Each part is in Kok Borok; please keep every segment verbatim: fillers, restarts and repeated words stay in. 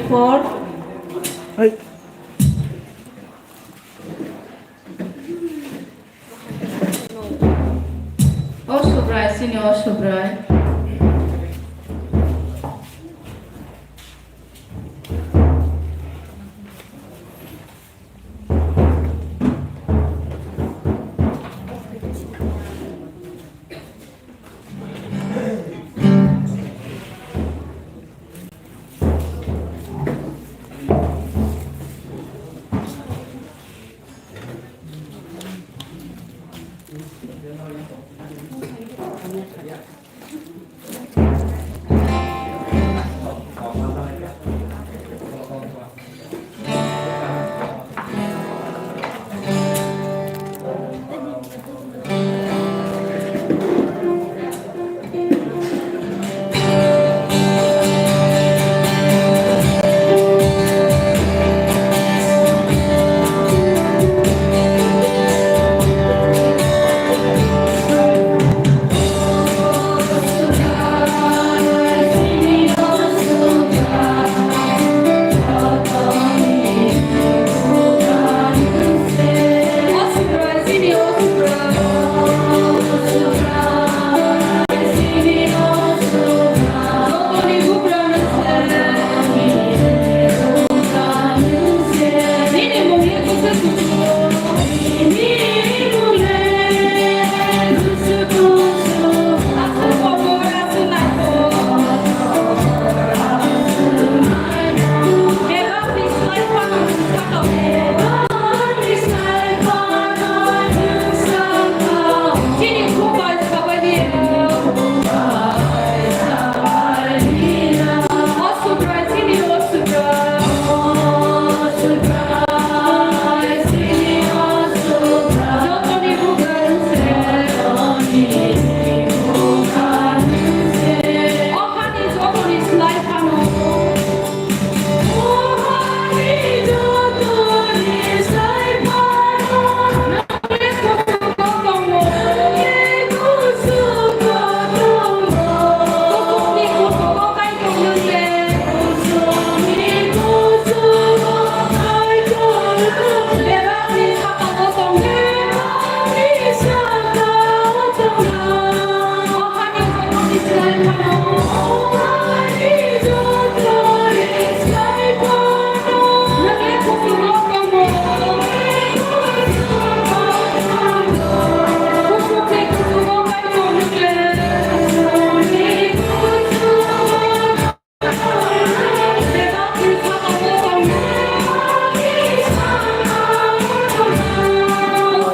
Four. Hai. O Subrai, sini o Subrai.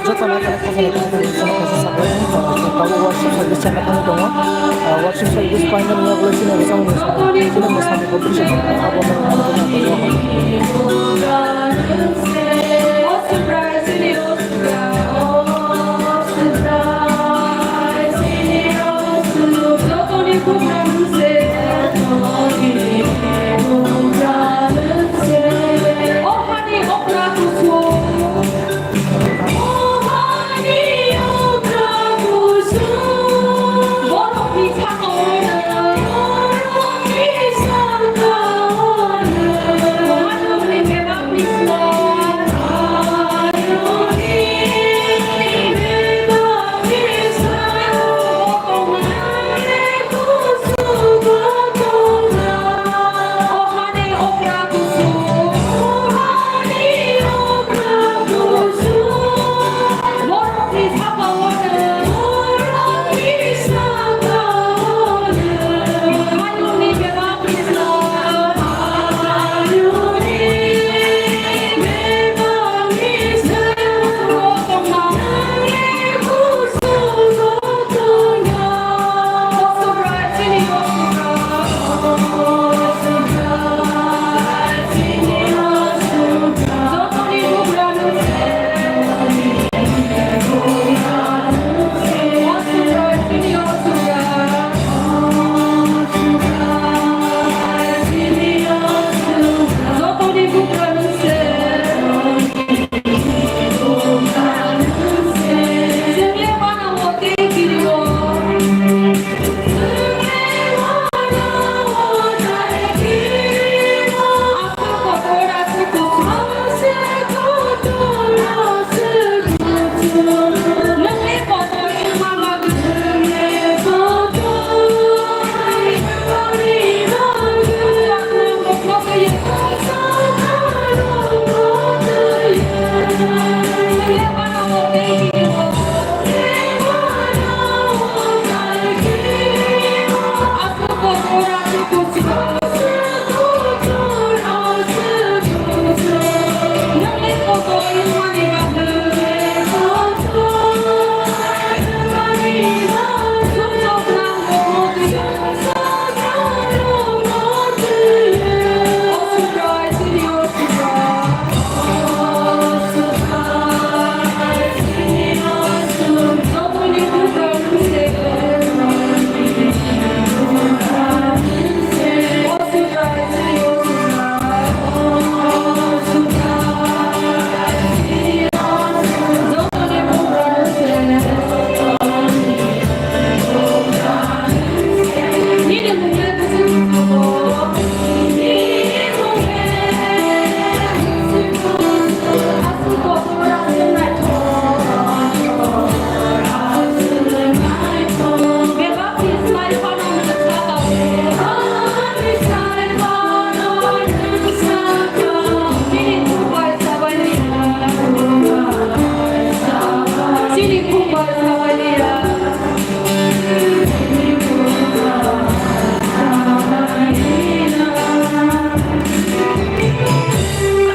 Joto naikhe khajana khe khajana kaisa sabai tongo, tabuk workshop service channel thani tongo. Workshop service painani yago chini bwskango chini bwskango competition abo.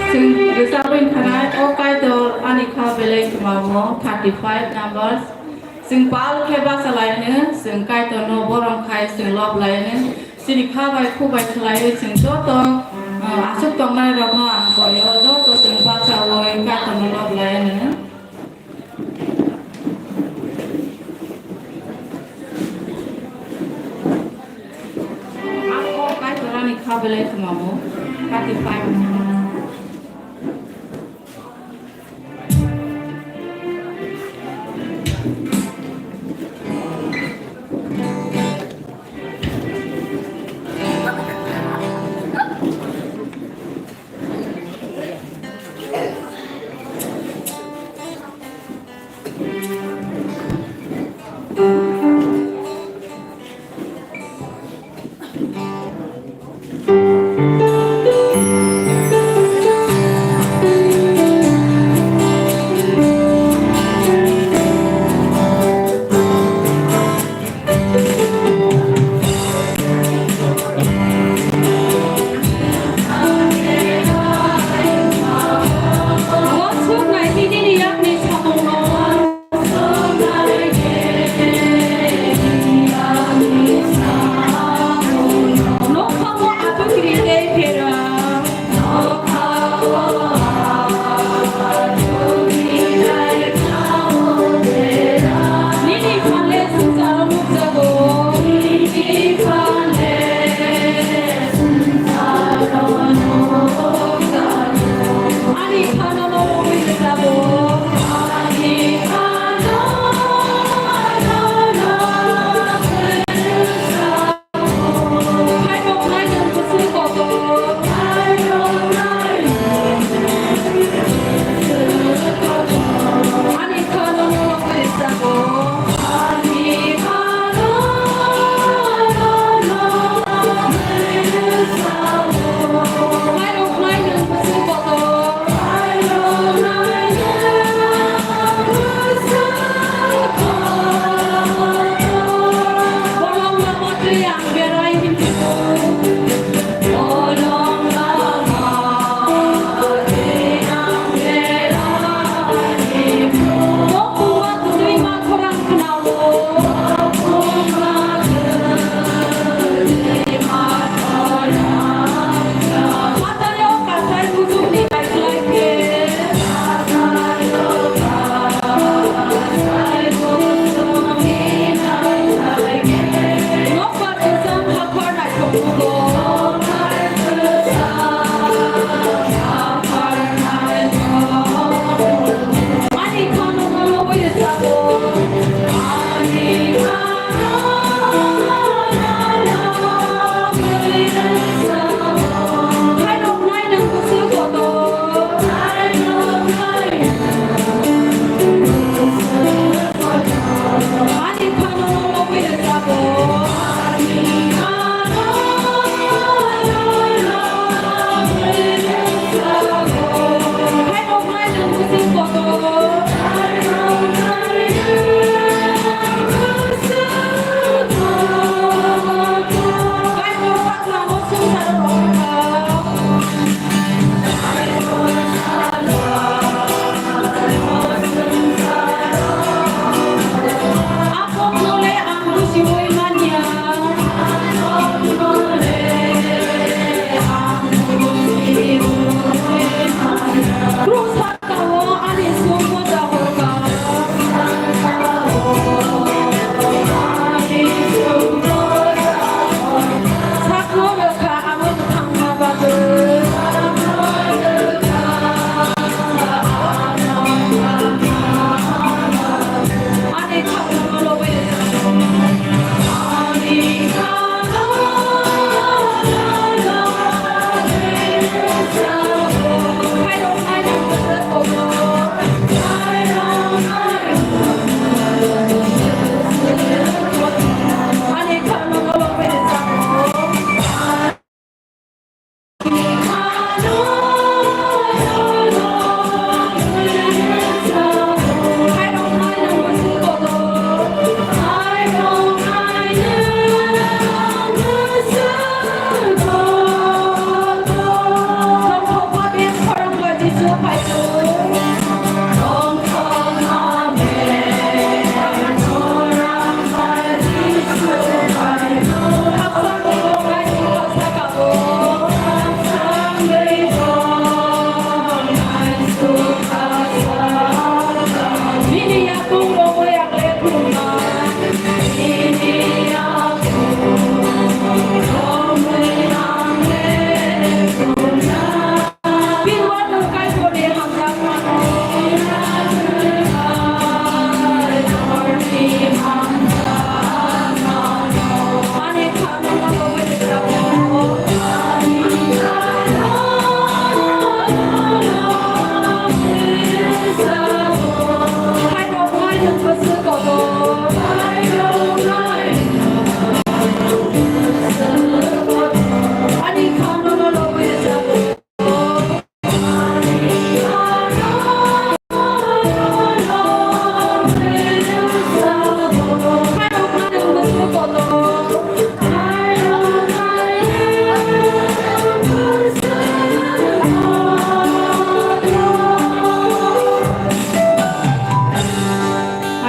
Chwng rwchapwi thanai o Kaitor ani kha belai kwmao thirty five numbers. Chwng pal khe bacha lai hwno, chwng Kaitorno borom khai chwng lob lai hwno. Chini kha bai khu bai khlaiwi chwng joto, uh, aswk tongnai rokno ang koi o, joto chwng bachaui Kaitorno lob lai hwno. Ang kok Kaitor ani kha belai kwmao, thirty five.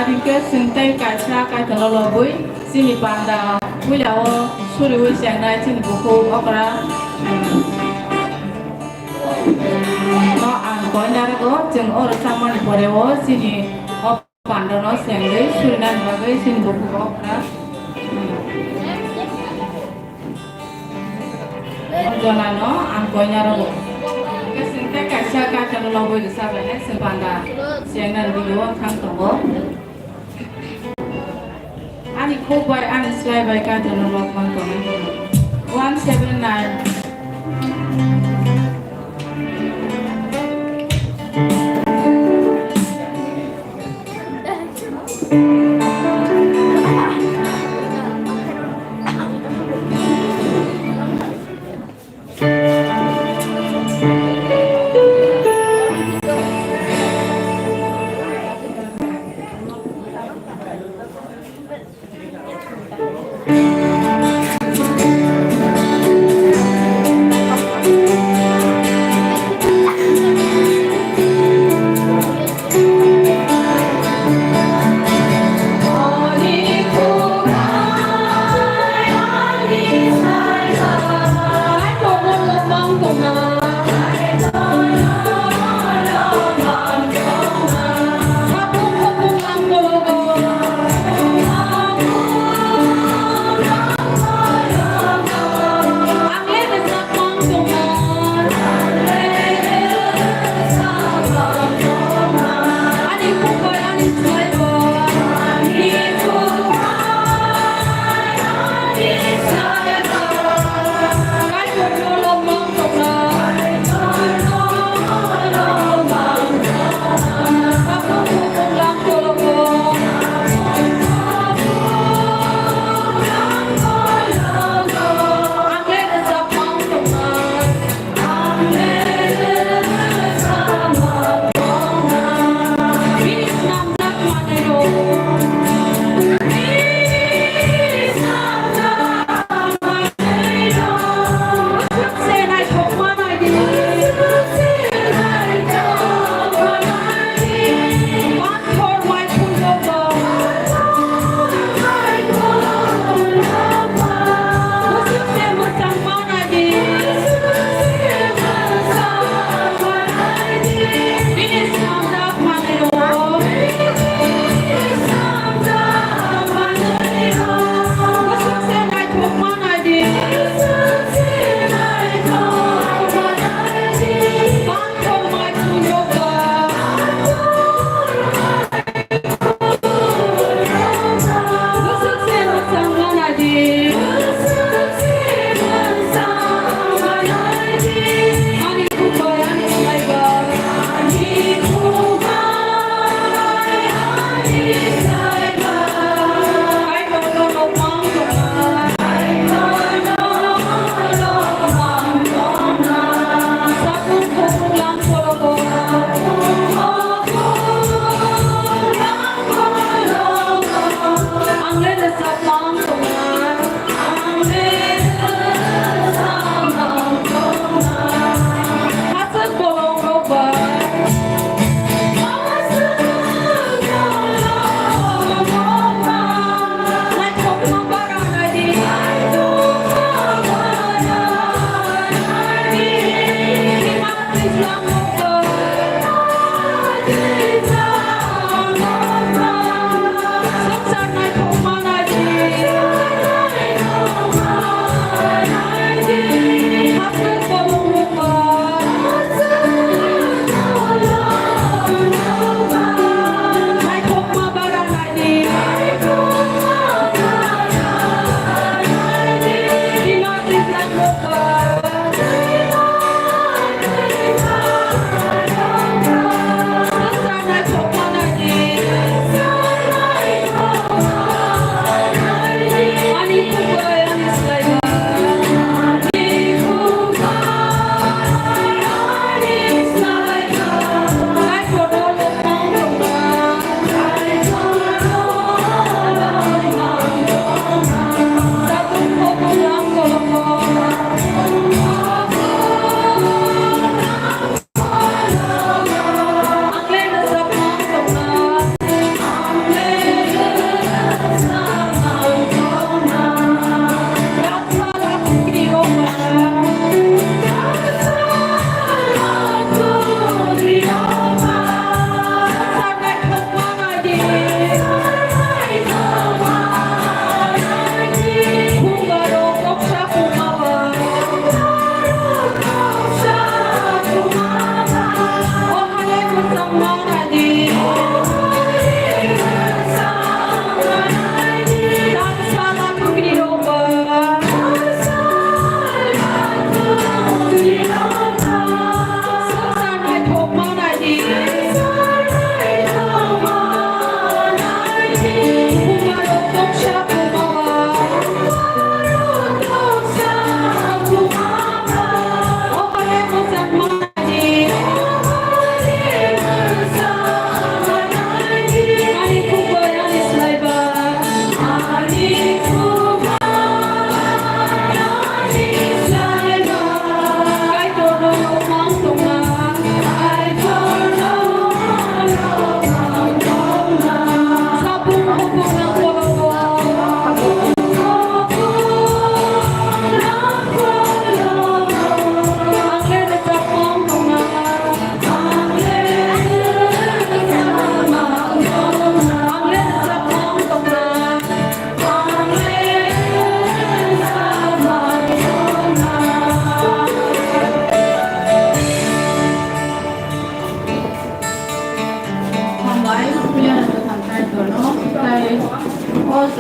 Adike chwng tei kaisa kaitolo lobwi chini panda puila o suriwi chengnai chini bukhuk okra, no ang koinarwgo chwng oro chamani pore o chini o Pandano sengwi surinani bagwi chini bukhuk okra, hmm, jonano ang koinarwgo. Hwnkhe chwng tei kaisa kaitolo lobwi rwchaphainai chwng panda sengnani video o thang tongo. Ani khuk bai ani slai bai kaitolo lobmang tongo. One seven nine.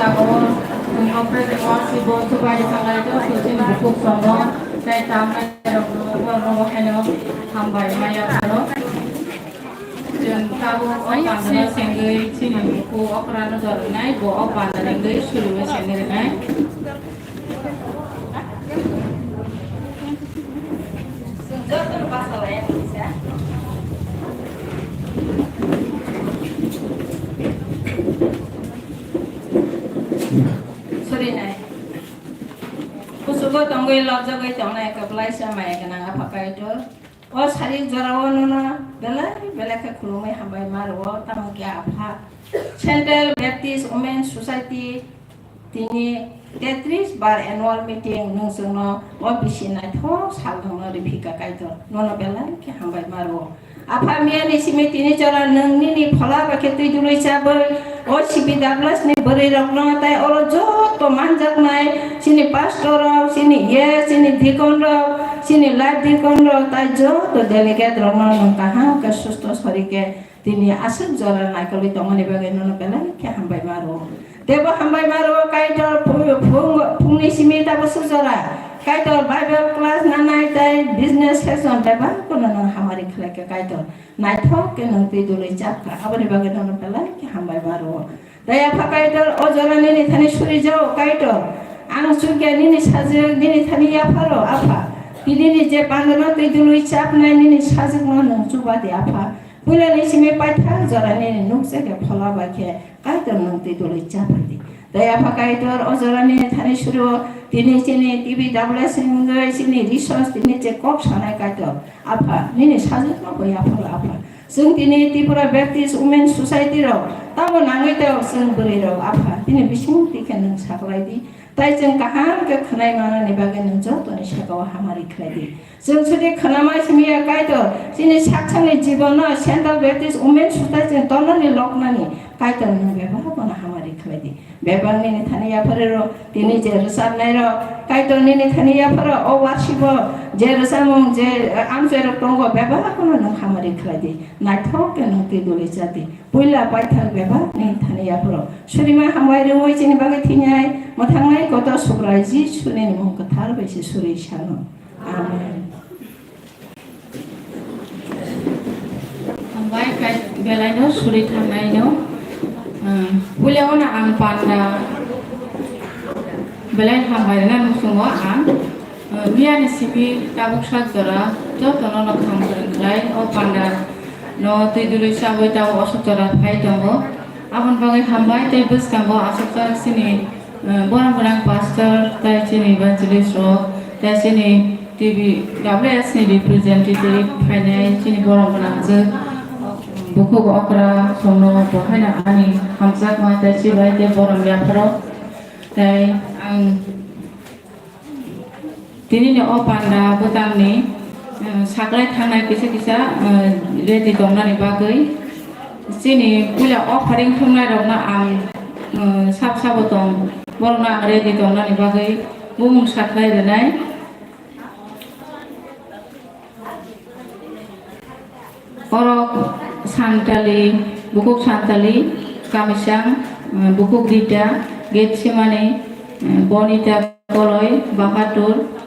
Tabuk chwng operation o sibo chubai thanglai do, chwng chini bukhuk tongo, tei tamnai rokno borokno bo haino hambai maya phano. Chwng tabuk o pandano sengwi chini bukhuk okrano jor rwnai, bo o panda rengwi suriwi sengwi rwnai. Surinai. Kuchugo tongwi lobjagwi tongnai kwplaisa maya gwnang Apha Kaitor. O sari jorao nono belai belai khe khulumwi hambai ma rwo, tamo khe Apha Central Baptist Women Society tini tetris bar annual meeting nwng chwngno o bisi naithok sal nwngno riphi kha Kaitor, nono belai khe hambai ma rwo. Apha miyani simi tini jora nwng nini phola bai khe twi dului chabwi o C B W S ni bwrwi rokno tei oro joto manjaknai chini pastor rok, chini yes, chini deacon rok, chini life deacon rok tei joto delegate rokno nwng kaham khe susto sori khe tini aswk jora naikolwi tongmani bagwi nono belai khe hambai ma rwo. Teibo hambai ma rwo Kaitor phu-, phung-, phungni simi tabuk swk jora Kaitor Bible class nanai tei business session bebak kono nwng hamari khlai khe Kaitor. Naithok khe nwng twi dului chap kha, aboni bagwi nono belai khe hambai ma rwo. Tei Apha Kaitor, o jora nini thani suri jao Kaitor. Ang chukya nini sajwk, nini thani yapharo Apha. Tini ni je pandano twi dului chapnai nini sajwkno nwng chuba di Apha. Puila ni simi paithak jora nini nukjak khe phola bai khe Kaitor nwng twi dului chapha di. Tei Apha Kaitor, o jora nini thani suri o tini chini T B W S wngwi chini resource tini je kok sanai Kaitor. Apha, nini sajwkno bo yapharo Apha. Chwng tini Tripura Baptist Women Society rok tamo nangwi tei chwng bwrwi rok Apha, tini bising twi khe nwng saklai di. Tai chwng kaham khe khwnai manani bagwi nwng jotoni saka o hamari khlai di. Chwng sudi khwnama simi ya Kaitor, chini sak sakni jibono Central Baptist Women Society chwng tornani loknani Kaitor nwng bebak bono hamari khlai di. Bebak nini thani yapharo, tini je rwchapnai rok, Kaitor nini thani yapharo, o worship o je rwchapmung, je, eh, amchai rok tongo, bebak no nwng hamari khlai di. Naithok khe nwng twi dului cha di. Puila paithak bebak nini thani yapharo. Surima hambai rwui chini bagwi thinai, mwthangnai kotor Subrai Jisu nini mung kwthar bai se suri sano. Amen. Hambai khe belaino suri thangnaino, um, puila ono ang panda belai hambai rwna nusungo ang, um, miyani simi tabuk sak jora jotono no kham kwrwng khlai o panda no twi dului chabwi tabuk osok jora phai tongo. Aboni bagwi hambai tei bwskango aswkjak chini, eh, borok gwnang pastor tei chini evangelist rok tei chini T B W S ni representative phainai chini borok gwnang je bukhuk okra songno bo haino ani hamjakma tei chibai tei borom yapharo tei ang Tini ni o panda bwtang ni, eh, saklai thangnai kisa kisa, eh, ready tongnani bagwi. Chini puila offering thumnai rokno ang, eh, sab sabo tong, borokno ang ready tongnani bagwi bumung saklai rwnai. Borok Santali, bukhuk Santali, Kamisang, eh, bukhuk Rita, Getsemani, eh, Bonita Koloi, Bahadur.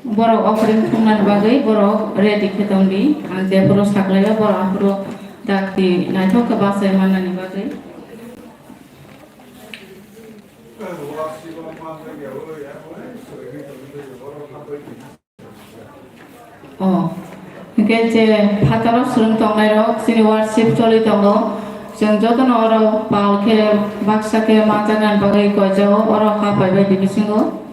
Borok offering thumnani bagwi borok ready khe tongdi. Ang jephuru saklaio, borok aphuru dakti naithok khe bachai mannani bagwi. O, hwnkhe je phataro swrwng tongnairok chini worship choli tongo. Chwng jotono oro pal khe baksa khe manjaknani bagwi koijago, oro ha paibai di bisingo.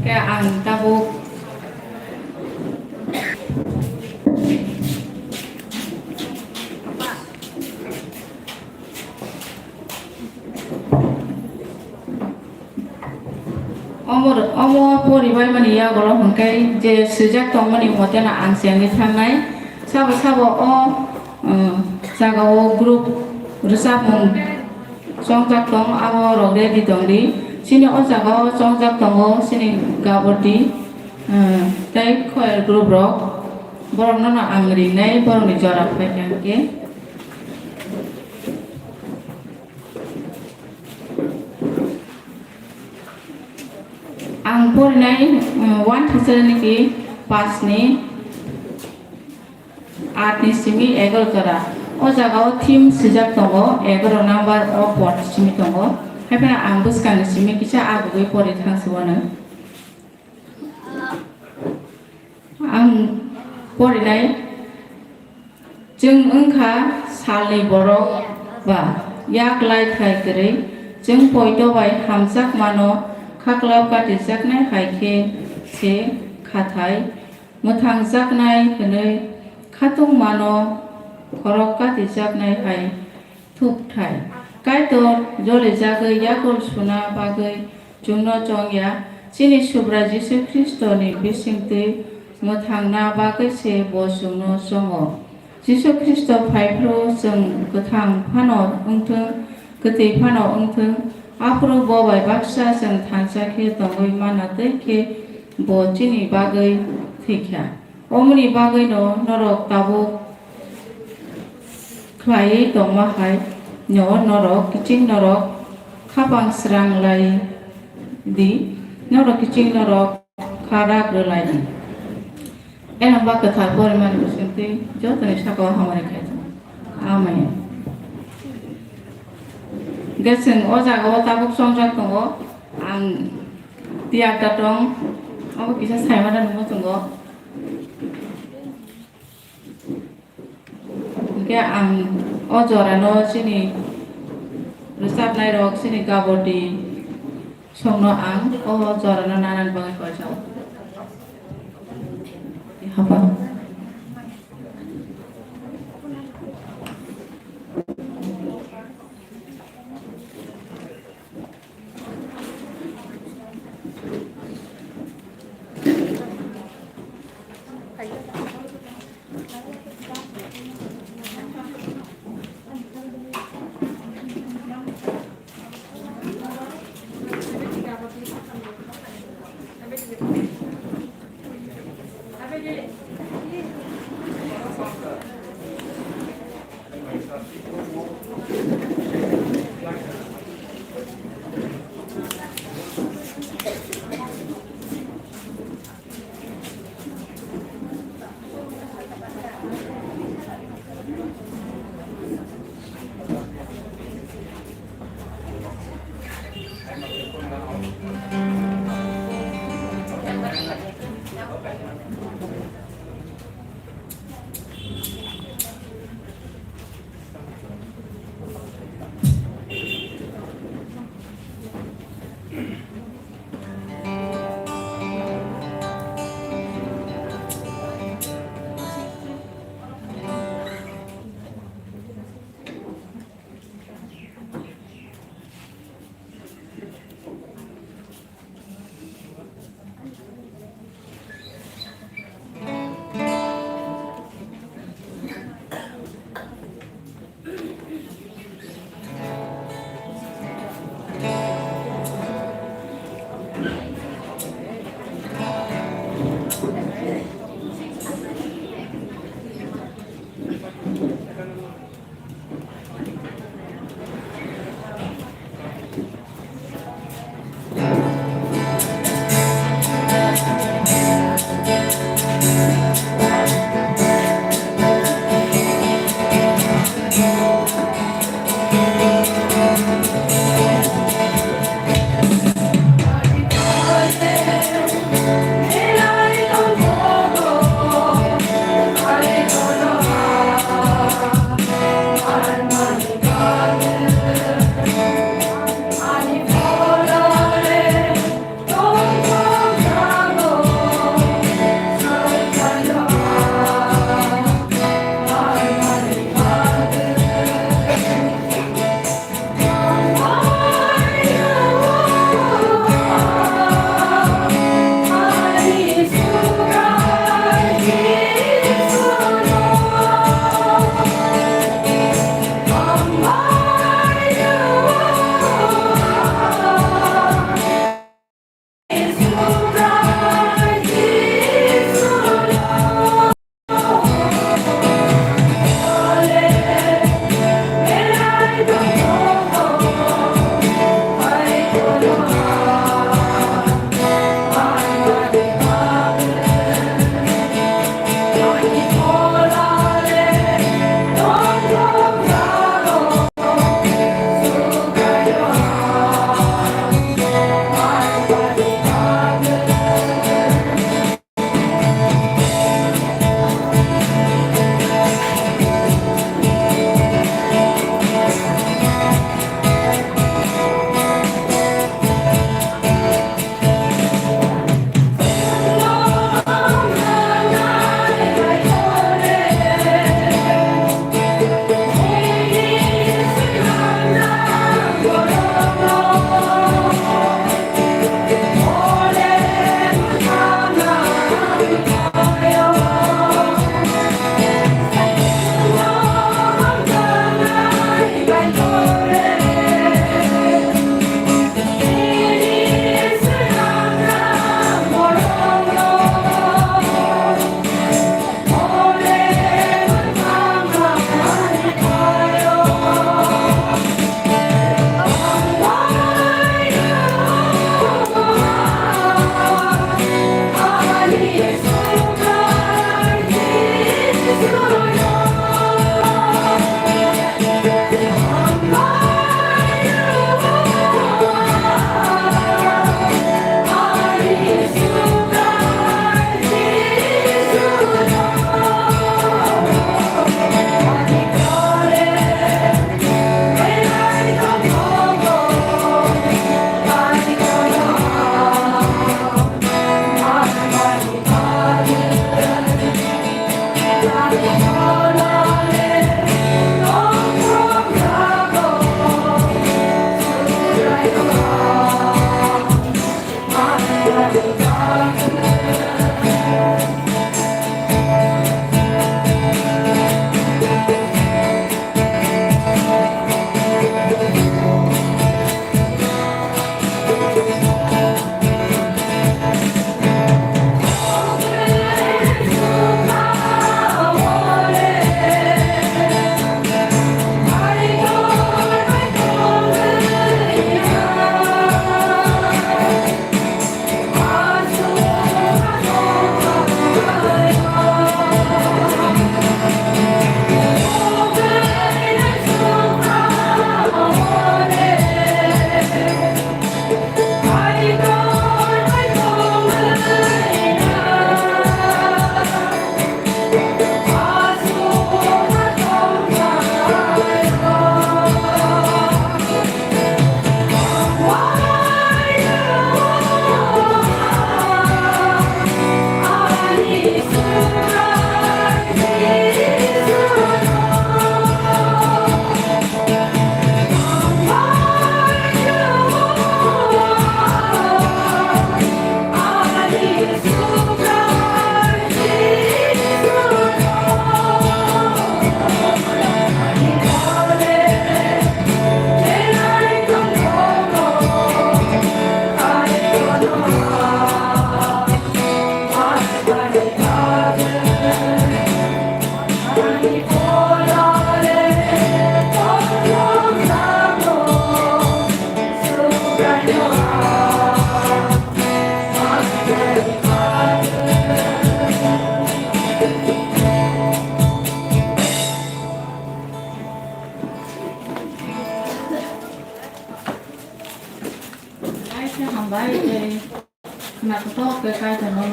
Khe ang tabuk Omo, omo Poribaimani yagulo hwnkhe je swijak tongmani moteno ang chengwi thangnai. Sabo sabo o, um, jagao group rwchapmung chongjak tong, abo rok ready tongdi. Chini o jagao chongjak tongo chini Gabordi, um, tei choir group rok. Borokno no ang rinai, borokni jora phaikha hwnkhe. Ang porinai, um, one thwisa niki paanch ni, aat ni simi egaroh jora. O jagao theme swijak tongo, egaroh number o pod simi tongo. Haiphano ang bwskangni simi kisa agugwi pori thangsiwano. Ang porinai, chwng wngkha salni borok ba yak lai thai kwrwi, chwng poito bai hamjakmano khaklao katijaknai hai khe se khathai mwthangjaknai hwnwi khatungmano khorok katijaknai hai thukthai. Kaitor jolijagwi yakul suna bagwi chwngno chongya, chini Subrai Jisu Khristoni bisingtwi mwthangna bagwi se bo chwngno chongo. Jisu Khristo phaiphru chwng kwthang phano wngthwng, kwtwi phano wngthwng, aphuru bo bai baksa chwng thansa khe tongwi mana twi khe bo chini bagwi thwikha. Omoni bagwino norok tabuk khlaiwi tongma hai no norok kiching norok khapang srang lai di, norok kiching norok kha rak rw lai di. Eno ba kwthar porimani bisingtwi jotoni sakao hamari khai tongo. Amen. Hwnkhe chwng o jagao tabuk chongjak tongo, ang tiyar da tong, obo kisa saimano nungwi tongo. Hwnkhe ang o jorano chini rwchapnairok, chini Gabordi songno ang o jorano nanani bagwi koijao. Hapa.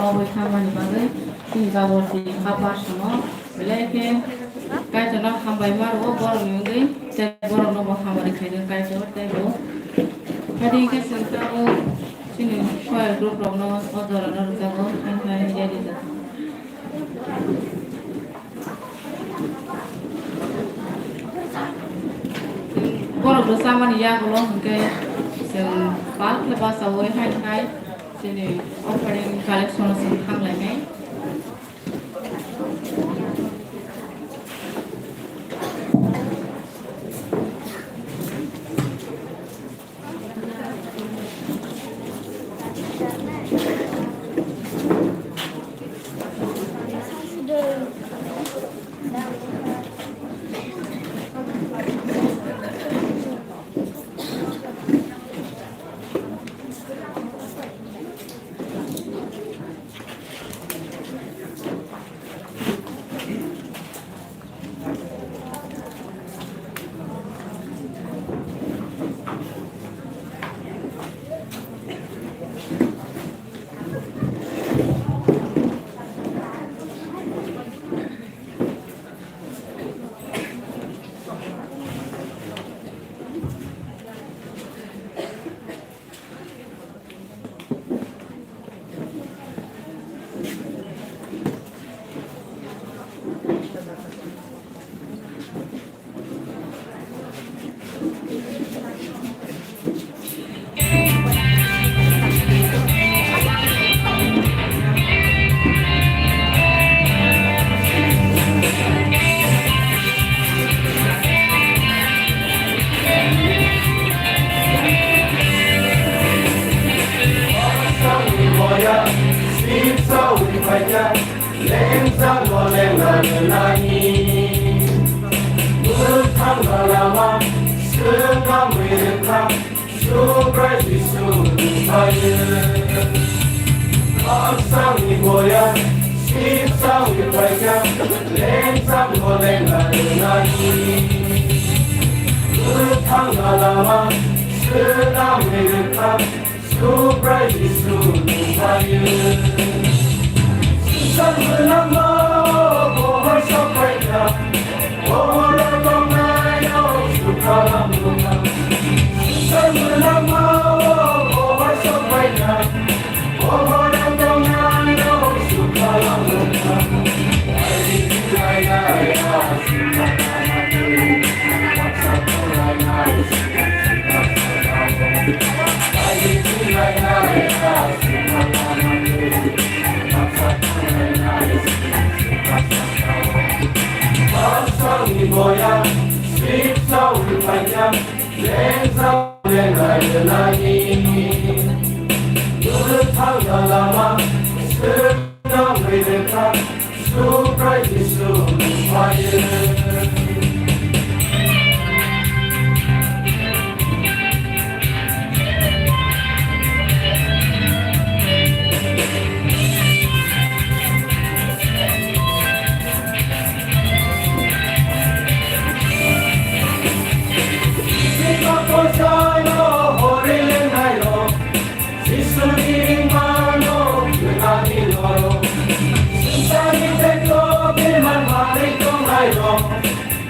Obo khamani bagwi chini Jaborni Khaparsono belai khe Kaitorno hambai ma rwo borokni wngwi, tei borokno bo hamari khainai Kaitor tei bo. Hadi khe chwng tabuk chini choir group rokno o jorano rwjago, hai hai ready jago. Borok rwchapmani yagulo hwnkhe chwng bak khe bachaui hai hai chini offering collection-o chwng thanglainai. Subrai Jisu nungkhayo. Baksa ni boya, sipsa ni paikha, lengsa no lengna nani. Bwthang na lama, swnam ni rwkha, Subrai Jisu nungkhayo. Sal mwnama, bohor sopaikha,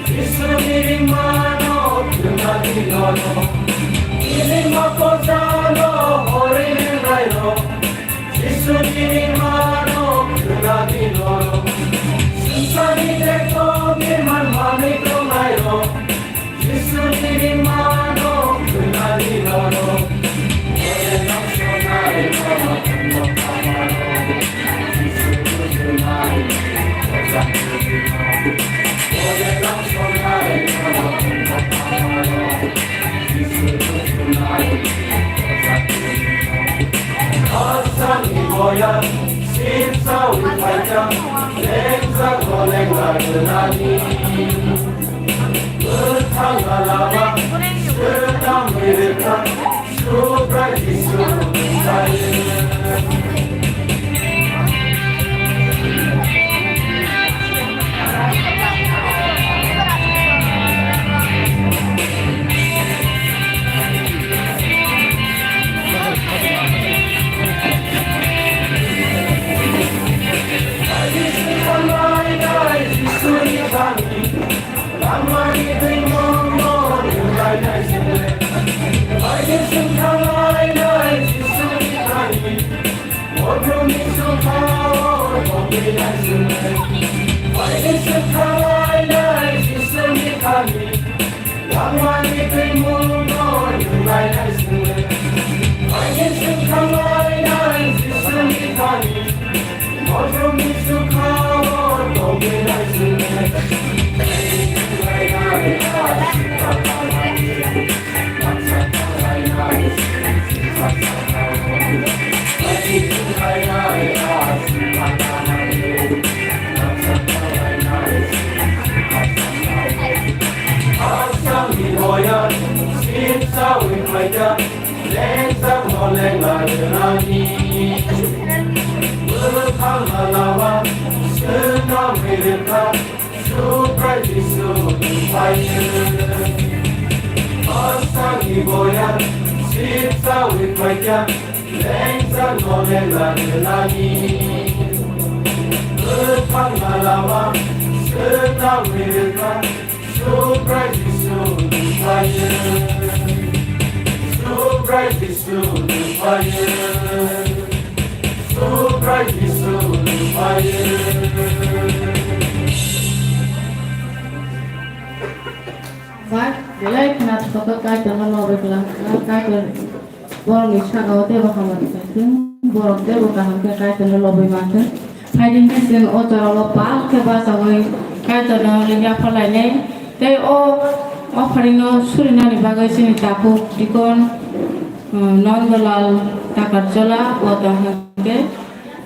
Jisuni ringmano khwnani nono, nini mokojano hori nenglairo. Jisuni ringmano khwnani nono, swngcharni teko birman manwi tonglairo. Jisuni ringmano khwnani nono, ore nang sonai nono, Jisu khwnani nono. Bwthang lama swnamwi rwkha, Subrai Jisu nukphaio. Bwsangni boya sipsawi phaikha, lengjak no lenglani. Bwthang lama swnamwi rwkha, Subrai Jisu nukphaio. Subrai Jisu nukphaio. Subrai Jisu nukphaio. Bai, belai khna thotok Kaitorno lobwi kwlangkha, Kaitor borokni saka o teibo hamari khaithwng, borok teibo kaham khe Kaitorno lobwi manthwng. Phaidi khe chwng o jorao pal khe bachaui Kaitorno yapharlainai. Tei o offering no surinani bagwi chini takhuk deacon, uh, Nondolal Takarjola o tong hwnkhe,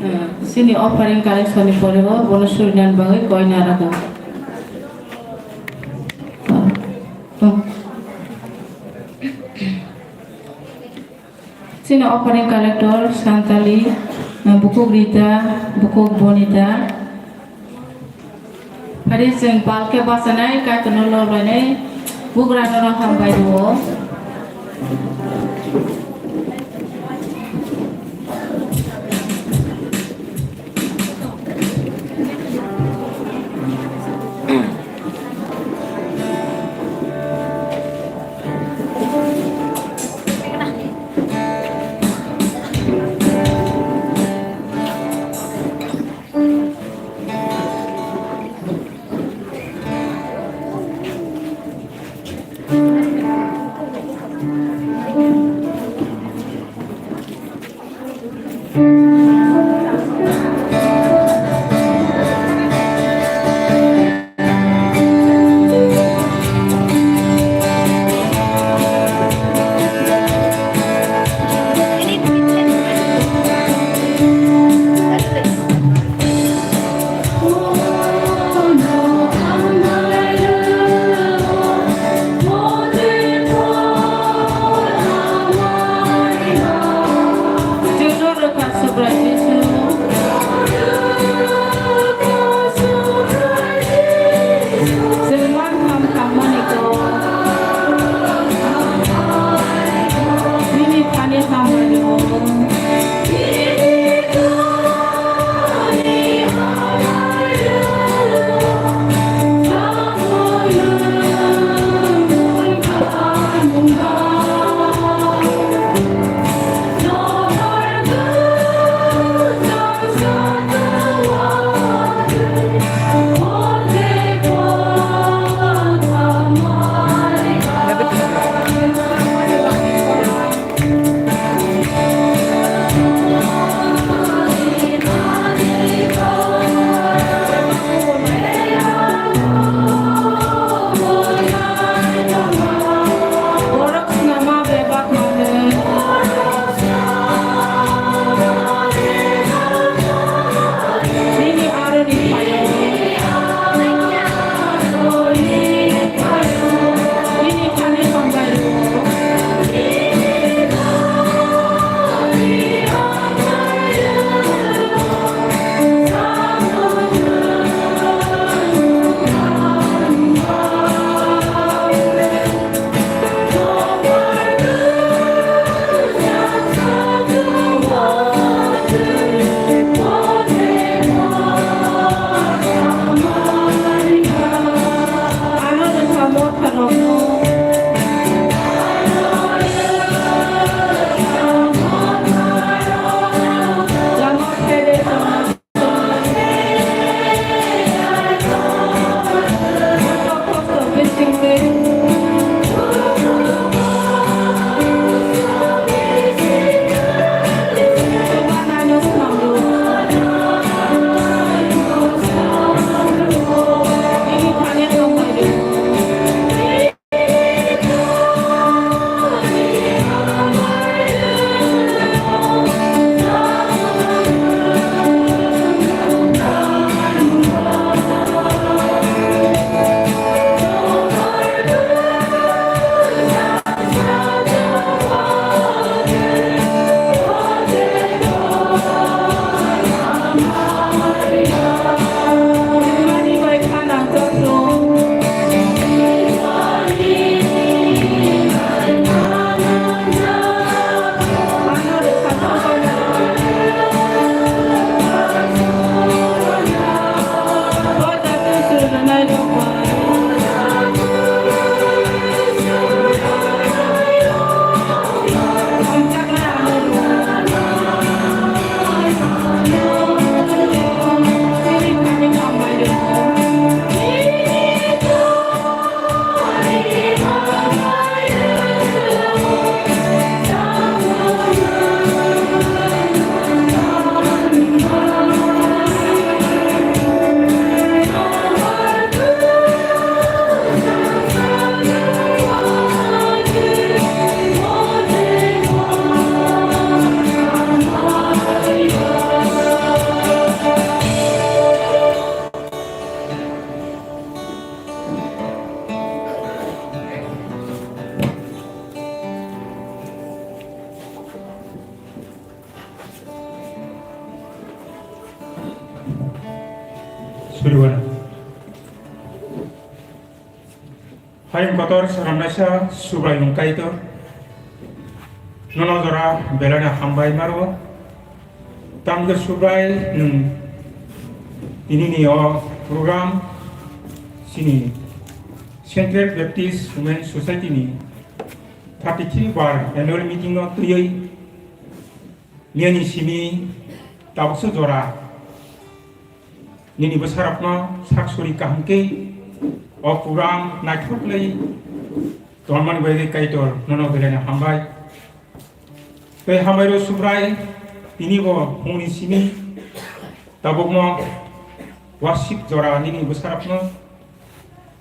uh, chini offering collection ni pore o bono surinani bagwi koi narwgo. Chini offering collector Santali, eh, Bukuk Rita, Bukuk Bonita. Phari chwng pal khe bachanai, Kaitorno loblainai, bugrano hambai rwo. Chwng no rwkha Subrai Jisu. Chwng mantham tangmani kok. Nini thani hambai rwo. Nini aroni phaio. Hayung kotor saramnaisa Subraiyung Kaitor, nono jora belai no hambai maro. Tamkhe Subrai nwng tinini o program chini Central Baptist Women Society ni thirty three bar annual meeting no twiwi nini simi tabuksa jora nini bwsarokno sak suri kaham khe o program naithok khlai tongmani bagwi Kaitor nono belai no hambai. Tei hambai rw Subrai, tini bo hwnwi simi tabukno worship jora nini bwsarokno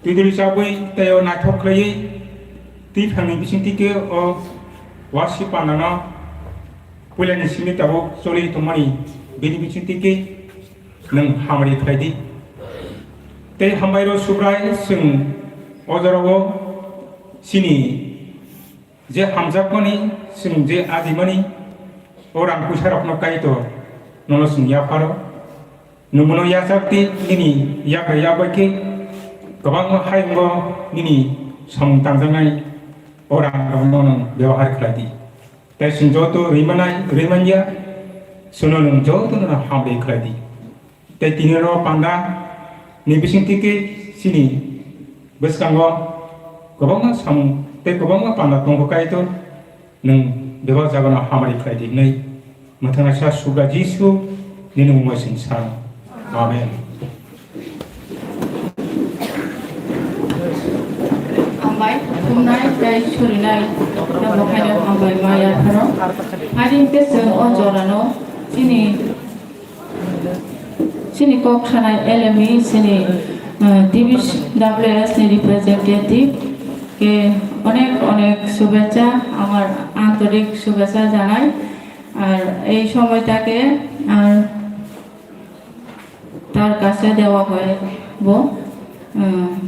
twidul chabwi tei o naithok khlaiwi twi phangni bisingtwi khe o worship pandano puilani simi tabuk choli tongmani bini bisingtwi khe nwng hamari khlai di. Tei hambai rw Subrai, chwng o jorao chini je hamjakmani, chwng je ajimani, o rang puisa rokno Kaitor nono chwng yapharo. Nwng bono yachak di, nini yagra yak bai khe kwbangma hayungo nini samung tangjaknai o rang rokno nwng byabohar khlai di. Tei chwng joto rwi manai, rwi manya, chwngno nwng jotono hamri khlai di. Tei tini oro panda ni bisingtwi khe chini bwskango kwbangma samung tei kwbangma panda tongo, Kaitor, nwng bebak jagano hamari khlai di hwnwi mwthangnaisa Subra Jisu nini mungwi chwng sa. Amen. Hambai, khumnai tei surinai, tamo khaino hambai ma yapharo. Haring tei chwng o jorano chini Chini kok sanai L M E, chini, uh, T B W S ni representative ke onek onek shubhechha, amar antorik shubhechha janai. Ar ei somoy take ar tar kache dewa hoy bo, uh,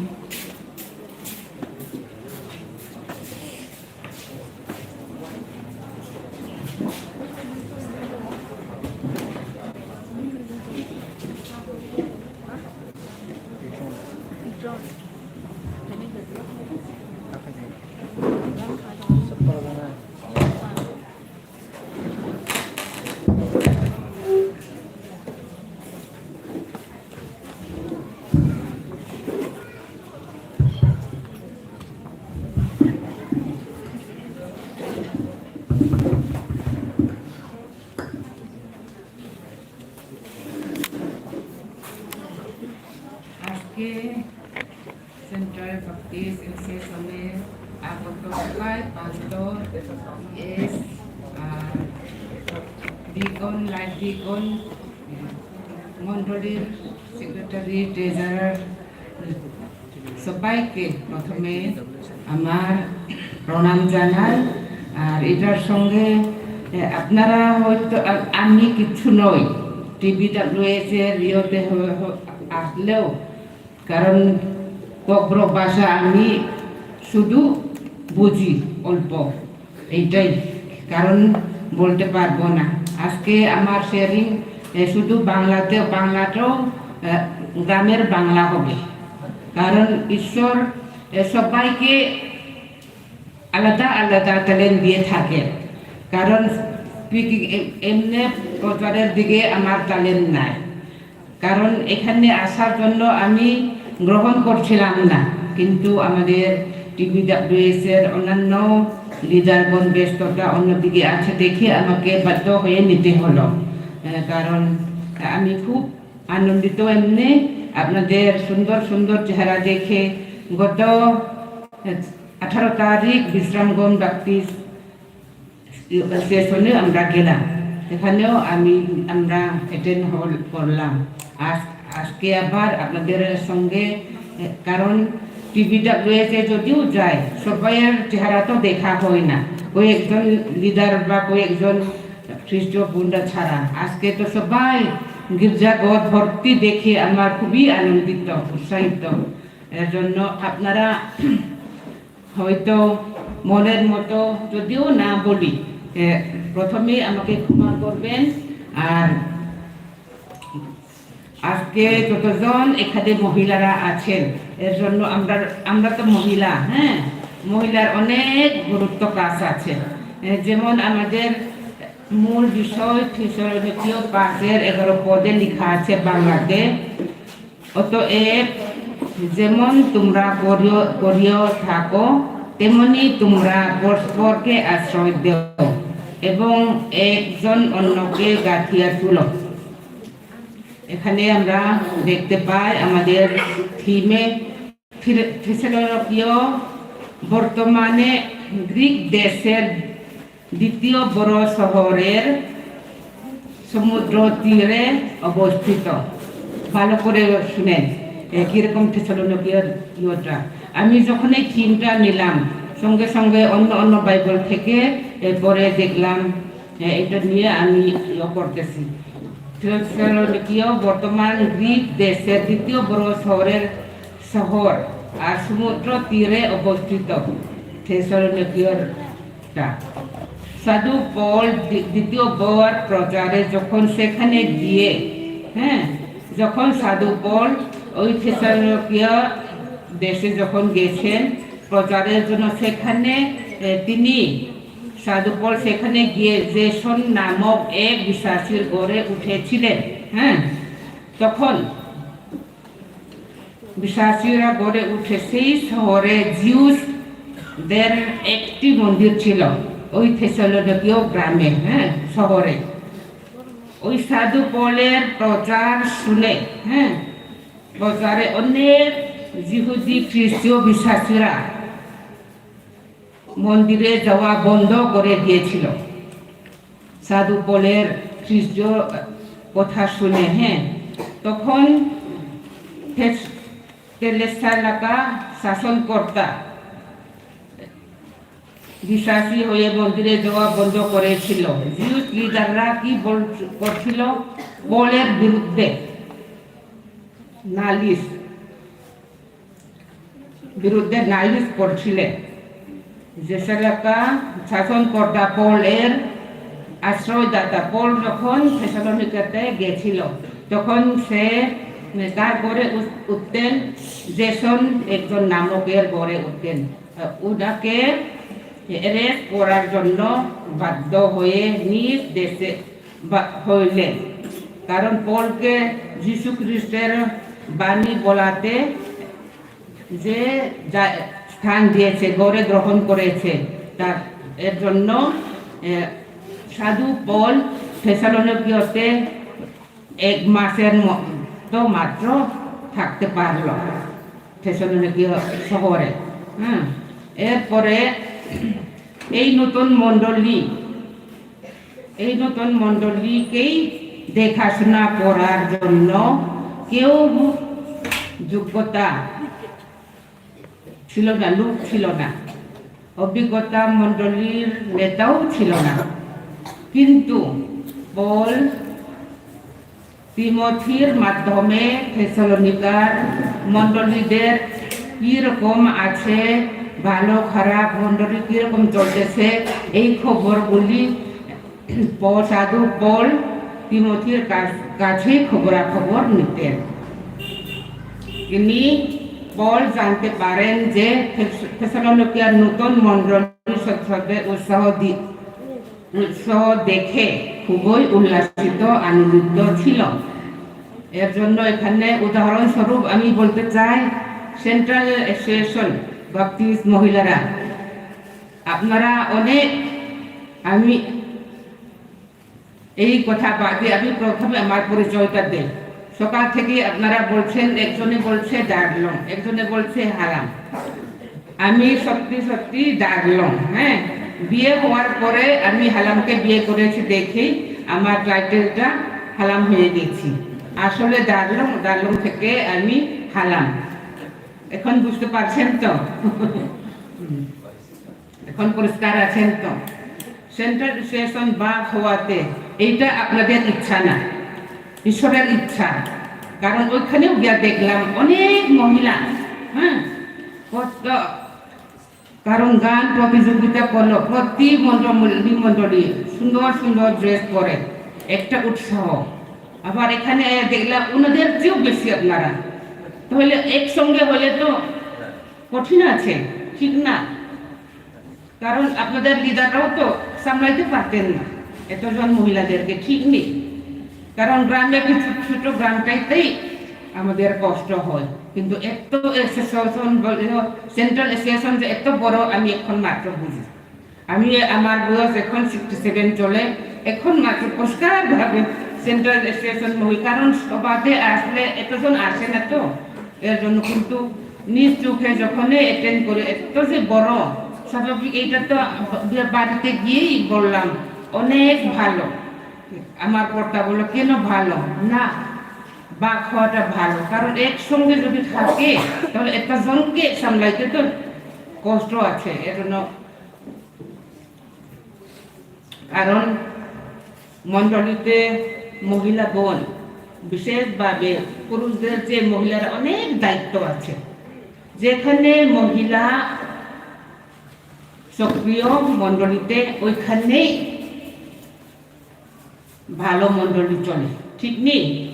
আজকে central Baptist এসোসিয়েশনের আগত প্রায় পাঁচশো এস আর Deacon, light Deacon, মণ্ডলীর secretary, treasurer, সবাইকে প্রথমে আমার প্রণাম জানাই। আর এটার সঙ্গে, এ, আপনারা হয়তো, আ-, আমি কিচ্ছু নই, টিবিডাব্লিউএস এর ইয়েতে হ-, হ-, আসলেও, কারণ ককবরক ভাষা আমি শুধু বুঝি অল্প, এইটাই কারণ, বলতে পারবো না। আজকে আমার শেয়ারিং, এ, শুধু বাংলাতে, বাংলাটাও, এ, গ্রামের বাংলা হবে, কারণ ঈশ্বর, এ, সবাইকে আলাদা আলাদা ট্যালেন্ট দিয়ে থাকে, কারণ স্পিকিং এ-, এমনি প্রচারের দিকে আমার ট্যালেন্ট নাই। কারণ এখানে আসার জন্য আমি গ্রহণ করছিলাম না, কিন্তু আমাদের টিবিডাব্লিউএস এর অন্যান্য লিডারগণ ব্যস্ততা অন্যদিকে আছে দেখে আমাকে বাধ্য হয়ে নিতে হলো। আহ, কারণ আমি খুব আনন্দিত এমনি আপনাদের সুন্দর সুন্দর চেহারা দেখে। গত আঠারো তারিখ বিশ্রামগঞ্জ বাপ্তিস্ট সেশনে আমরা গেলাম, সেখানেও আমি, আমরা অ্যাটেন্ড করলাম। আজ, আজকে আবার আপনাদের সঙ্গে, কারণ টিবিডাব্লিউএস এ যদিও যাই, সবাইয়ের চেহারা তো দেখা হয় না, কয়েকজন লিডার বা কয়েকজন খ্রিস্ট বন্ধু ছাড়া। আজকে তো সবাই গির্জাঘর ভর্তি দেখে আমরা খুবই আনন্দিত, উৎসাহিত। এর জন্য আপনারা হয়তো মনের মতো যদিও না বলি, এ, প্রথমেই আমাকে ক্ষমা করবেন। আর আজকে যতজন এখানে মহিলারা আছেন, এর জন্য আমরা, আমরা তো মহিলা, হ্যাঁ, মহিলার অনেক গুরুত্ব কাজ আছে। এ, যেমন আমাদের মূল বিষয় থেসলোনিকীয় পাঁচের এগারো পদে লেখা আছে বাংলাতে, "অতএব যেমন তোমরা করিও, করিও থাকো, তেমনি তোমরা পরস্পরকে আশ্রয় দেও এবং একজন অন্যকে গাঁথিয়া তুলো।" এখানে আমরা দেখতে পাই আমাদের থিমে থে-, থেসলোনিকীয় বর্তমানে গ্রিক দেশের দ্বিতীয় বড় শহরের সমুদ্র তীরে অবস্থিত। ভালো করে শুনেন, এ, কিরকম থেসলোনিকীয় ইয়েটা। আমি যখন এই থিমটা নিলাম, সঙ্গে সঙ্গে অন্য অন্য বাইবেল থেকে, এ, পরে দেখলাম, এ, এটা নিয়ে আমি ইয়ে করতেছি। থেসলোনিকীয় বর্তমান গ্রিক দেশের দ্বিতীয় বড় শহরের শহর আর সমুদ্র তীরে অবস্থিত। থেসলোনিকীয় তা। সাধু পল দ্বি-, দ্বিতীয়বার প্রচারে যখন সেখানে গিয়ে, হ্যাঁ, যখন সাধু পল ওই থেসলোনিকীয় দেশে যখন গেছেন প্রচারের জন্য, সেখানে, এ, তিনি, সাধু পল সেখানে গিয়ে জেসন নামক এক বিশ্বাসীর ঘরে উঠেছিলেন, হ্যাঁ, তখন বিশ্বাসীরা গড়ে উঠে সেই শহরে জিউসদের একটি মন্দির ছিল, ওই থেসলোনিকীয় গ্রামে, হ্যাঁ, শহরে। ওই সাধু পলের প্রচার শুনে, হ্যাঁ, প্রচারে অনেক জিহুদি খ্রিস্টীয় বিশ্বাসীরা মন্দিরে যাওয়া বন্ধ করে দিয়েছিল। সাধু পলের খ্রিস্টীয় কথা শুনে, হ্যাঁ, তখন থেস-, তেলেসালাকা শাসনকর্তা বিশ্বাসী হয়ে মন্দিরে যাওয়া বন্ধ করেছিল। জিউস লিডাররা কি বল-, করছিল? পলের বিরুদ্ধে নালিশ বিরুদ্ধে নালিশ করছিলেন। যেসালাকা শাসনকর্তা পল এর আশ্রয়দাতা পল যখন থেসলোনিকাতে গেছিল, তখন সে তার ঘরে উঠ-, উঠতেন, জেসন একজন নামকের ঘরে উঠতেন। আহ, উনাকে অ্যারেস্ট করার জন্য বাধ্য হয়ে নিজ দেশে বা-, হইলেন। কারণ পলকে যীশু খ্রিস্টের বাণী বলাতে যে যা-, স্থান দিয়েছে, ঘরে গ্রহণ করেছে, তার, এর জন্য, এ, সাধু পল থেসলোনিকীয়তে এক মাসের মতো মাত্র থাকতে পারল থেসলোনিকীয় শহরে। হ্যাঁ, এরপরে এই নতুন মণ্ডলী, এই নতুন মণ্ডলীকেই দেখাশোনা করার জন্য কেউ যোগ্যতা ছিল না, লোক ছিল না, অভিজ্ঞতা মণ্ডলীর নেতাও ছিল না। কিন্তু পল তিমথির মাধ্যমে থেসলোনিকার মণ্ডলীদের কি রকম আছে, ভালো খারাপ মণ্ডলী কি রকম চলতেছে, এই খবরগুলি প-, সাধু পল তিমথির কাছ-, কাছেই খবরাখবর নিতেন। তিনি পল জানতে পারেন যে থেস-, থেসলোনিকিয়ার নতুন মণ্ডলী সদস্যদের উৎসাহ দি-, উৎসাহ দেখে খুবই উল্লাসিত, আনন্দিত ছিল। এর জন্য এখানে উদাহরণস্বরূপ আমি বলতে চাই, সেন্ট্রাল অ্যাসোসিয়েশন বাপ্টিস্ট মহিলারা, আপনারা অনেক, আমি এই কথা বাদে আমি প্রথমে আমার পরিচয়টা দেই। সকাল থেকে আপনারা বলছেন, একজনে বলছে ডার্লং, একজনে বলছে হালাম। আমি সত্যি সত্যি ডার্লং, হ্যাঁ। বিয়ে হওয়ার পরে আমি হালামকে বিয়ে করেছি দেখেই আমার টাইটেলটা হালাম হয়ে গেছি। আসলে ডার্লং, ডার্লং থেকে আমি হালাম। এখন বুঝতে পারছেন তো? হুম। এখন পরিষ্কার আছেন তো? সেন্ট্রাল অ্যাসোসিয়েশন বা হওয়াতে এইটা আপনাদের ইচ্ছা না, ঈশ্বরের ইচ্ছা। কারণ ওইখানেও গিয়া দেখলাম অনেক মহিলা, হ্যাঁ, কত, কারণ গান প্রতিযোগিতা করলো, প্রতি মণ্ডলী, মণ্ডলী সুন্দর সুন্দর ড্রেস পরে, একটা উৎসাহ। আবার এখানে আয়া দেখলাম ওনাদের চেয়েও বেশি আপনারা। তাহলে একসঙ্গে হলে তো কঠিন আছে, ঠিক না? কারণ আপনাদের লিডাররাও তো সামলাইতে পারতেন না এতজন মহিলাদেরকে, ঠিক নেই? কারণ গ্রামে কিছু ছোট গ্রামটাইতেই আমাদের কষ্ট হয়, কিন্তু এত অ্যাসোসিয়েশন, সেন্ট্রাল অ্যাসোসিয়েশন যে এত বড়, আমি এখন মাত্র বুঝি। আমি, আমার বয়স এখন সিক্সটি সেভেন চলে, এখন মাত্র পরিষ্কারভাবে সেন্ট্রাল অ্যাসোসিয়েশন মহিলা, কারণ সভাতে আসলে এতজন আসে না তো, এর জন্য। কিন্তু নিজ চোখে যখনই অ্যাটেন্ড করে, এত যে বড়, স্বাভাবিক, এইটা তো বাড়িতে গিয়েই বললাম, অনেক ভালো। আমার কর্তা বলল, "কেন ভালো?" না, বাক হওয়াটা ভালো, কারণ একসঙ্গে যদি থাকে, তাহলে একটা জনকে সামলাইতে তো কষ্ট আছে। এর জন্য, কারণ মণ্ডলীতে মহিলাগণ, বিশেষভাবে পুরুষদের যে মহিলারা অনেক দায়িত্ব আছে, যেখানে মহিলা সক্রিয় মণ্ডলীতে, ওইখানেই ভালো মণ্ডলী চলে, ঠিক নেই?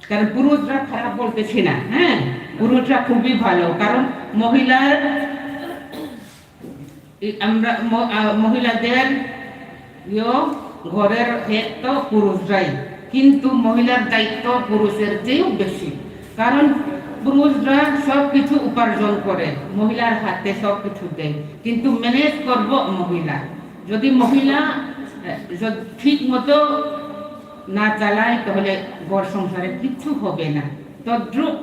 কারণ পুরুষরা খারাপ বলতেছি না, হ্যাঁ, পুরুষরা খুবই ভালো, কারণ মহিলার এই আমরা ম-, আ, মহিলাদের ইয়ো ঘরের হেড তো পুরুষরাই, কিন্তু মহিলার দায়িত্ব পুরুষের চেয়েও বেশি, কারণ পুরুষরা সব কিছু উপার্জন করে, মহিলার হাতে সব কিছু দেয়, কিন্তু ম্যানেজ করব মহিলা। যদি মহিলা, এ, যদি ঠিক মতো না চালায়, তাহলে ঘর সংসারে কিচ্ছু হবে না। তদ্রূপ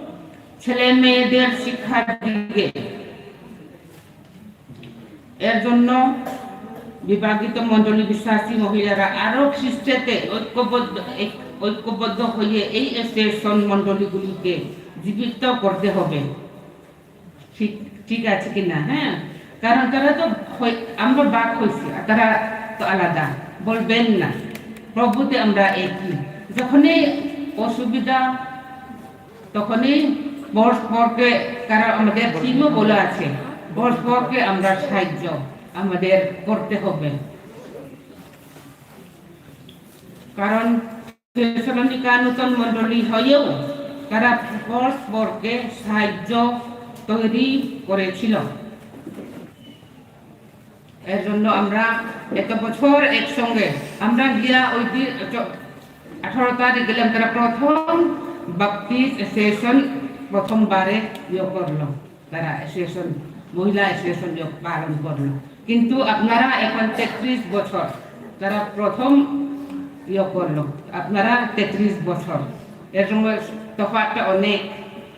ছেলে মেয়েদের শিক্ষার দিকে এর জন্য বিভাগীয় মণ্ডলী বিশ্বাসী মহিলারা আরো খ্রিস্টেতে ঐক্যবদ্ধ, এক-, ঐক্যবদ্ধ হয়ে এই অ্যাসোসিয়েশন মণ্ডলীগুলিকে জীবিত করতে হবে। ঠিক, ঠিক আছে কি না? হ্যাঁ, কারণ তারা তো হয়, আমরা বাক হয়েছি, আর তারা তো আলাদা, বলবেন না। প্রভুতে আমরা একই। যখনই অসুবিধা তখনই পরস্পরকে, কারণ আমাদের থিমও বলা আছে, পরস্পরকে আমরা সাহায্য আমাদের করতে হবে। কারণ থেসলোনিকা নতুন মণ্ডলী হয়েও তারা পরস্পরকে সাহায্য তৈরি করেছিল। এর জন্য আমরা এত বছর একসঙ্গে, আমরা গিয়া ওই দিন চ-, আঠারো তারিখ গেলাম, তারা প্রথম বাপ্তিস্ট অ্যাসোসিয়েশন প্রথমবারে ইয়ে করলো, তারা অ্যাসোসিয়েশন, মহিলা অ্যাসোসিয়েশন ইয়ে পালন করলো। কিন্তু আপনারা এখন তেত্রিশ বছর, তারা প্রথম ইয়ে করলো, আপনারা তেত্রিশ বছর, এর জন্য তফাৎটা অনেক,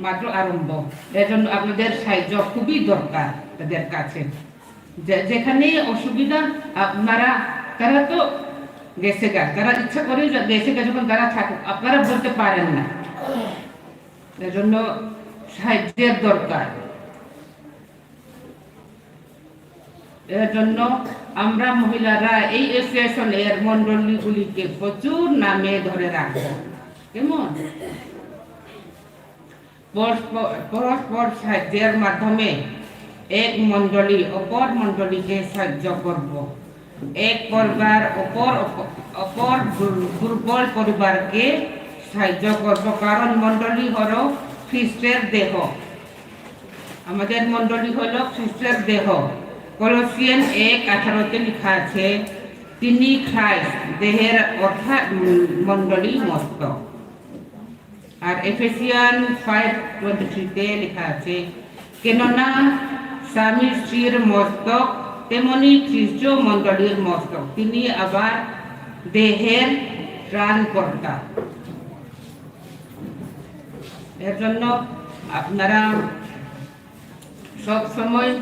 মাত্র আরম্ভ। এর জন্য আপনাদের সাহায্য খুবই দরকার তাদের কাছে। যে-, যেখানে অসুবিধা, আপনারা, তারা তো গেছে গা, তারা ইচ্ছা করে যে গেছে গা, যখন তারা থাকুক, আপনারা বলতে পারেন না, এর জন্য সাহায্যের দরকার। এর জন্য আমরা মহিলারা এই অ্যাসোসিয়েশনের মণ্ডলীগুলিকে প্রচুর নামে ধরে রাখবো। কেমন? পরস্পর, পরস্পর সাহায্যের মাধ্যমে এক মণ্ডলী অপর মণ্ডলীকে সাহায্য করব। এক পরিবার অপর, অপ-, অপর দুর-, দুর্বল পরিবারকে সাহায্য করব, কারণ মণ্ডলী হলো খ্রিস্টের দেহ। আমাদের মণ্ডলী হলো খ্রিস্টের দেহ। কলোসিয়ান এক আঠারোতে লেখা আছে, "তিনি খ্রাইস্ট, দেহের অর্থাৎ, উম, মণ্ডলী মস্তক।" আর এফেসিয়ান ফাইভ টোয়েন্টি থ্রিতে লেখা আছে, "কেননা স্বামী স্ত্রীর মস্তক, তেমনি খ্রিস্ট মণ্ডলীর মস্তক, তিনি আবার দেহের ত্রাণকর্তা।" এর জন্য আপনারা সব সময়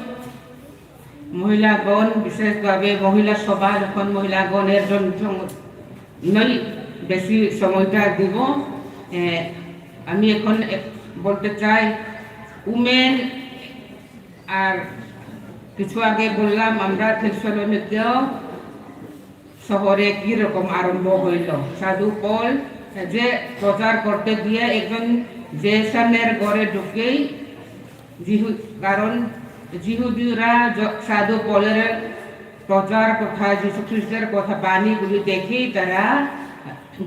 মহিলাগণ, বিশেষভাবে মহিলা সভা, যখন মহিলাগণের জন্য বেশি সময়টা দিব। এ, আমি এখন এক-, বলতে চাই, উমেন, আর কিছু আগে বললাম আমরা থেসলোনিকেও শহরে কি রকম আরম্ভ হইল। সাধু পল যে প্রচার করতে গিয়ে একজন জেসানের ঘরে ঢুকেই জিহু-, কারণ জিহুদিরা য-, সাধু পলের প্রচার কথা, যীশু খ্রিস্টের কথা, বাণীগুলি দেখেই তারা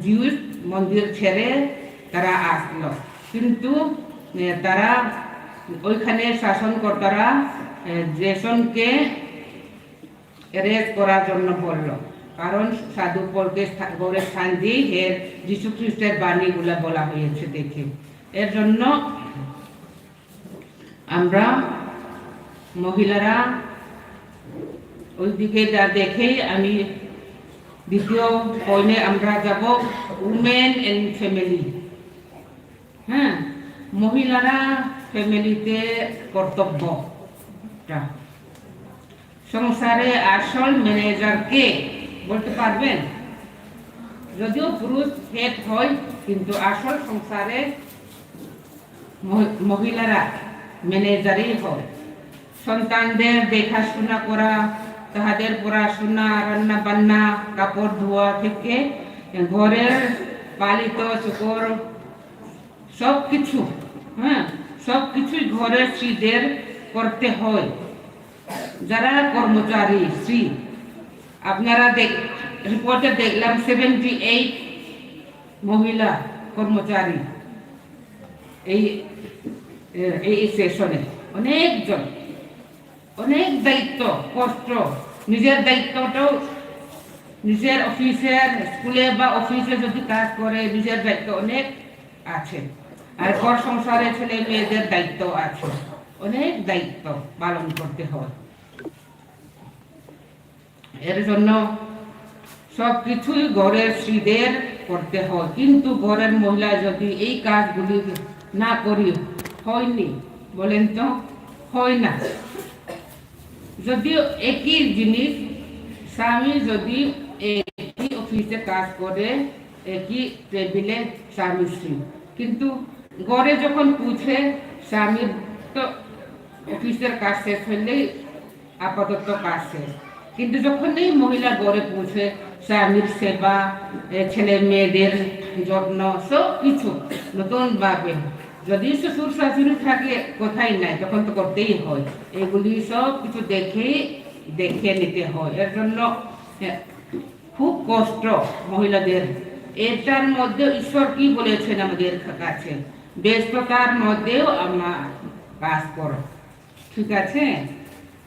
জিউস মন্দির ছেড়ে তারা আসলো। কিন্তু, এ, তারা ওইখানে শাসনকর্তারা, এ, জেসনকে অ্যারেস্ট করার জন্য বলল, কারণ সাধু পলকে স্থা-, গৌড়ের স্থান দিয়ে এর যীশু খ্রিস্টের বাণীগুলা বলা হয়েছে দেখে। এর জন্য আমরা মহিলারা ওইদিকে যা দেখেই আমি দ্বিতীয় পয়েন্টে আমরা যাব উমেন এন্ড ফ্যামিলি। হ্যাঁ, মহিলারা ফ্যামিলিতে কর্তব্যটা। সংসারে আসল ম্যানেজার কে বলতে পারবেন? যদিও পুরুষ হেড হয়, কিন্তু আসল সংসারে মহি-, মহিলারা ম্যানেজারই হয়। সন্তানদের দেখাশোনা করা, তাদের পড়াশোনা, রান্না বান্না, কাপড় ধোয়া থেকে ঘরের পালিত চাকর সব কিছু, হ্যাঁ, সব কিছুই ঘরের স্ত্রীদের করতে হয়। যারা কর্মচারী স্ত্রী, আপনারা দেখ-, রিপোর্টে দেখলাম সেভেন্টি এইট মহিলা কর্মচারী এই, এ, এই সেশনে অনেকজন, অনেক দায়িত্ব, কষ্ট, নিজের দায়িত্বটাও নিজের অফিসের, স্কুলে বা অফিসে যদি কাজ করে, নিজের দায়িত্ব অনেক আছে। আর ঘর সংসারে ছেলে মেয়েদের দায়িত্ব আছে, অনেক দায়িত্ব পালন করতে হয়। এর জন্য সব কিছুই ঘরের স্ত্রীদের করতে হয়, কিন্তু ঘরের মহিলা যদি এই কাজগুলি না করি, হয়নি, বলেন তো, হয় না। যদিও একই জিনিস, স্বামী যদি একই অফিসে কাজ করে, একই টেবিলে স্বামী স্ত্রী, কিন্তু ঘরে যখন পৌঁছে, স্বামীর তো অফিসের কাজ শেষ হইলেই আপাতত কাজ শেষ। কিন্তু যখনই মহিলা ঘরে পৌঁছে, স্বামীর সেবা, এ, ছেলে মেয়েদের যত্ন, সব কিছু নতুনভাবে, যদি শ্বশুর শাশুড়ি থাকে, কথাই নাই, তখন তো করতেই হয়। এগুলি সব কিছু দেখেই, দেখে নিতে হয়। এর জন্য, এ, খুব কষ্ট মহিলাদের। এটার মধ্যে ঈশ্বর কি বলেছেন আমাদের কাছে? ব্যস্ততার মধ্যেও আমরা কাজ করো। ঠিক আছে?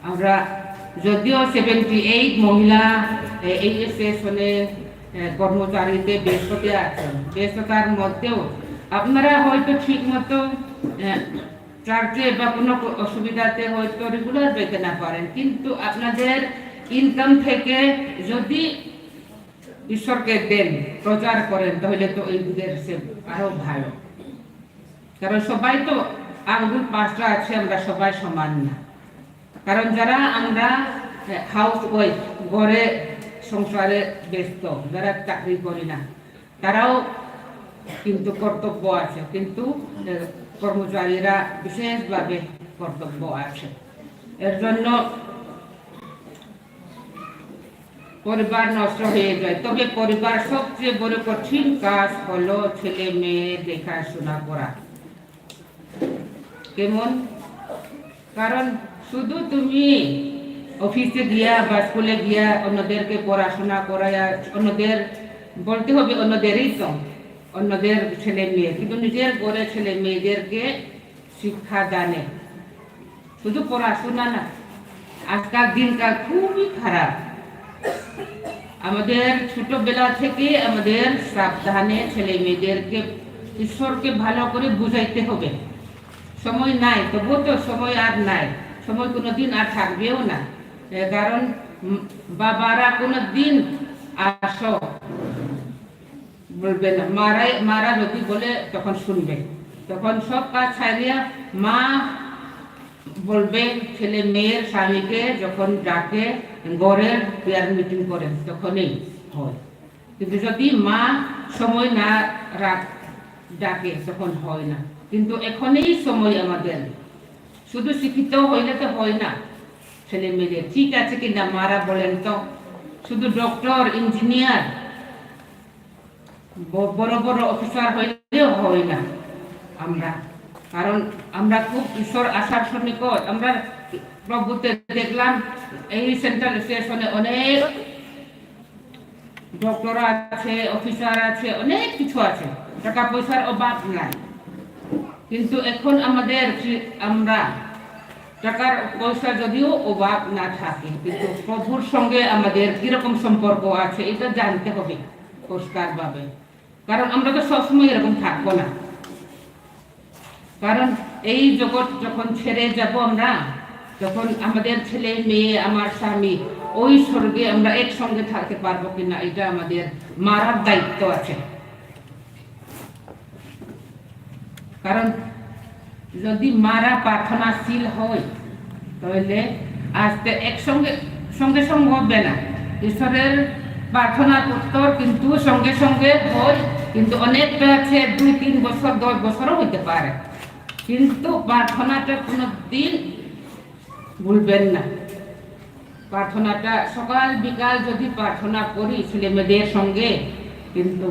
আমরা যদিও সেভেন্টি এইট মহিলা, এ, এই সেশনে, এ, কর্মচারীতে ব্যস্ততে আছেন, ব্যস্ততার মধ্যেও আপনারা হয়তো ঠিক মতো, এ, চার্চে বা কোনো ক-, অসুবিধাতে হয়তো রেগুলার যেতে না পারেন, কিন্তু আপনাদের ইনকাম থেকে যদি ঈশ্বরকে দেন, প্রচার করেন, তাহলে তো এই যুগের সে আরো ভালো। কারণ সবাই তো আঙ্গুল পাঁচটা আছে, আমরা সবাই সমান না। কারণ যারা আমরা, এ, হাউস ওয়াইফ, ঘরে সংসারে ব্যস্ত, যারা চাকরি করি না, তারাও কিন্তু কর্তব্য আছে, কিন্তু, এ, কর্মচারীরা বিশেষভাবে কর্তব্য আছে। এর জন্য পরিবার নষ্ট হয়ে যায়, তবে পরিবার সবচেয়ে বড় কঠিন কাজ হলো ছেলে মেয়ে দেখাশোনা করা। কেমন? কারণ শুধু তুমি অফিসে গিয়া বা স্কুলে গিয়া অন্যদেরকে পড়াশোনা করায়, অন্যদের বলতে হবে অন্যদেরই তো, অন্যদের ছেলে মেয়ে, কিন্তু নিজের ঘরে ছেলে মেয়েদেরকে শিক্ষা দানে, শুধু পড়াশোনা না, আজকাল দিনকাল খুবই খারাপ। আমাদের ছোটবেলা থেকে আমাদের সাবধানে ছেলে মেয়েদেরকে ঈশ্বরকে ভালো করে বুঝাইতে হবে। সময় নাই, তবুও তো সময় আর নাই, সময় কোনোদিন আর থাকবেও না। এ, কারণ, উম, বাবারা কোনোদিন আসো বলবে না, মারাই, মারা যদি বলে তখন শুনবে। তখন সব কাজ ছাড়িয়া মা বলবে, ছেলে মেয়ের স্বামীকে যখন ডাকে, ঘরের প্রেয়ার মিটিং করে, তখনই হয়। কিন্তু যদি মা সময় না রাখ, ডাকে, তখন হয় না। কিন্তু এখনই সময় আমাদের, শুধু শিক্ষিত হইলে তো হয় না। ছেলে মেয়েদের ঠিক আছে কিনা মারা বলেন তো, শুধু ডক্টর, ইঞ্জিনিয়ার, ব-, বড় বড় অফিসার হইলেও হয় না আমরা, কারণ আমরা খুব ঈশ্বর আশার সন্নিকট। আমরা প্রভুতে দেখলাম এই সেন্ট্রাল স্টেশনে অনেক ডক্টর আছে, অফিসার আছে, অনেক কিছু আছে, টাকা পয়সার অভাব নাই। কিন্তু এখন আমাদের কি, আমরা টাকার পয়সা যদিও অভাব না থাকে, কিন্তু প্রভুর সঙ্গে আমাদের কিরকম সম্পর্ক আছে, এটা জানতে হবে পরিষ্কারভাবে। কারণ আমরা তো সবসময় এরকম থাকবো না। কারণ এই জগৎ যখন ছেড়ে যাব আমরা, তখন আমাদের ছেলে মেয়ে, আমার স্বামী, ওই স্বর্গে আমরা একসঙ্গে থাকতে পারবো কিনা, এটা আমাদের মারার দায়িত্ব আছে। কারণ যদি মারা প্রার্থনাশীল হয়, তাহলে আসতে একসঙ্গে, সঙ্গে সঙ্গে হবে না। ঈশ্বরের প্রার্থনার উত্তর কিন্তু সঙ্গে সঙ্গে হয়, কিন্তু অনেকটা আছে দুই তিন বছর, দশ বছরও হইতে পারে, কিন্তু প্রার্থনাটা কোনো দিন ভুলবেন না। প্রার্থনাটা সকাল বিকাল যদি প্রার্থনা করি ছেলে মেয়েদের সঙ্গে, কিন্তু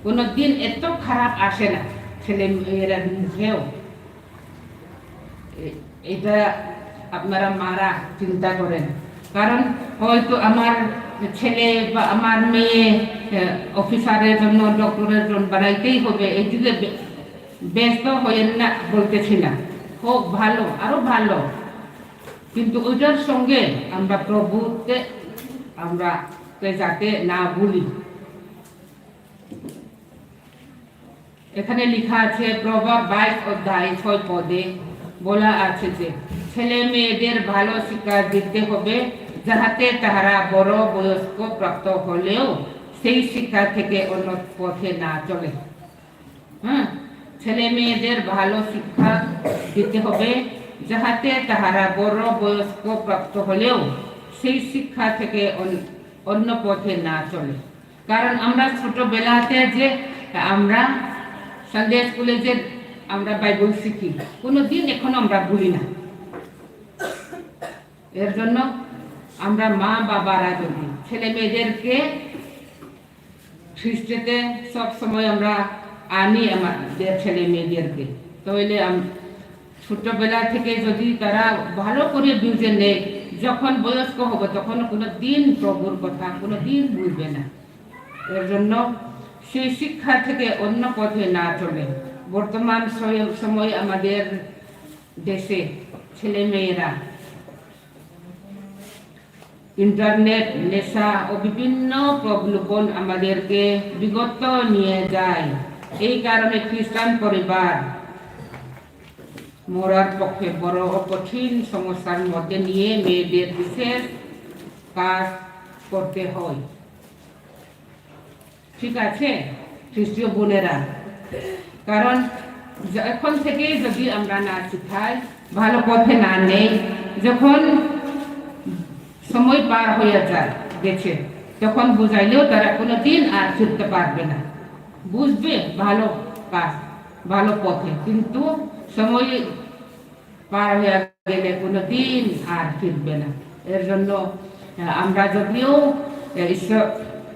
কোনো দিন এত খারাপ আসে না ছেলে মেয়েরা মুখেও। এ-, এটা আপনারা মারা চিন্তা করেন, কারণ হয়তো আমার ছেলে বা আমার মেয়ে, এ, অফিসারের জন্য, ডক্টরের জন্য বানাইতেই হবে, এই দিকে বে-, ব্যস্ত হয়েন না বলতেছি না, হোক ভালো, আরো ভালো, কিন্তু ওইটার সঙ্গে আমরা প্রভুতে আমরা তে যাতে না ভুলি। এখানে লেখা আছে, প্রভাব বাইশ অধ্যায় ছয় পদে বলা আছে যে ছেলে মেয়েদের ভালো শিক্ষা দিতে হবে, যাহাতে তাহারা বড় বয়স্ক প্রাপ্ত হলেও সেই শিক্ষা থেকে অন্য পথে না চলে। হ্যাঁ, ছেলে মেয়েদের ভালো শিক্ষা দিতে হবে, যাহাতে তাহারা বড় বয়স্ক প্রাপ্ত হলেও সেই শিক্ষা থেকে অন-, অন্য পথে না চলে। কারণ আমরা ছোটবেলাতে যে আমরা সানডে স্কুলে যে আমরা বাইবেল শিখি, কোনোদিন এখনো আমরা ভুলি না। এর জন্য আমরা মা বাবারা যদি ছেলে মেয়েদেরকে খ্রিস্টেতে সব সময় আমরা আনি আমাদের ছেলে মেয়েদেরকে, তাহলে আম-, ছোটবেলা থেকে যদি তারা ভালো করে বুঝে নেয়, যখন বয়স্ক হবে তখন কোনো দিন প্রভুর কথা কোনো দিন ভুলবে না। এর জন্য সেই শিক্ষা থেকে অন্য পথে না চলে। বর্তমান সয়-, সময় আমাদের দেশে ছেলে মেয়েরা ইন্টারনেট, নেশা ও বিভিন্ন প্রলোভন আমাদেরকে বিগত নিয়ে যায়। এই কারণে খ্রিস্টান পরিবার মরার পক্ষে বড় ও কঠিন সমস্যার মধ্যে নিয়ে মেয়েদের বিশেষ কাজ করতে হয়। ঠিক আছে, খ্রিস্টীয় বোনেরা, কারণ য-, এখন থেকেই যদি আমরা না শিখাই, ভালো পথে না নেই, যখন সময় পার হয়ে যায়, গেছে, তখন বুঝাইলেও তারা কোনোদিন আর ফিরতে পারবে না। বুঝবে ভালো কাজ, ভালো পথে, কিন্তু সময় পার হয়ে গেলে কোনোদিন আর ফিরবে না। এর জন্য, আহ, আমরা যদিও, আহ, ঈশ্বর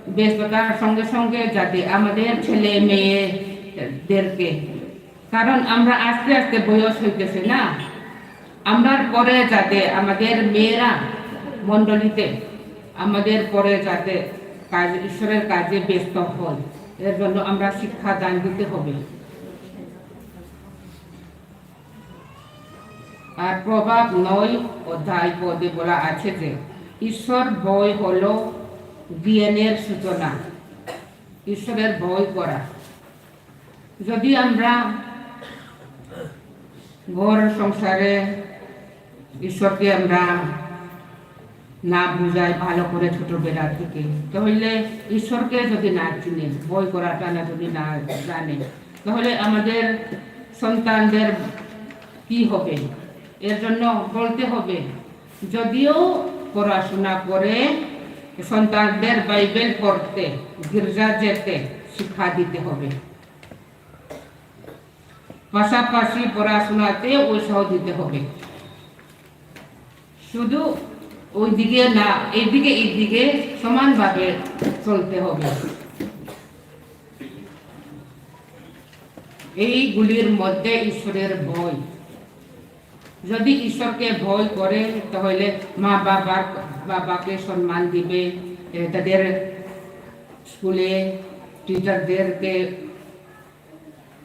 ব্যস্ততার সঙ্গে সঙ্গে যাতে আমাদের ছেলে মেয়েদেরকে, কারণ আমরা আস্তে আস্তে বয়স হইতেছে না, আমরার পরে যাতে আমাদের মেয়েরা মণ্ডলীতে আমাদের পরে যাতে কাজ, ঈশ্বরের কাজে ব্যস্ত হয়, এর জন্য আমরা শিক্ষা দান দিতে হবে। আর প্রভাব নয় অধ্যায় পদে বলা আছে যে ঈশ্বর ভয় হলো জ্ঞানের সূচনা। ঈশ্বরের ভয় করা। যদি আমরা ঘর সংসারে ঈশ্বরকে আমরা না বুঝাই ভালো করে ছোটবেলা থেকে, তাহলে ঈশ্বরকে যদি না চিনে, ভয় করাটা না যদি না জানে, তাহলে আমাদের সন্তানদের কি হবে? এর জন্য বলতে হবে, যদিও পড়াশোনা করে, সন্তানদের বাইবেল পড়তে, গির্জা যেতে শিক্ষা দিতে হবে, পাশাপাশি পড়াশোনাতে উৎসাহ দিতে হবে। শুধু ওইদিকে না, এইদিকে এইদিকে সমানভাবে চলতে হবে। এইগুলির মধ্যে ঈশ্বরের ভয়। যদি ঈশ্বরকে ভয় করে, তাহলে মা বাবার, বাবাকে সম্মান দিবে, এ, তাদের স্কুলে টিচারদেরকে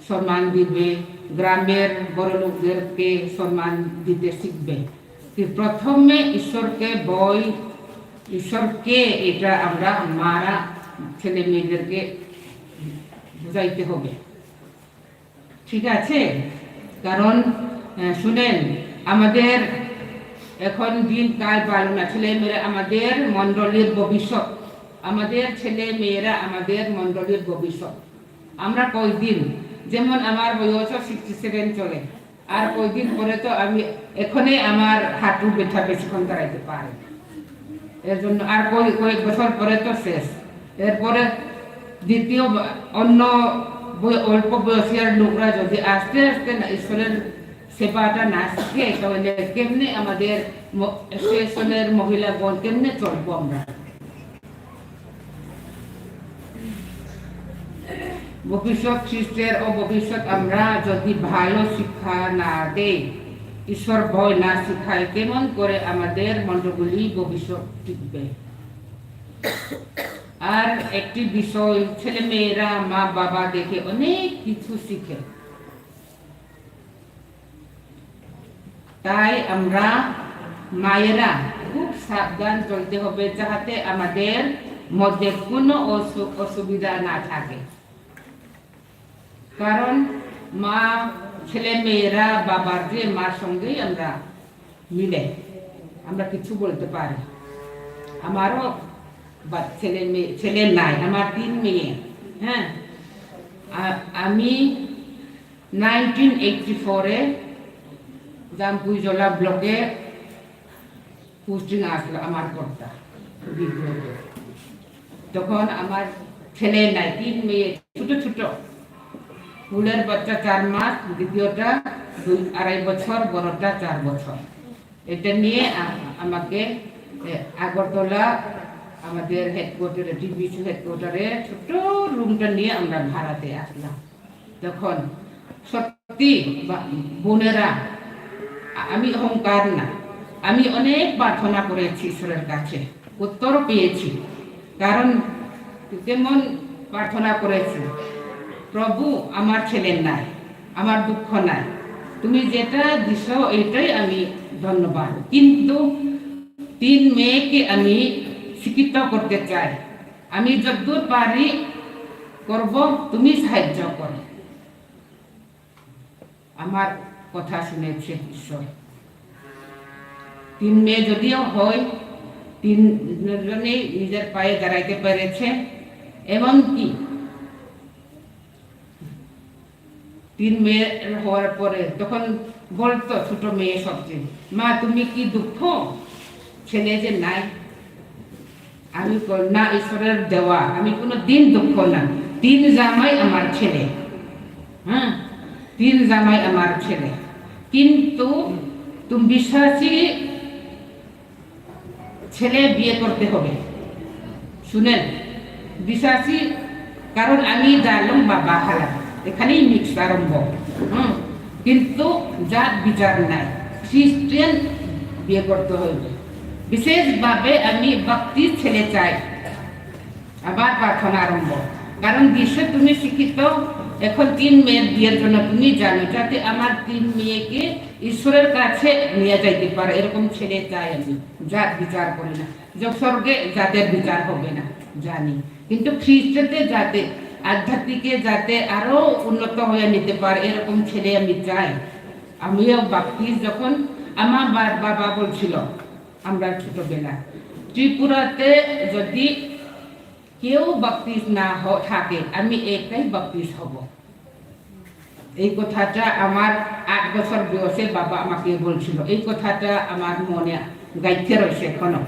সম্মান দিবে, গ্রামের বড় লোকদেরকে সম্মান দিতে শিখবে। তো প্রথমে ঈশ্বরকে ভয়, ঈশ্বরকে, এটা আমরা মারা ছেলে মেয়েদেরকে বুঝাইতে হবে। ঠিক আছে? কারণ, আহ, শুনেন, আমাদের এখন দিনকাল ভালো না। ছেলে মেয়েরা আমাদের মণ্ডলীর ভবিষ্যৎ, আমাদের ছেলে মেয়েরা আমাদের মণ্ডলীর ভবিষ্যৎ। আমরা কয়দিন, যেমন আমার বয়সও সিক্সটি সেভেন চলে, আর কয়দিন পরে তো আমি, এখনই আমার হাঁটু ব্যথা, বেশিক্ষণ দাঁড়াইতে পারে না। এর জন্য আর কয়েক, কয়েক বছর পরে তো শেষ। এরপরে দ্বিতীয় বা-, অন্য বয়-, অল্প বয়সী আর লোকরা যদি আস্তে আস্তে না, ঈশ্বরের সেবাটা না শিখে, তাহলে কেমনে আমাদের ম-, association-এর মহিলাগণ কেমনে চলবো আমরা? ভবিষ্যৎ খ্রিস্টের ও ভবিষ্যৎ আমরা যদি ভালো শিক্ষা না দেই, ঈশ্বর ভয় না শিখাই, কেমন করে আমাদের মণ্ডলী ভবিষ্যৎ টিকবে? আর একটি বিষয়, ছেলে মেয়েরা মা বাবা দেখে অনেক কিছু শিখে। তাই আমরা মায়েরা খুব সাবধান চলতে হবে, যাহাতে আমাদের মধ্যে কোনো অসু-, অসুবিধা না থাকে। কারণ মা, ছেলে মেয়েরা বাবার যে মার সঙ্গেই আমরা মিলে, আমরা কিছু বলতে পারি। আমারও বা-, ছেলে মেয়ে, ছেলে নাই, আমার তিন মেয়ে। হ্যাঁ, আ-, আমি নাইনটিন এইটটি ফোরে জামপুইজলা ব্লকে পোস্টিং আসলো আমার কর্তা বিদ্রোহে। তখন আমার ছেলে নাই, তিন মেয়ে, ছোট ছোট। ফুলের বাচ্চা চার মাস, দ্বিতীয়টা দুই আড়াই বছর, বড়টা চার বছর। এটা নিয়ে আ-, আমাকে, এ, আগরতলা আমাদের হেডকোয়ার্টারে, টিবিসি হেডকোয়ার্টারে ছোট রুমটা নিয়ে আমরা ভাড়াতে আসলাম। তখন সত্যি বা-, বোনেরা, আ-, আমি অহংকার না, আমি অনেক প্রার্থনা করেছি ঈশ্বরের কাছে, উত্তর পেয়েছি। কারণ যেমন প্রার্থনা করেছি, "প্রভু, আমার ছেলে নাই, আমার দুঃখ নাই, তুমি যেটা দিছো এটাই আমি ধন্যবাদ, কিন্তু তিন মেয়েকে আমি শিক্ষিত করতে চাই, আমি যতদূর পারি করব, তুমি সাহায্য করো।" আমার কথা শুনেছে ঈশ্বর। তিন মেয়ে যদিও হয়, তিনজনেই নিজের পায়ে দাঁড়াইতে পেরেছে। এমনকি তিন মেয়ে হওয়ার পরে তখন বলতো ছোট মেয়ে সবচেয়ে, "মা, তুমি কি দুঃখ ছেলে যে নাই?" আমি কই, "না, ঈশ্বরের দেওয়া, আমি কোনো দিন দুঃখ না। তিন জামাই আমার ছেলে, হ্যাঁ, তিন জামাই আমার ছেলে, কিন্তু তুমি বিশ্বাসী ছেলে বিয়ে করতে হবে।" শুনেন, বিশ্বাসী, কারণ আমি জানলাম বাবা হালা, এখানেই মিক্স আরম্ভ। হুম, কিন্তু জাত বিচার নাই, খ্রিস্টান বিয়ে করতে হবে। বিশেষভাবে আমি বাপ্তিস্ত ছেলে চাই। আবার প্রার্থনা আরম্ভ, কারণ বিশ্বে তুমি শিক্ষিত, এখন তিন মেয়ের বিয়ের জন্য তুমি জানো, যাতে আমার তিন মেয়েকে ঈশ্বরের কাছে নিয়ে যাইতে পারে, এরকম ছেলে চাই আমি। জাত বিচার করি না, যে স্বর্গে জাতের বিচার হবে না জানি, কিন্তু খ্রিস্টতে যাতে, আধ্যাত্মিকে যাতে আরো উন্নত হয়ে নিতে পারে, এরকম ছেলে আমি চাই। আমিও বাপ্তিস্ত যখন আমার বা-, বাবা বলছিল, আমরা ছোটবেলা ত্রিপুরাতে যদি কেউ বাপ্তিস্ত না হ-, থাকে, আমি একাই বাপ্তিস্ত হব। এই কথাটা আমার আট বছর বয়সে বাবা আমাকে বলছিল। এই কথাটা আমার মনে গাইতে রয়েছে এখনো।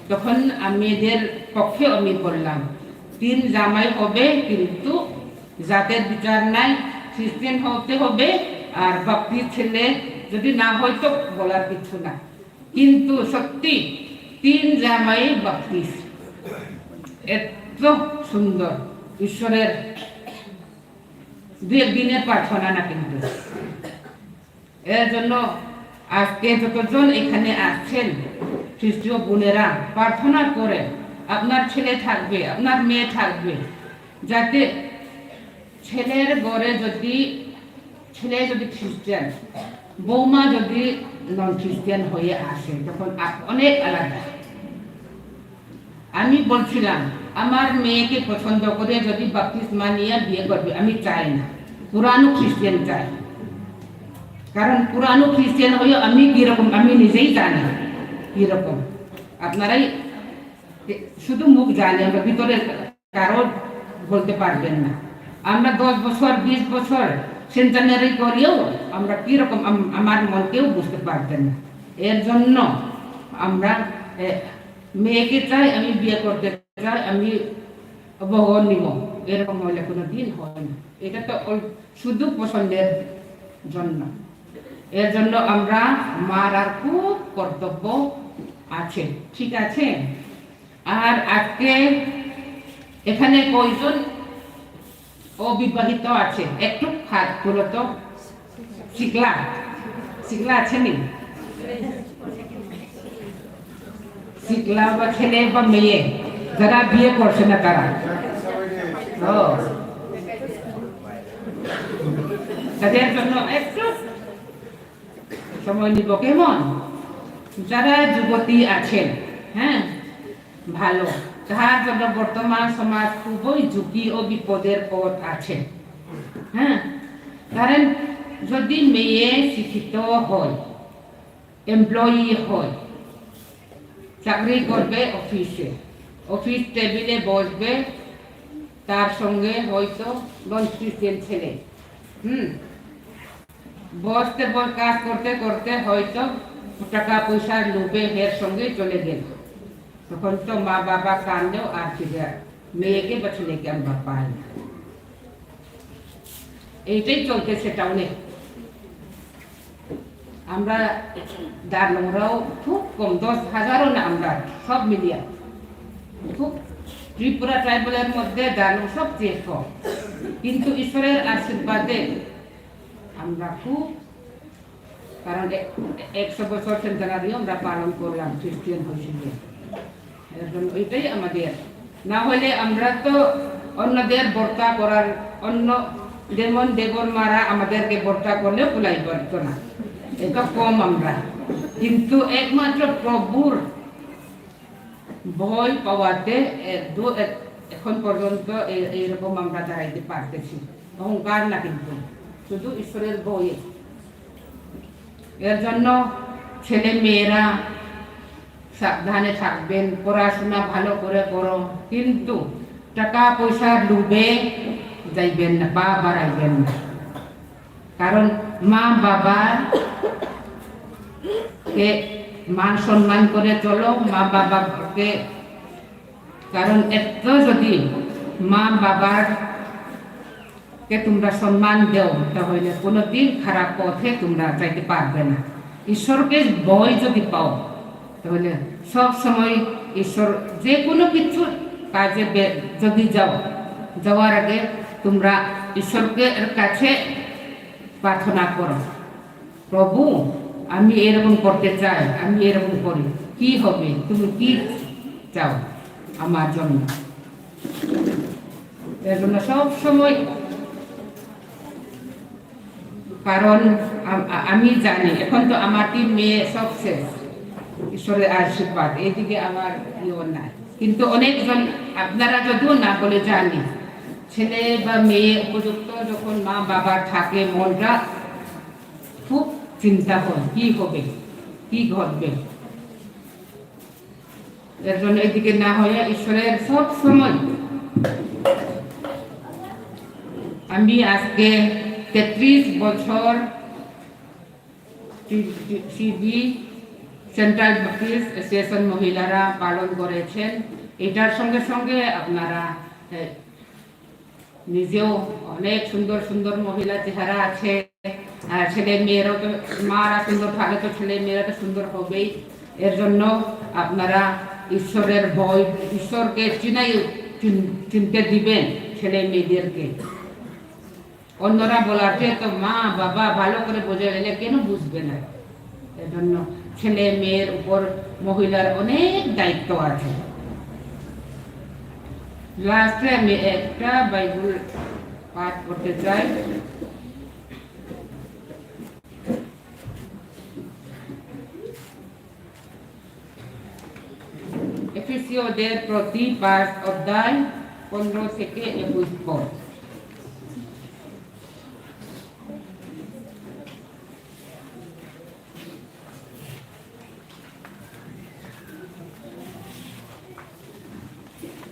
তখন আমি এদের পক্ষে আমি বললাম, "তিন জামাই হবে, কিন্তু জাতের বিচার নাই, খ্রিস্টান হতে হবে, আর বাপ্তিস্ত ছেলে যদি না হয় তো বলার কিছু না।" কিন্তু সত্যি তিন জামাই বাপ্তিস্ত, এত সুন্দর, ঈশ্বরের দু একদিনের প্রার্থনা না কিন্তু। এর জন্য আজকে যতজন এখানে আসছেন, খ্রিস্টীয় বোনেরা, প্রার্থনা করেন, আপনার ছেলে থাকবে, আপনার মেয়ে থাকবে, যাতে ছেলের ঘরে যদি, ছেলে যদি খ্রিস্টান, বৌমা যদি নন খ্রিস্টান হয়ে আসে, তখন আপ-, অনেক আলাদা। আমি বলছিলাম, আমার মেয়েকে পছন্দ করে যদি বাপ্তিস্মা নিয়ে বিয়ে করবে, আমি চাই না, পুরানো খ্রিস্টান চাই। কারণ পুরানো খ্রিস্টান হয়েও আমি কিরকম, আমি নিজেই জানি কিরকম। আপনারাই শুধু মুখ জানি, আমরা ভিতরে কারো বলতে পারবেন না। আমরা দশ বছর, বিশ বছর সেন্টানারি করিও আমরা কিরকম আম-, আমার মন কেউ বুঝতে পারবেন না। এর জন্য আমরা, এ, মেয়েকে চাই, আমি বিয়ে করতে চাই, আমি বউ নিব, এরকম হলে কোনো দিন হয় না। এটা তো অল-, শুধু পছন্দের জন্য। এর জন্য আমরা মার আর খুব কর্তব্য আছে, ঠিক আছে? আর আজকে এখানে কয়জন অবিবাহিত আছে? একটু হাত তুলো তো। শিকলা, শিকলা আছে নি? শিকলা বা ছেলে বা মেয়ে, যারা বিয়ে করছে না তারা। ও, তাদের জন্য একটু সময় নিব, কেমন? যারা যুবতী আছেন, হ্যাঁ, ভালো, তার জন্য বর্তমান সমাজ খুবই ঝুঁকি ও বিপদের পথ আছে। হ্যাঁ, কারণ যদি মেয়ে শিক্ষিত হয়, এমপ্লয়ি হয়, চাকরি করবে অফিসে, অফিস টেবিলে বসবে, তার সঙ্গে হয়তো নন খ্রিস্টান ছেলে, হুম, বসতে বস-, কাজ করতে করতে হয়তো টাকা পয়সার লোভে এর সঙ্গে চলে গেল। তখন তো মা বাবা কান্দেও আর ফিরে মেয়েকে বা ছেলেকে আমরা পাই না। এইটাই চলতেছে টাউনে। আমরা দারলংরাও খুব কম, দশ হাজারও না আমরা, সব মিলিয়া খুব। ত্রিপুরা ট্রাইবালের মধ্যে দারলং সবচেয়ে কম, কিন্তু ঈশ্বরের আশীর্বাদে আমরা খুব, কারণ এ-, একশো বছর সেন্টানারিও আমরা পালন করলাম খ্রিস্টিয়ান হয়েছিল। এর জন্য এটাই আমাদের, না হলে আমরা তো অন্যদের বর্তা করার, অন্য যেমন দেবর মারা আমাদেরকে বর্তা করলেও কুলাই পারতো না, এটা কম আমরা। কিন্তু একমাত্র প্রভুর ভয় পাওয়াতে এ-, দু-, এ-, এখন পর্যন্ত এ-, এইরকম আমরা দাঁড়াইতে পারতেছি। অহংকার না, কিন্তু শুধু ঈশ্বরের ভয়ে। এর জন্য ছেলে মেয়েরা সাবধানে থাকবেন, পড়াশোনা ভালো করে করো, কিন্তু টাকা পয়সার লোভে যাইবেন না, পা বাড়াইবেন না। কারণ মা বাবার কে মান সম্মান করে চলো, মা বাবাকে, কারণ এত যদি মা বাবার কে তোমরা সম্মান দাও, তাহলে কোনোদিন খারাপ পথে তোমরা যাইতে পারবে না। ঈশ্বরকে ভয় যদি পাও, তাহলে সব সময় ঈশ্বর যে কোনো কিছু কাজে বে-, যদি যাও, যাওয়ার আগে তোমরা ঈশ্বরকে কাছে প্রার্থনা করো, "প্রভু, আমি এরকম করতে চাই, আমি এরকম করি, কি হবে? তুমি কি চাও আমার জন্য?" এর জন্য সব সময়, কারণ আম-, আ-, আমি জানি এখন তো আমার তিন মেয়ে সব শেষ, ঈশ্বরের আশীর্বাদ, এইদিকে আমার ইয়েও নাই। কিন্তু অনেকজন, আপনারা যদিও না বলে জানি, ছেলে বা মেয়ে উপযুক্ত যখন মা বাবা থাকে, মনটা খুব চিন্তা হয়, কি হবে, কি ঘটবে। এর জন্য এদিকে না হয়ে ঈশ্বরের সব সময়। আমি আজকে তেত্রিশ বছর C-, C-, CB, central baptist association মহিলারা পালন করেছেন। এটার সঙ্গে সঙ্গে আপনারা, এ, নিজেও অনেক সুন্দর সুন্দর মহিলা চেহারা আছে। আর ছেলে মেয়েরাও তো, মারা সুন্দর থাকলে তো ছেলে মেয়েরা তো সুন্দর হবেই। এর জন্য আপনারা ঈশ্বরের ভয়, ঈশ্বরকে চিনাই, চিন-, চিনতে দিবেন ছেলে মেয়েদেরকে। অন্যরা বলার যে তো মা বাবা ভালো করে বোঝালে কেন বুঝবে না? এজন্য ছেলে মেয়ের উপর মহিলার অনেক দায়িত্ব আছে। লাস্টে আমি একটা বাইবেল পাঠ করতে চাই। এফেসীয়দের প্রতি পাঁচ অধ্যায় পনেরো থেকে একুশ পদ।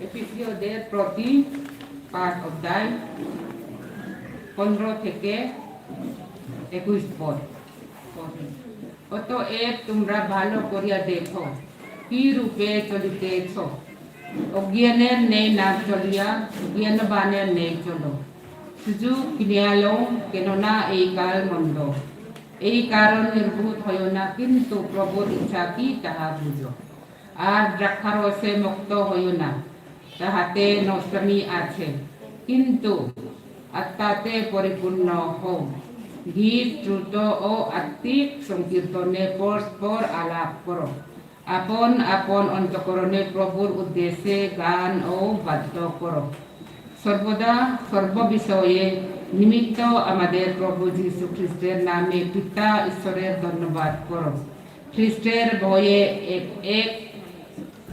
এফেসীয়দের প্রতি পাঁচ অধ্যায় পনেরো থেকে একুশ পদ। অতএব তোমরা ভালো করিয়া দেখো, কি রূপে চলিতেছ। অজ্ঞানের ন্যায় না চলিয়া জ্ঞানবানের ন্যায় চলো। সুযোগ কিনিয়া লও, কেননা এই কাল মন্দ। এই কারণ নির্বোধ হইও না, কিন্তু প্রভুর ইচ্ছা কি তাহা বুঝো। আর দ্রাক্ষারসে মত্ত হইও না, তাহাতে নষ্টামি আছে, কিন্তু আত্মাতে পরিপূর্ণ হও। গীত, দ্রুত ও আত্মিক সংকীর্তনে পরস্পর আলাপ করো। আপন আপন অন্তঃকরণে প্রভুর উদ্দেশ্যে গান ও বাদ্য করো। সর্বদা সর্ব বিষয়ে নিমিত্ত আমাদের প্রভু যীশু খ্রিস্টের নামে পিতা ঈশ্বরের ধন্যবাদ করো। খ্রিস্টের ভয়ে এক, এক,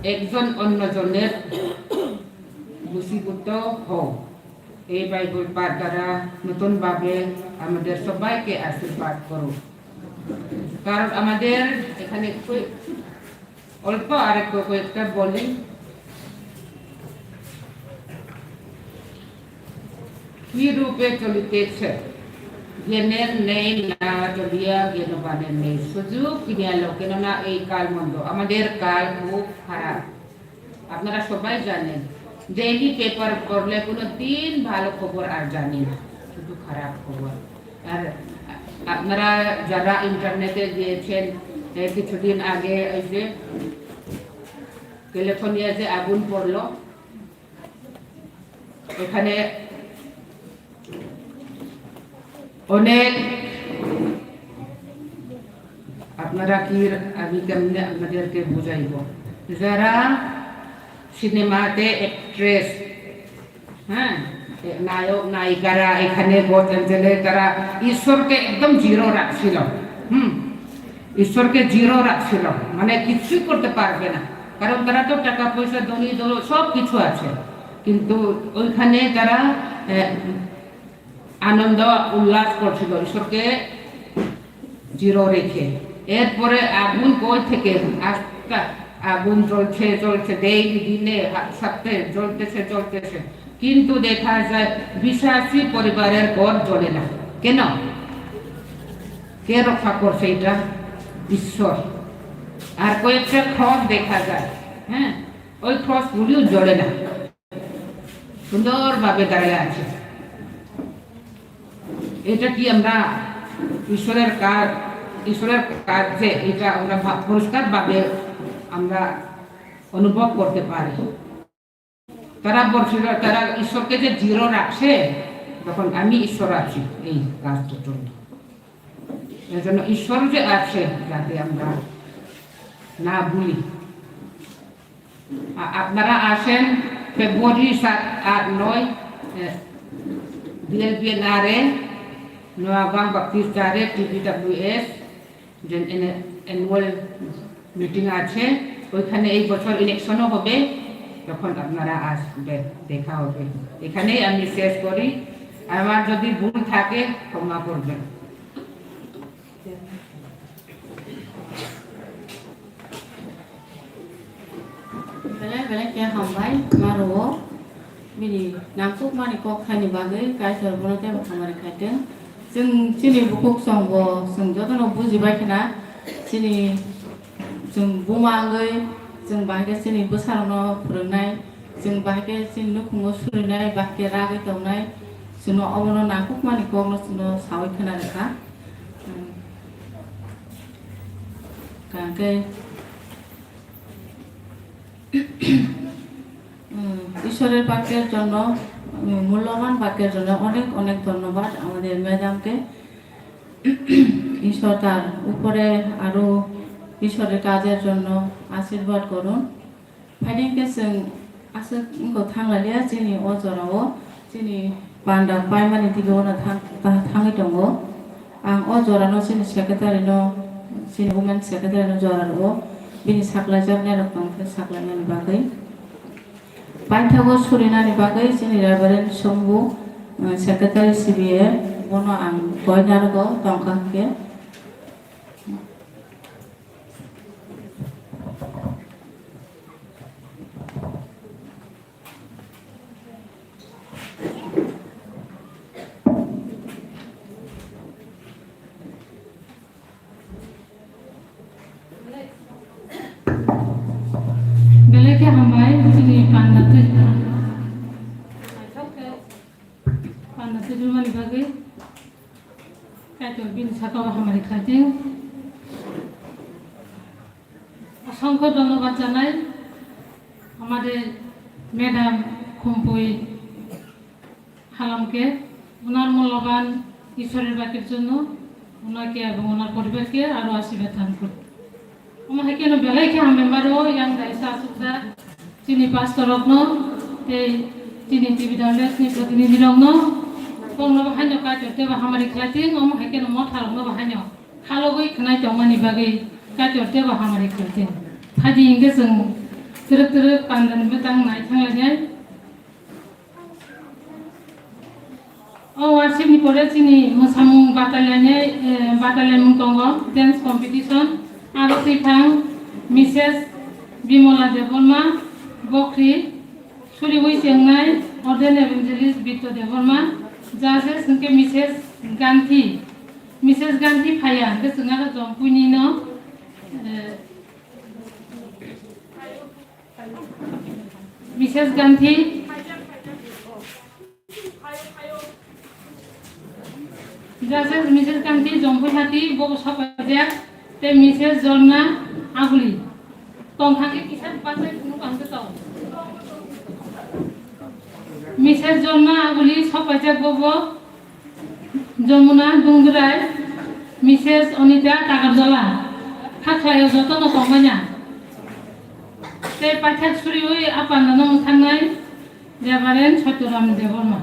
একজন অন্যজনের বশীভূত হও। এই বাইবেল পাঠ দ্বারা নতুনভাবে আমাদের সবাইকে আশীর্বাদ করো। কারণ আমাদের এখানে কই-, অল্প আরেকটু কয়েকটা বলি। কি রূপে চলিতেছ, জ্ঞানের ন্যায় না চলিয়া জ্ঞানবানের ন্যায়। সুযোগ কিনিয়া লও, কেননা এই কাল মন্দ, আমাদের কাল খুব খারাপ। আপনারা সবাই জানেন, ডেইলি পেপার পড়লে কোনো দিন ভালো খবর আর জানি না, শুধু খারাপ খবর। আর আপনারা যারা ইন্টারনেটে গিয়েছেন, এ, কিছুদিন আগে ওই যে ক্যালিফোর্নিয়া যে আগুন পড়লো, এখানে অনেক, আপনারা কি, আমি কেমনে আপনাদেরকে বুঝাইব? যারা সিনেমাতে অ্যাক্ট্রেস, হ্যাঁ, এ, নায়ক নায়িকারা এখানে বলতেন যে তারা ঈশ্বরকে একদম জিরো রাখছিল। হুম, ঈশ্বরকে জিরো রাখছিল, মানে কিচ্ছুই করতে পারবে না, কারণ তারা তো টাকা পয়সা, ধনী দৌলত সব কিছু আছে, কিন্তু ওইখানে তারা, এ, আনন্দ উল্লাস করছিল ঈশ্বরকে জিরো রেখে। এরপরে আগুন কই থেকে, আস্তা আগুন জ্বলছে, জ্বলছে, ডেইলি দিনে, হা-, সপ্তাহে জ্বলতেছে, জ্বলতেছে। কিন্তু দেখা যায় বিশ্বাসী পরিবারের ঘর জ্বলে না। কেন? কে রক্ষা করছে এটা? ঈশ্বর। আর কয়েকটা ক্রস দেখা যায়, হ্যাঁ, ওই ক্রসগুলিও জ্বলে না, সুন্দরভাবে দাঁড়িয়ে আছে। এটা কি আমরা ঈশ্বরের কাজ, ঈশ্বরের কাজ যে এটা আমরা ভা-, পরিষ্কারভাবে আমরা অনুভব করতে পারি। তারা বলছিল, তারা ঈশ্বরকে যে জিরো রাখছে, তখন আমি ঈশ্বর আছি এই কাজটার জন্য। এর জন্য ঈশ্বর যে আছে, যাতে আমরা না ভুলি। আ-, আপনারা আসেন ফেব্রুয়ারি সাত, আট, নয়, এ, ডিএলপিএনআরএ, নোয়াগাং বাপ্তিস্তারে, টিবিডাব্লিউএস, যে এনে-, অ্যানুয়াল মিটিং আছে, ওইখানে এই বছর ইলেকশনও হবে, তখন আপনারা আসবেন, দেখা হবে। এখানেই আমি শেষ করি। আমার যদি ভুল থাকে, ক্ষমা করবেন। Belai belai khe hambai maro bini nangkukmani kok thaini bagwi Kaitor bono teibo hamari khaitwng. Chwng chini bukhuk chwngbo chwng jotono bujibai khna chini chwng buma wngwi chwng bahai khe chini bwsarokno phwrwngnai. Chwng bahai khe chini nukhungo surinai, bahai khe ragwi tongnai, chwngno obono nangkukmani kokno chwngno saui khna rwkha. Hwnkhe, উম, ঈশ্বরের বাক্যের জন্য, উম, মূল্যবান বাক্যের জন্য অনেক অনেক ধন্যবাদ আমাদের ম্যাডামকে। ঈশ্বর তার উপরে আরো ঈশ্বরের কাজের জন্য আশীর্বাদ করুন। Phaidi khe chwng Aswk wngkha thanglalia chini o jorao chini panda paimani dige ono thang-, ta-, thangwi tongo. Ang o jorano chini secretary no, chini women secretary no jora rwo, bini saklaijaknai rok tongkhe saklainani bagwi. Paithago surinani bagwi chini Reverend Songbu, eh, secretary C B A, bono ang koi narwgo tongkha hwnkhe. Belai khe hambai, chini panda twi-, panda twijlmani bagwi Kaitor bini sakao hamari khlaitwng. Osongkho dhonnobad janai, আমাদের madam Khumpui Halamke, ওনার মূল্যবান ঈশ্বরের বাক্যের জন্য ওনাকে এবং ওনার পরিবারকে আরো আশীর্বাদ দান করুন। Omo hai kheno belai khe hambai maro, yang dai sa suksa, chini pastor rokno, tei chini T V downloads ni protinidhi rokno, bongno bo haino Kaitor tebo hamari khlai thing, omo hai kheno motha rokno bo haino khalogwi khwnai tongmani bagwi Kaitor tebo hamari khlai thing. Phaidi hingke chwng twrwk twrwk pandani bwtang nai thanglainai. O worship ni pore chini mwsamung batalainai, eh, batalaimung tongo, dance competition, aro twi thang Missus Bimola Debbarma, Bokhri, suriwi chengnai, Ordained Evangelist Bitto Debbarma, judges hwnkhe Missus Ganthi, Missus Ganthi phaiya, hwnkhe chwng aro Jompuini no, eh, Missus Ganthi. Judges Missus Ganthi, Jompuihati, bo sopaijak, tei Missus Jorna Aguli. Tongthangkhe kisa bachai phunuk ang tong. Missus Jorna Aguli sopaijak bobo. Jomuna Dungrai, Missus Onita Takarjala, hakhlaio jotono tongbaina. Tei paithak suriwi a pandano mwthangnai Reverend Satyaram Debbarma.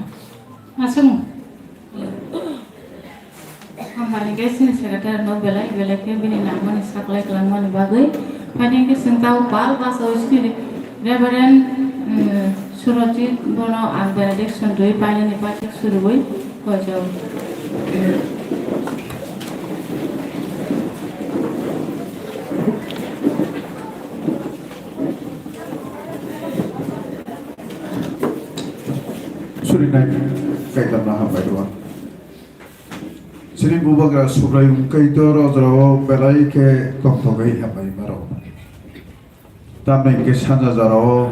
Aswk. Hambai hwnkhe chini secretary no belai belai khe bini nangmani saklai kwlangmani bagwi. Phaidi hwnkhe chwng tabuk pal basa o chini Reverend, eh, Surojit bono ang benediction rwi painani paithak suriwi koijago. Surinai Kaitorno hambai rwo. Chini Bubagra Subraiyung Kaitor o jorao belai khe tongthogwi hambai maro. Tamni hwnkhe sanja jorao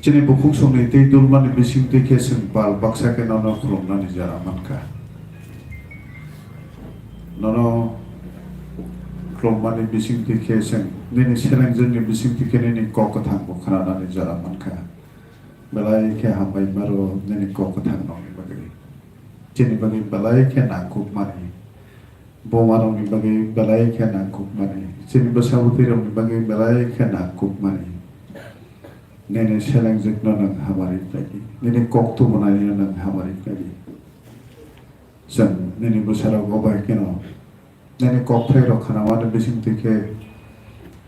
chini bukhuk songni twi dulmani bisingtwi khe chwng pal baksa khe nono khulumnani jora mankha. Nono khulumnani bisingtwi khe chwng nini selengjwkni bisingtwi khe nini kok kwthang bo khwnanani jora mankha. Belai khe hambai maro nini kok kwthang nokni bagwi. Chini bagwi belai khe nangkukmani. Bomarokni bagwi belai khe nangkukmani, chini bwsa bwtwirokni bagwi belai khe nangkukmani. Nini selengjwkno nwng hamari khlai di, nini kok tubunanino nwng hamari khlai di. Chwng nini bwsarok o bai kheno nini kok phairok khnamani bisingtwi khe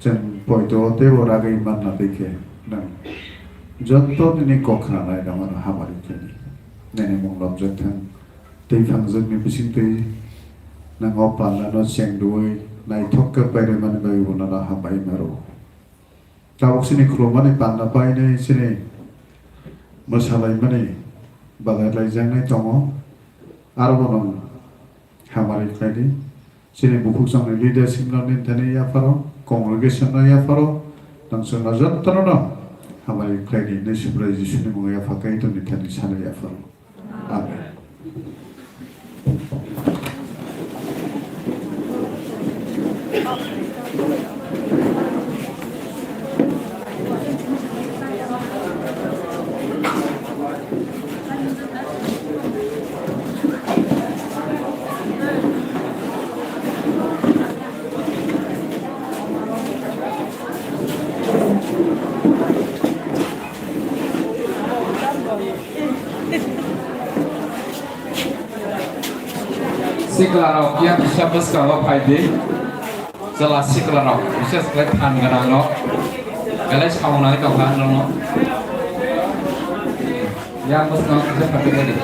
chwng poito teibo ragwi manna twi khe nwng joto nini kok khnanairokno hamari khlai di. Nini mung lobjak thang. Twi phangjwkni bisingtwi nwng o pandano chengdui naithok khe pairwmani bagwi bo nono hambai maro. Tabuk chini khulumani panda painai chini mwsalaimani bagwi laijaknai tongo. Aro bo nwng hamari khlai di. Chini bukhuk chongni leadership no nini thani yapharo, congregation no yapharo, nwng chwngno jotono no hamari khlai di, hinwi Subrai Jisuni mungwi yapha kaitorni thani sana yapharo. Amen. Siklarok yang kisa bwskango phai di. Chwla siklarok, bises khlai phan gwnangrok belai samung nai tongkha norokno. Yang bwskango kisa phan di.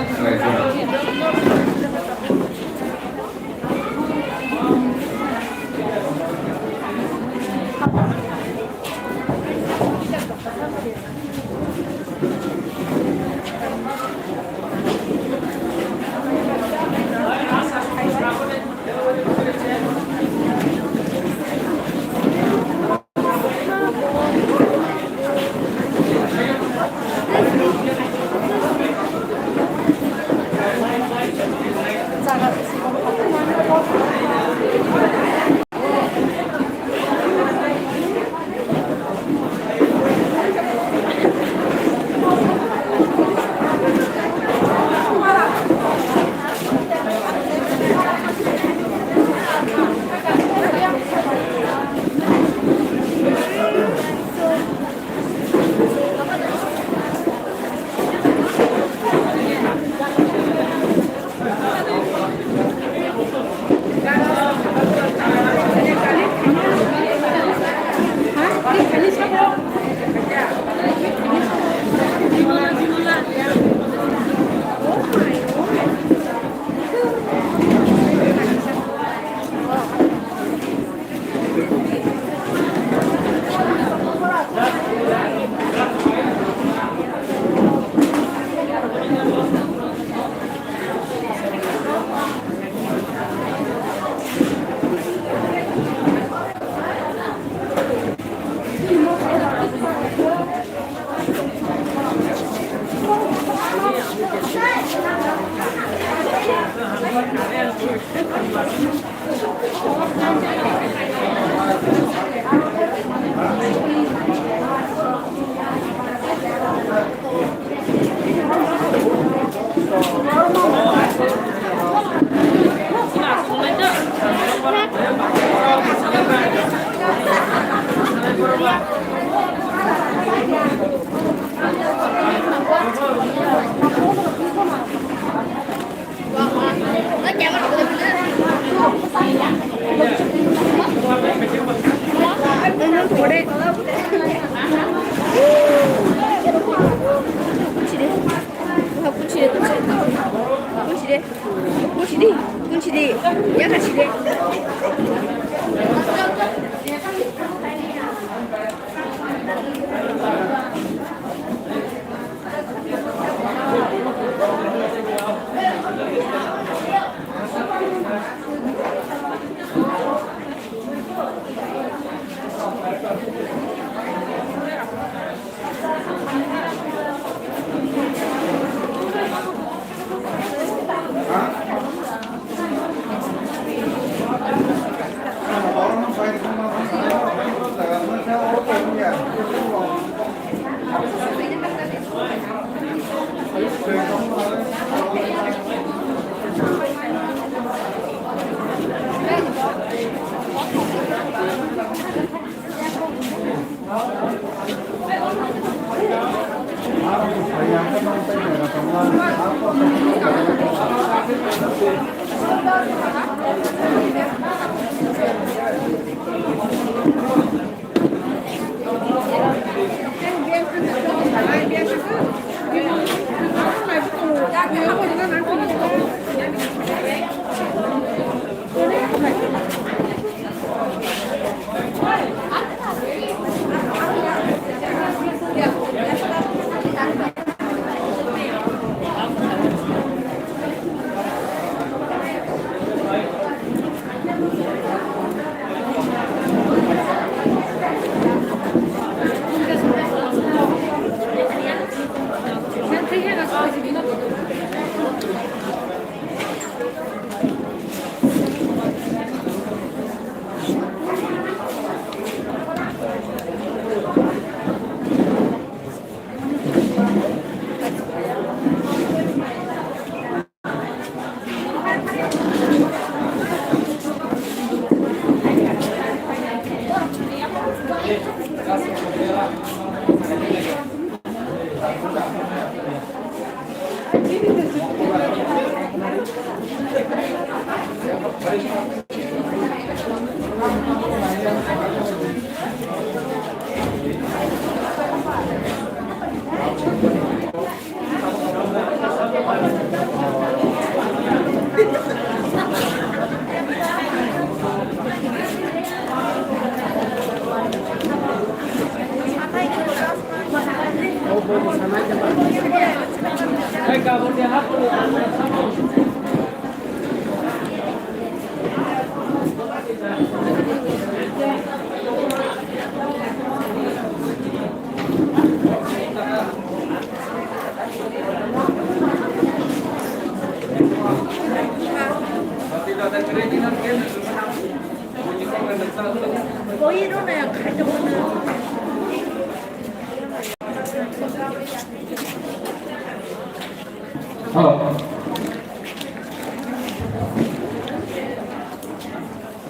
Hello.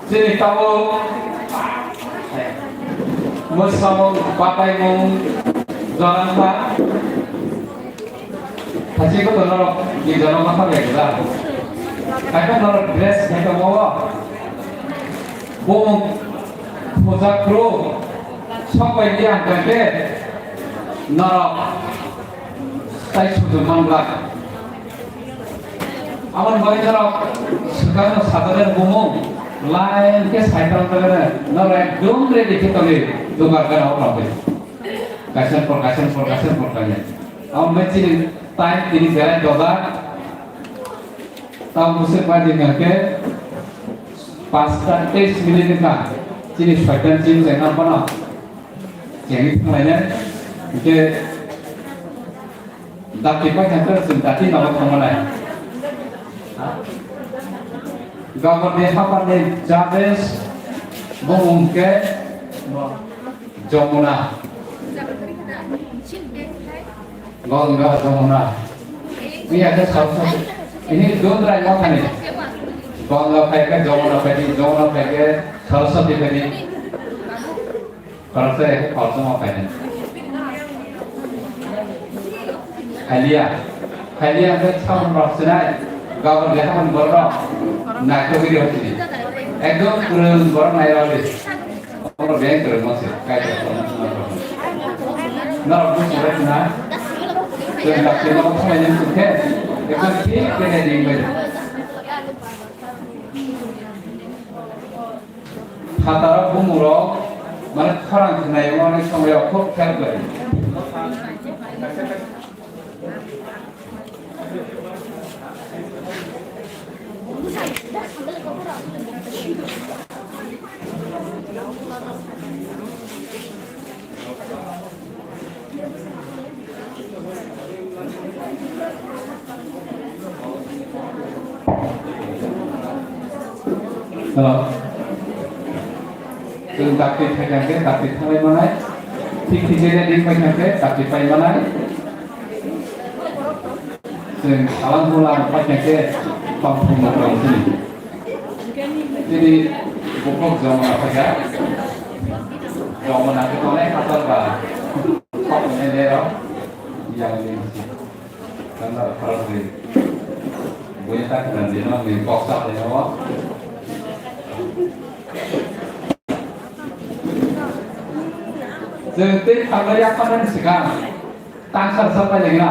Chini tabuk mwsamung bataimung jora wngkha. Hachi kotor norok ni jora ma khamya gwda. Kaisa norok dress khaika mo o. Bumung puja kru sok bai di ang khe norok tai sujung man bwla. Aboni bagwi norok swkangno sajagani bumung line khe sai tong tagana norok ekdom ready khe tongwi dugar gana o tongwi. Kaisa por, kaisa por, kaisa por kanya. Abo machine time tini berai dojak. Tamo bwswk bai di hwnkhe pasta teis minute wngkha. Chini soitan chini jengkha phano chengwi thanglainai. Hwnkhe Dati paithakhe chwng dati nogo thangmanai. Gabon ni hapar ni Jabes bumung khe Jamuna. Ganga Jamuna. Iya khe sal sal. Ini dun rai mo thani. Ganga phaikhe Jamuna phaidi, Jamuna phaikhe Saraswati phaidi. Khoroksa ya, khoroksa ma phainai. Haliya, haliya hwnkhe samung rok sinai, gabon leha mani borok rok naithok ri hotini. Ekdom kwrwng borok nai rw di. Omo beng kwrwng ma se, kaitor kono swnam rok. Norok bwswk rw sina, chwng dakti nogo thanglainani chwngkhe, ekdom thik khe nai ring bai. Phataro bumurok mane khorang khnai mani somoyo khub khe kwrwi. Hello. Chwng dakti thai thang khe dakti thanglai manai. Thik thik khe ring pai thang khe dakti pai manai. Chwng salam hula pai thang khe tongthok ma tong sini. Chini bukhuk Jamuna phaikha. Jamuna khe tongnai hatal ba. Kok ni le rok. Yang ni si. Karena kalau di punya tak kenal dia ni kok sak dia apa. Chwng tei thanglai ya khamani swkang tangsa rwchap pai lai na.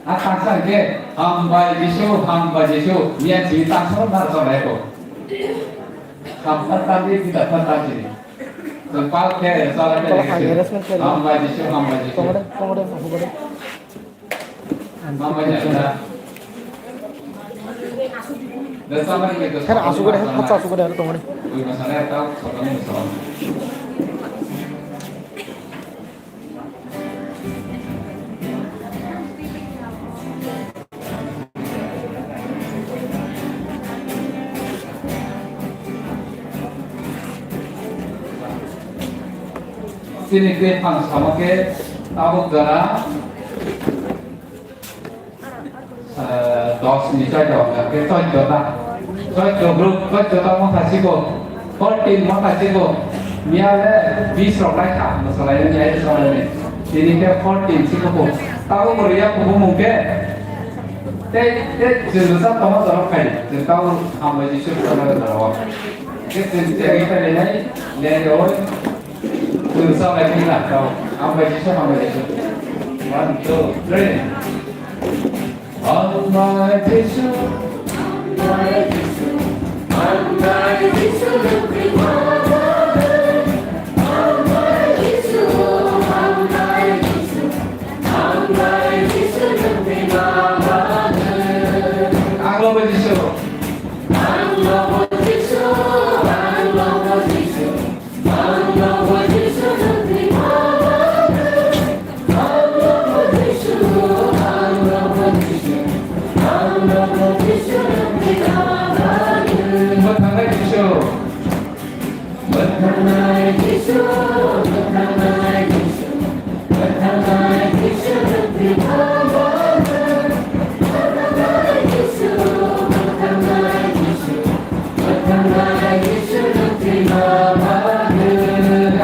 A tangsa hwnkhe, "Hambai Jisu, hambai Jisu," miya chini tangsa rok narwchap lai kho. Hamthar tandi, bidar thar tandi. Chwng pal khe, chala khe, Tong hai hwnkhe, harassment khe. "Hambai Jisu, hambai Jisu." Tongre, tongre, tongre. Hambai Jisu. Her asugade, her phatsa asugade, aro tongre. Chini tei phang samo khe tabuk jora. Eh, dos ni choi ta hwnka khe choi ta. Choi ta group, choi ta motha siko. Fourteen motha siko. Miya le bis rok lai kha, mosalai ni ai salai ni. Tini khe fourteen siko ko. Tabo ko riya ko bumung khe. Te, te, jeng sa tama dorok khai. Jeng tabo hambai Jisu tama dorok. Twi twi twi twi twi le le le. Twi sa le ni la. Ang bai ji sa, ang bai ji sa. One, two, three. Ang bai ji sa. Ang bai ji sa. Mwthangwi Jisu. Mwthangwi Jisu, mwthangwi Jisu, mwthangwi Jisu, mwthangwi Jisu, mwthangwi Jisu, mwthangwi Jisu, mwthangwi Jisu. Amen, Jisu. Amen, Jisu.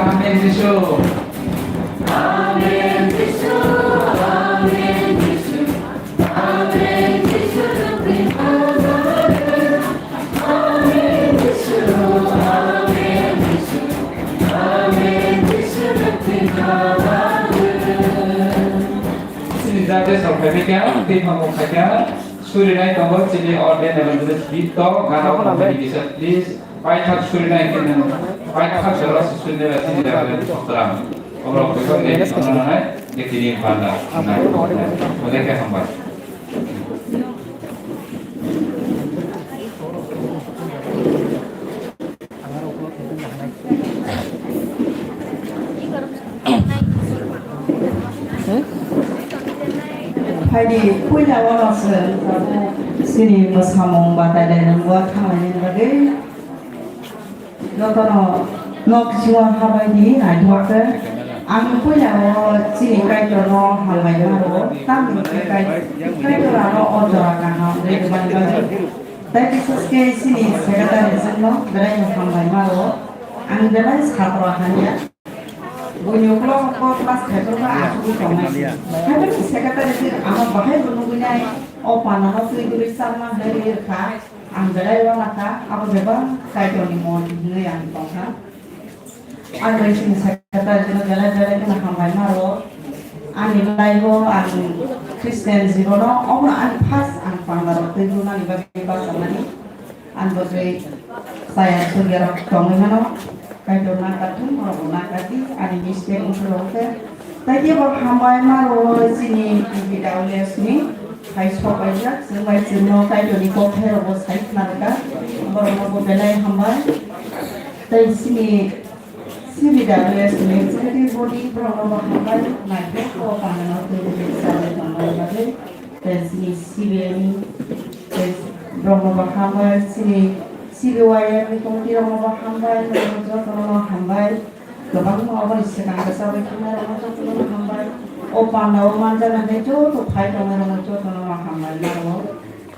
Amen, Jisu. Amen, Jisu. Amen, Jisu. Amen, Jisu. Amen, Jisu. Sini jate sok khaikha, tei thango khaikha, surinai tongo, sini ordained evangelist Bitto, gana company kisa, please. Paithak surinai khe nwng, paithak jora se surinai ba chini jaga le sotram. Oborok khe khe nini sono nanai, je tini panda nai. Ode khe hambai. Phaidi puila oro se chini mwsamung batai lai nangwa thanglaini bagwi. Jotono nok singo habai di naithokkhe. Ang puila o chini Kaitorno hambai ma rwo, tamni hwnkhe Kai-, Kaitor ano o jora kaham rwmani bagwi. Tei bises khe chini secretary jwkno belai no hambai ma rwo. Ang belai satro hamya. Buini ukulok kok class khaitokma achugwi tongnai. Haibani secretary jwk ano bahai bo nugwi nai, o panano twi guri charma hai rwkha. Ang belai uanakha, abo bebak Kaitorni mon hwnwi ang tongkha. Ang bai chini secretary no belai belai kheno hambai ma rwo. Ani life o ang Christian jibono, omo ani first ang panda rok twi brumani bagwi bachamani. Ang bo twi chaya surya rok tongwi mano. Kaitor nangkha thung, norokbo nangkha di, ani mistake wngkha rok khe. Tei kebo hambai ma rwo chini T V W S ni hai sok paijak, chwng bai chwngno Kaitorni kok hai rokbo sai khna rwkha, borokno bo belai hambai. Tei chini C B W S ni executive body borokno bo hambai, naithok kok panano twi rwdi chai tongmani bagwi. Tei chini C B M ni tei borokno bo hambai, chini C B Y M ni committee rokno bo hambai, norokno jotono hambai. Kwbangma oboni swkang rwchapwi thangnairokno jotono hambai. O pandao manjaknai tei joto phai tongnairokno jotono hambai norok.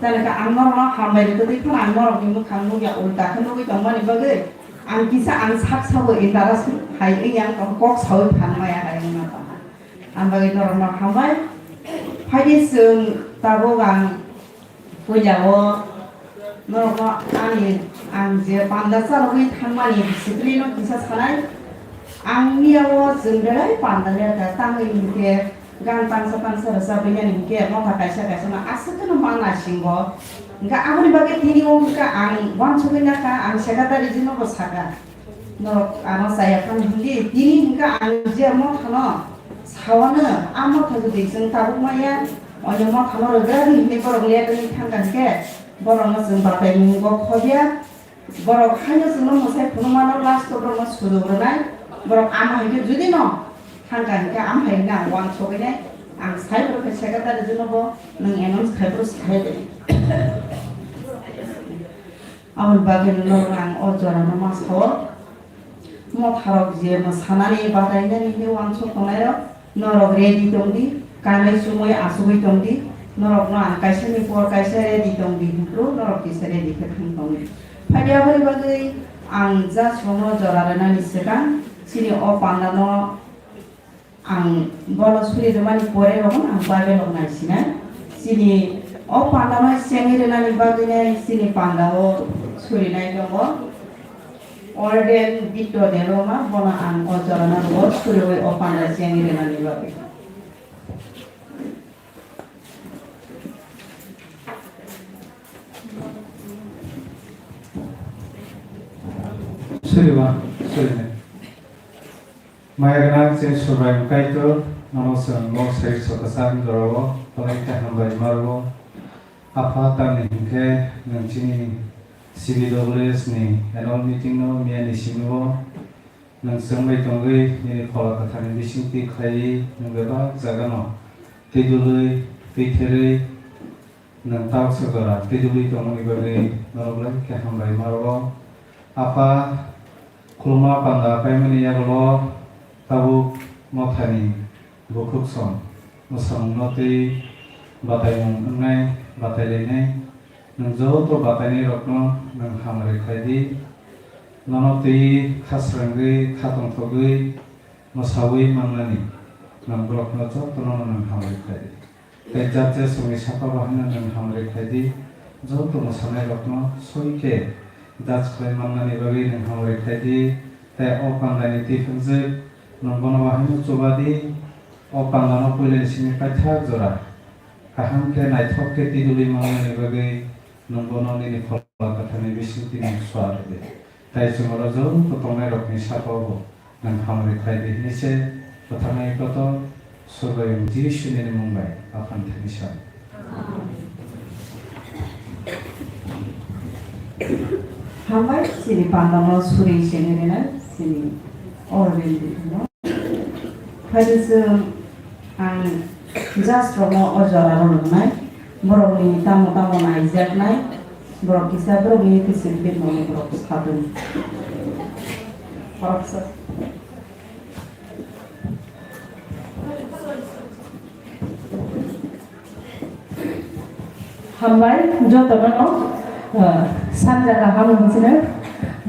Tei hwnkhe ang norokno hambai rwgwi phano ang norokni mwkhang nukya ulta khe nugwi tongmani bagwi ang kisa ang sak sabo interest hai wngya wng tong kok saui phan maya hai wngma tongkha. Ang bagwi norokno hambai. Phaidi chwng tabuk ang Puila o norokno ani ang je panda chalogwi thangmani discipline no kisa sanai. Ang miya o chwng belai panda le kha, tamni hinkhe gan tangsa tangsa rwchapwi nani hinkhe motha kaisa kaisa no aswk kheno ma naisingo. Hinkhe aboni bagwi tini o hinkhe ang uansugwi nakha, ang secretary jino bo sakha. Norok ano chaya phano hwnli, tini hwnkha ang je mothano sawano, a motha jodi chwng tabuk maya, oino mothano rwgra di hwnwi borok le tongwi thangkha hwnkhe, borokno chwng batai mungbo khobya, borok haino chwngno mwsai phunukmano last o borokno sujok rwnai, borok ama hwnkhe jodi no thangkha hwnkhe ama hai hwnwi ang uansugwi nai, ang sai borok khe secretary jino bo nwng announce khai phuru sai de. Aboni bagwi norok ang o jorano ma sao. Motharok je mwsanani batainani hinwi uansuk tongnairok, norok ready tongdi, kanwi chumui achugwi tongdi, norokno ang kaisani por kaisa ready tongdi hinphuru norok kisa ready khe thang tongdi. Phaidi aboni bagwi ang just rokno jora rwnani swkang chini o pandano Ang bono suri rwmani pore rokno ang Bible rok naisinai. Chini o panda no chengwi rwnani bagwi nai chini panda o surinai tongo. Orden Victor Debbarma, bono ang o jorano rwo, suriwi o panda chengwi rwnani bagwi. Suriwa, suriwa. Maya gwnang chini Surbai Kaitor, nono chwng nok sai sokasan jorao belai khe hambai ma rwo. Apha tamni hinkhe nwng chini C B W S ni annual meeting no miya ni simi o nwng chwng bai tongwi nini Phola Kwthar ni bisingtwi khlaiwi nwng bebak jaga no twi dului, twi therwi, nwng tabuksa jora twi dului tongmani bagwi norok belai khe hambai ma rwo. Apha, khuluma panda paimani yagulo tabuk mothani bukhuk song mwsamungno twi bataimung wngnai, batai lainai. Nwng joto batainairokno nwng hamari khlai di. Nono twi kha srangwi, kha tongthogwi mwsawi mannani nwng borokno jotono nwng hamari khlai di. Tei jat jesongni saka bahaino nwng hamari khlai di, joto mwsanairokno soi khe judge khlai mannani bagwi nwng hamari khlai di, tei o pandani twi phunjwk nwng bono bahaino chuba di, o pandano puilani simi paithak jora kaham khe naithok khe twi dului mannani bagwi nwng bono nini Phola Kwtharni bisingtwi nwng sua rw di. Tei chwng oro joto tongnairokni saka-o bo nwng hamari khlai di hwnwi se bwtharnai kotor Surbayung Jisuni mung bai Aphani thani sa. Hambai chini pandano suri chengwi rwnai chini Orden Debbarma. Phai chwng ang judge rokno o jora rw rwnai, borokni tamo tamo naijaknai, borok kisa borokni kisi bini borok satun. Borok sa- Hambai, jotono no, ah, sanja kaham hwnwi sino,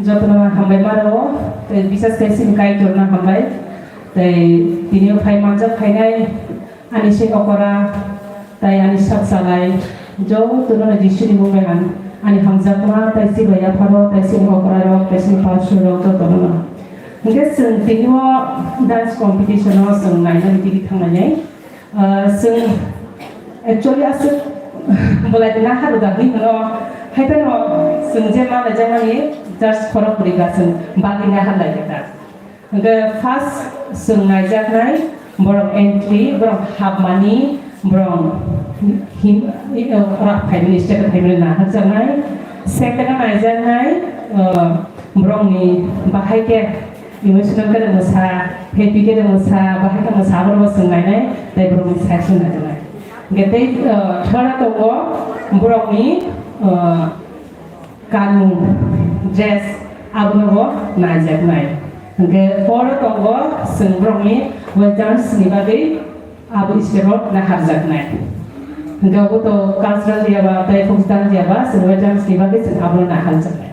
jotono hambai ma rwo, tei bises khe chini Kaitorno hambai, tei tini phai manjak phainai ani se okora, tei ani sak salai, jotono no Jisuni mung bai ang ani hamjakma, tei chini yapharo, tei chini okora rok, tei chini pastor rok jotono no. Hwnkhe chwng tini o dance competition o chwng nainani tini thanglainai. Ah, chwng actually aswk belai twi nahar rwjaknai hwno, hai phano chwng je ma naijakmani just khorok bwrwi ba chwng bagwi nahar lai kha. Hwnkhe first chwng naijaknai borok entry, borok hapmani, borok him, rak phaimani, state phaimani nahar jaknai. Second naijaknai, ah, borokni bahai khe emotional khe mwsa, happy khe mwsa, bahai khe mwsa, abo rokbo chwng nainai, tei borokni side se nainai. Hwnkhe tei, ah, third tongo borokni, ah, kanmung, dress, abonobo naijaknai. Hwnkhe fourth tongo chwng borokni western ni bagwi abo step o naharjaknai. Hwnkhe obo to cultural ya ba tei folk dance ya ba chwng western ni bagwi chwng abono naharjaknai.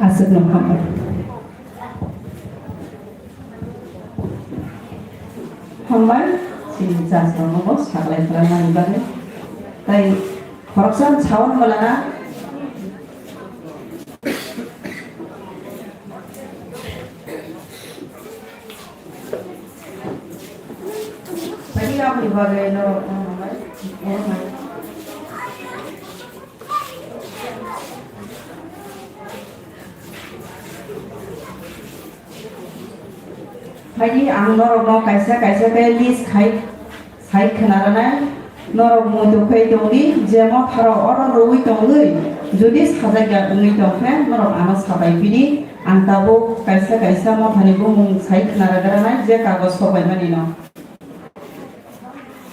Aswk no hambai. Hambai, chini judge rokno bo saklai phalangmani bagwi. Tei khoroksa sawan malana. Tei aboni bagwi norok no hambai. Phaidi ang norokno kaisa kaisa khe list khai, sai khna rwnai. Norok muitu khai tongdi, je motharok oro rwui tongwi, jodi sajak ya wngwi tong khe, norok ano sabai phidi. Ang tabuk kaisa kaisa mothani bumung sai khna rwgranai, je kagoj sobaimani no.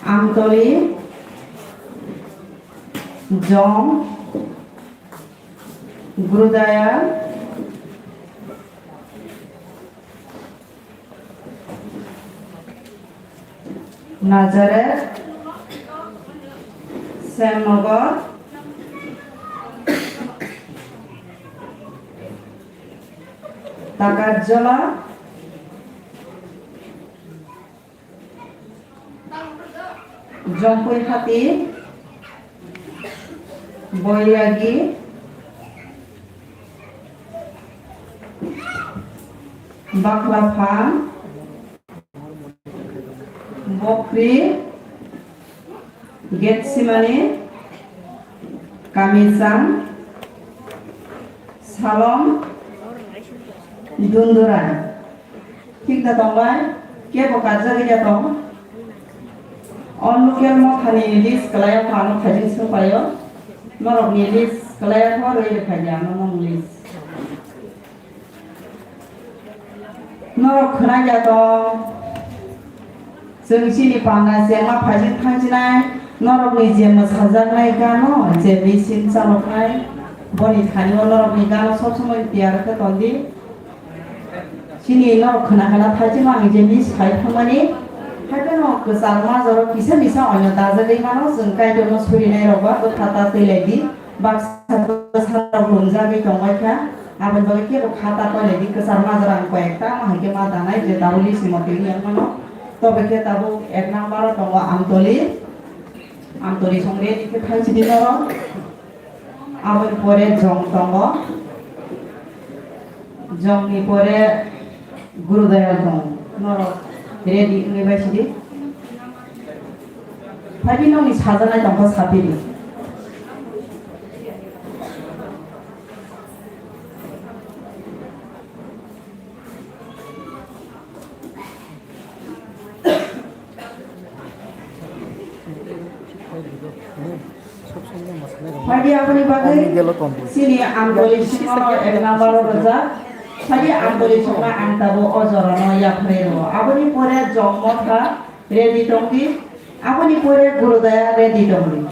Amtoli, Jong, Grudaya, Nazareth, Semnogor, Takarjola, Jompui Hati, Boyagi, Baklapha, Bokri, Getsimani, Kamichang, Salom, Dundurai. Thik da tongbai, kebo karjagwi ya tong? O local mothani list kwlaiya pha ano phaijing swngpaio. Norokni list kwlaiya pha rwi rwphaiya ano nong list. Norok khwnai ya tong? Chwng chini panda chengma phaijing thangjinai, norokni je mwsajaknai gano, je machine chaloknai, boni thani o norokni gano sob somoi tiyar khe tondi. Chini norok khwna khwna thaijima ang je miss khai thangmani, haikhe no kwchangma jorok kisa misa oino dajagwi mano, chwng Kaitorno surinai rokba bwkha ta twilaidi, baksa bwsarok lumjagwi tongbaikha, aboni bagwi kebo kha ta koilaidi, kwchangma jorang koi ekta, ama haikhe ma danai je tabuk list ni mote wngya mano, tobe khe tabuk ek number o tongo Amtoli, Amtoli songre khe thaisidi norok. Aboni pore jong tongo. Jongni pore Guru Dayal tongo. Norok ready wngwi bai sidi. Phaidi nokni sajaknai tongkha sapidi. Phaidi aboni bagwi chini Amtoli singno ek number o rwjak. Phaidi Amtoli songno ang tabuk o jorano yapharwi rwo. Aboni pore jong motha ready tongdi. Aboni pore Guru Dayal ready tongdi.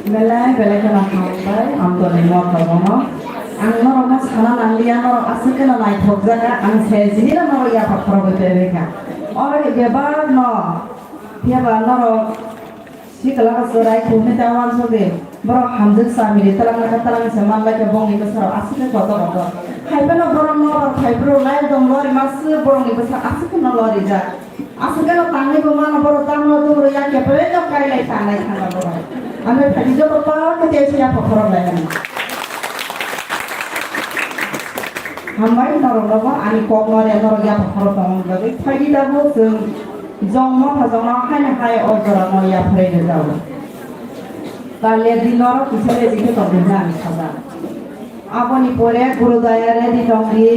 Belai belai kheno hambai, ang toni motha bono. Ang norokno sana nangliya, norok aswk kheno naithok jaga, ang se jinino norok yapha khorogwi tebekha. Oro bebak no, phiya ba norok sikla ba chwrai khum ni ta uansuk di. Borok hamjwk chamiri twlang naka twlang se manlai khe bongni bwsarok aswk khe kotor kotor. Hai phano borok nobar phai phuru lai dong lori ma swk borokni bwsa aswk kheno lorijak. Aswk kheno tangwi bo mano borok tangno dugro ya kepele no kailai tanglai thangna borok. Amai phai joto pal khe tei se yapha khorok lai ano. Hambai norok nobo ani kok no re norok yapha khorok tongmani bagwi phaidi tabuk chwng jong motha jongno haino hai o jora no yapharwi rwjago. Talia di norok kisa ready khe tongdi hwnwi ang sajak. Aboni pore guru daya ready tongdi.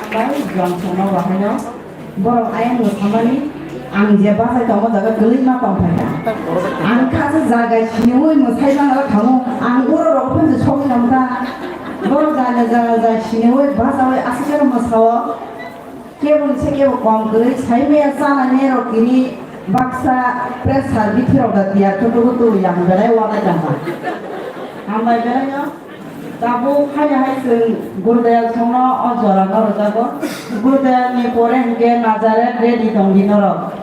Hambai, Johnson no bahaino. Borok ayang no samani, ang je bachai tongo jaga kwlwi ma tongphai kha. Ang kha se jaga siniwi mwsai mano thango, ang oro rok phano sogwi nang kha. Borok jaga jaga jaga siniwi bachawi aswk khe mwsao. Kebo se kebo kom kwrwi sai maya chana nero kini baksa pressure bithi rok da tiya chutugu tu yang belai wanai tongma. Hambai belai no. Tabuk haino hai chwng Gurudayal songno o jora no rwjago. Gurudayal ni pore hinkhe Nazareth ready tongdi norok.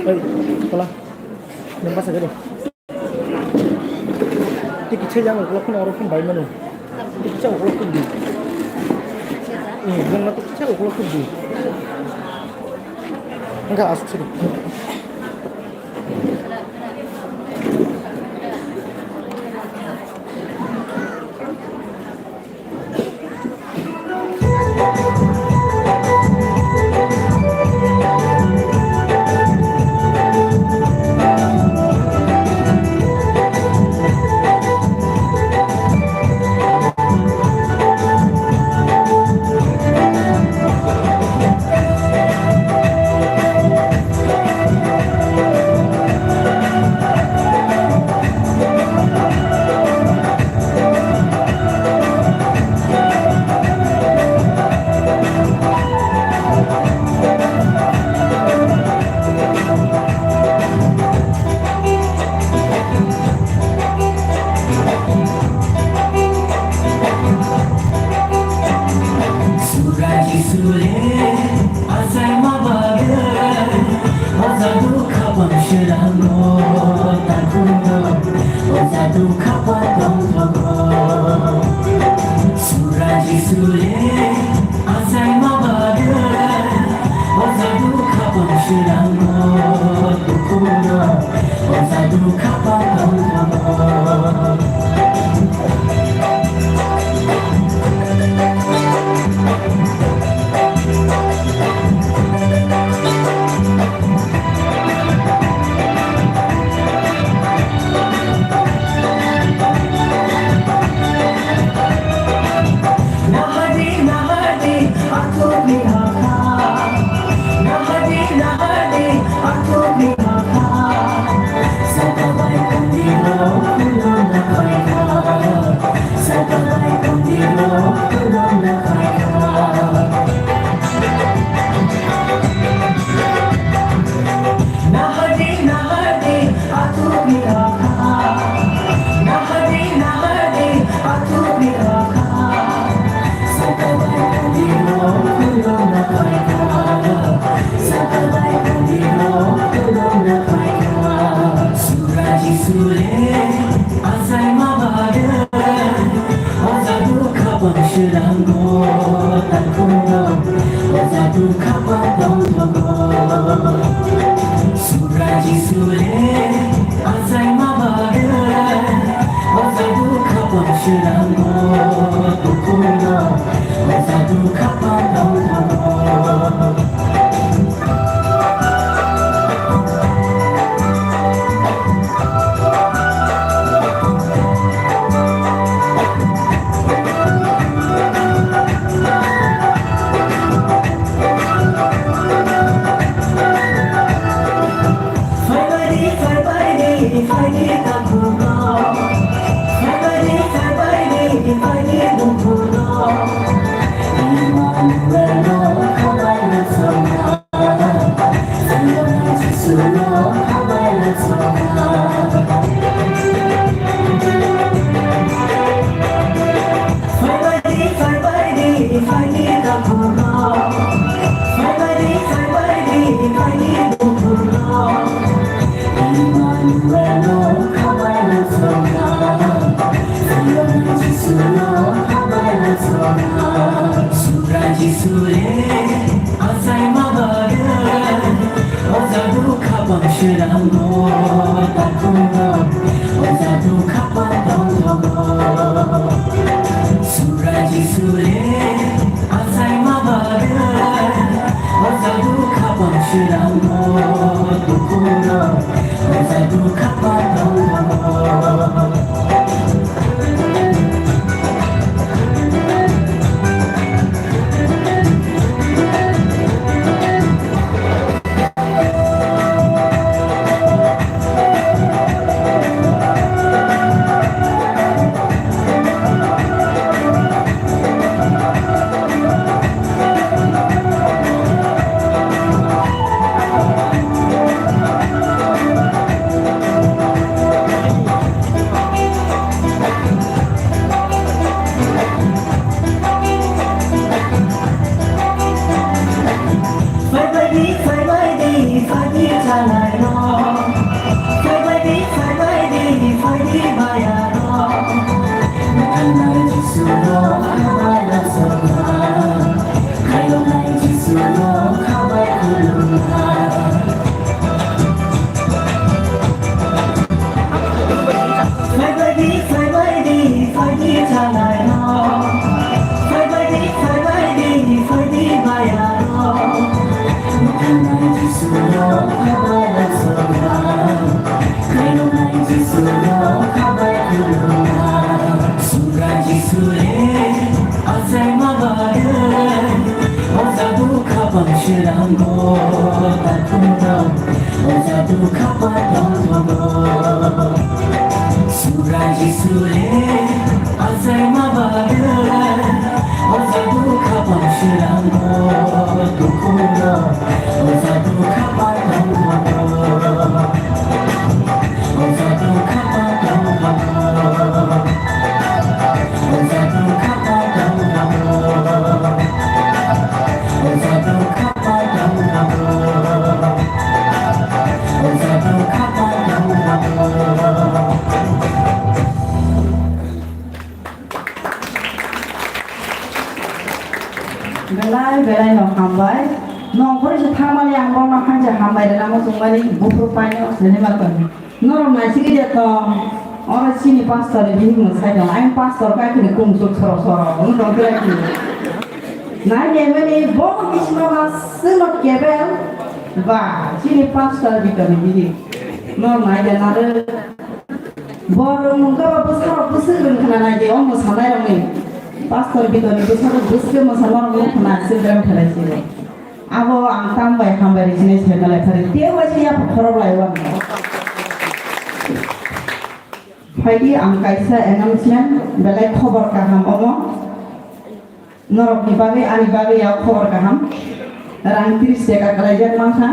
Oi, kola. Nang basa gede. Tiki che yang kola khun oro khun bai manu. Tiki che kola khun di. Eh, nang tiki che kola khun di. Enggak asik sih. Swnamgo takhumno, o jadu khapang tongthogo. Subrai Jisule achaima bagwi, o jadu khapang swnamgo takhumno, o jadu khapang tongthogo. Subrai Jisule achaima bagwi, o jadu khapang swnamgo takhumno, o jadu khapang tongthogo. Subrai Jisule achaima bagwi, o jadu khapang swnamgo takhumno, o jadu khapang tongthogo. Subrai Jisule achaima bagwi, o jadu khapang swnamgo takhumno, o jadu khapang tongthogo. Subrai Jisule achaima bagwi, o jadu khapang swnamgo takhumno, o jadu khapang tongthogo. Belai belai no hambai. Nongkhorwi se thangmani ang bono hanja hambai rwna muchungmani buphuru paino sini ma tong. Norok naisigwi de tong. Oro chini pastor ni bihik mwsai tong. Ang pastor kha khini kungsuk soro soro. Ono tong kira khini. Nai de mani bo bisingo ma sino kebel. Ba chini pastor bito ni bihik. Norok nai de nare. Borok mungkha ba bwsarok bwswk rwng khna nai de o mwsanairokni. Pastor bito ni bwsarok bwswk mwsanairokno khna swi bereng khlai si. Abo ang tambai hambai rwsinai sai belai phari. Tei waisa yapha khorok lai o ang. Phaidi ang kaisa announcement belai khobor kaham omo. Norokni bagwi, ani bagwi ya khobor kaham. Rang tris taka kwlaijak mankha.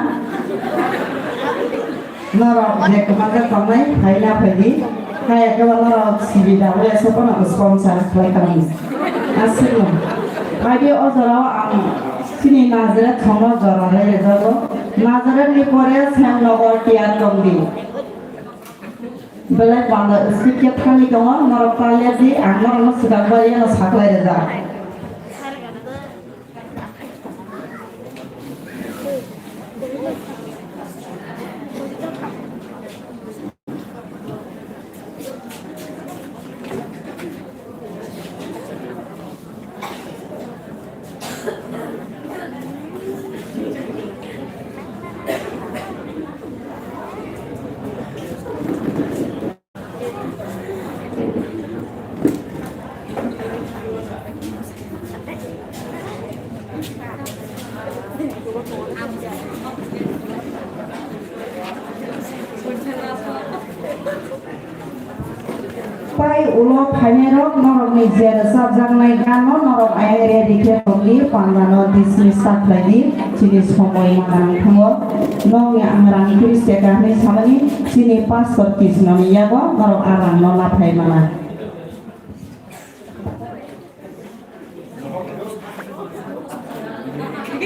Norok je kwmajak tongnai, phaina phaidi. Hai ekla norok C B W S o phano sponsor khlai tongni. Aswkno. Phaidi o jorao ang chini Nazareth thongno jora rwi rwjago. Nazareth ni pore Shyamnagar T R Tongdi. Belai panda script khe thani tongo, norok ta ler di, ang norokno swkang bai yano saklai rwjak. Tai ulo phainairok norokni je rwchapjaknai gano norok ayang ready khe tongdi, pandano dismiss ta khlaidi, chini somoi manang thango. Nokni ang rang tris taka hinwi samani chini pastor Krishnoni yago norok a rangno laphai mana.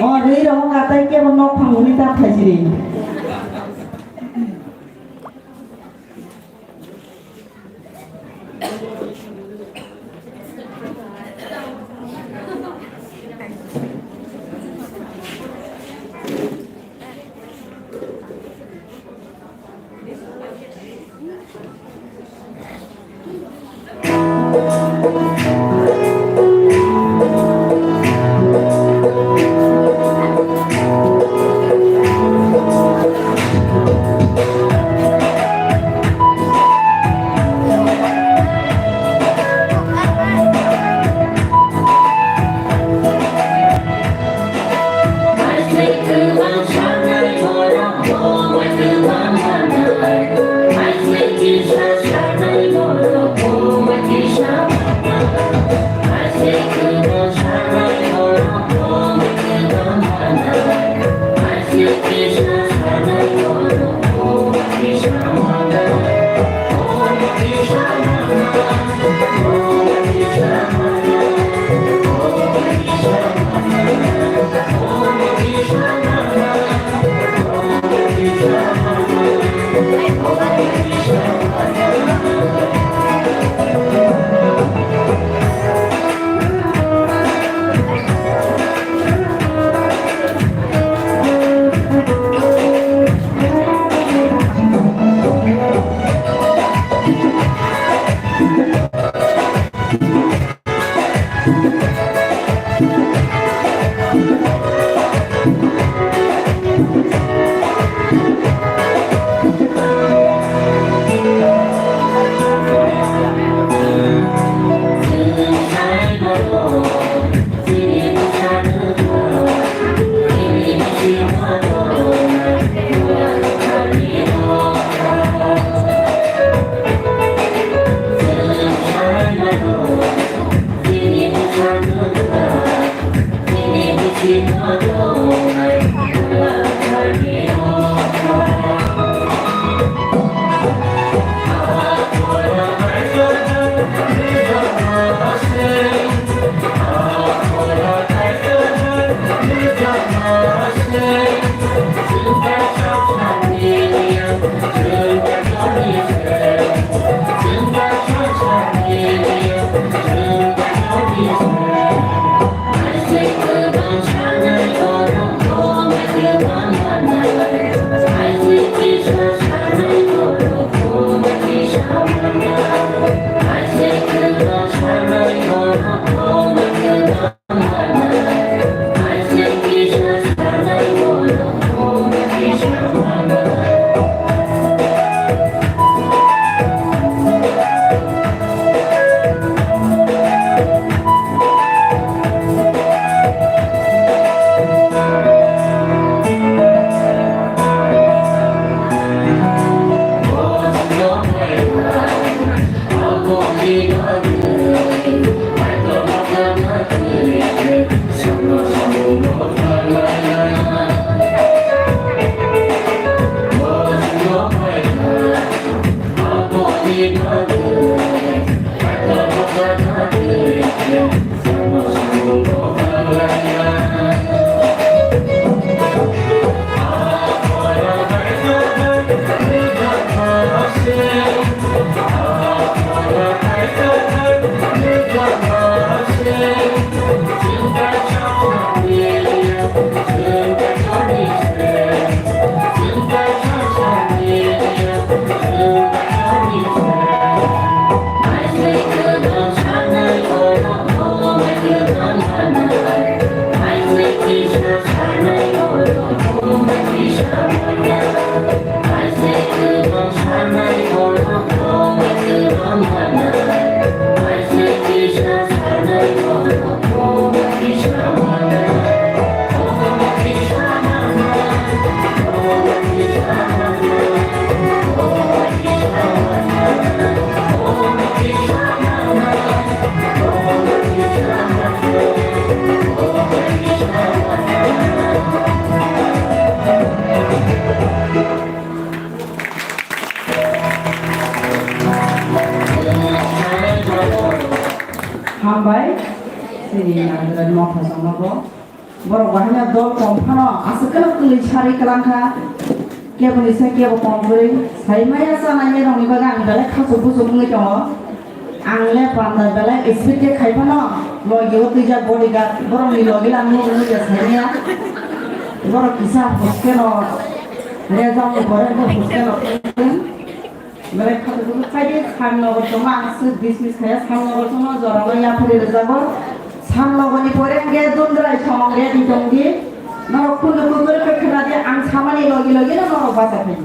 O rwi rogo katai kebo nok phang hwnwi ta phaisiri. Hambai, chini Nagaraj Motha Songnogo. Borok bahai no dol kom phano aswk kheno kwlwi sarwi kwlang kha. Keboni se kebo kom kwrwi. Sai maya chanai rokni bagwi ang belai khachuk buchuk wngwi tongo. Ang le panda belai speed khe khai phano logi o twijak bodyguard borokni logi lang nukgo nukya sai maya. Borok kisa huskeno rejak ni pore bo huskeno. Belai khato khaidi Shyamnagar tongma ang swk dismiss khaya, Shyamnagar tongma jorano yaphari rwjago. Shyamnagarni pore hwnkhe Dundrai song ready tongdi. Norok khundu khundu khe khwnadi, ang samani logi logi no norok bacha phai.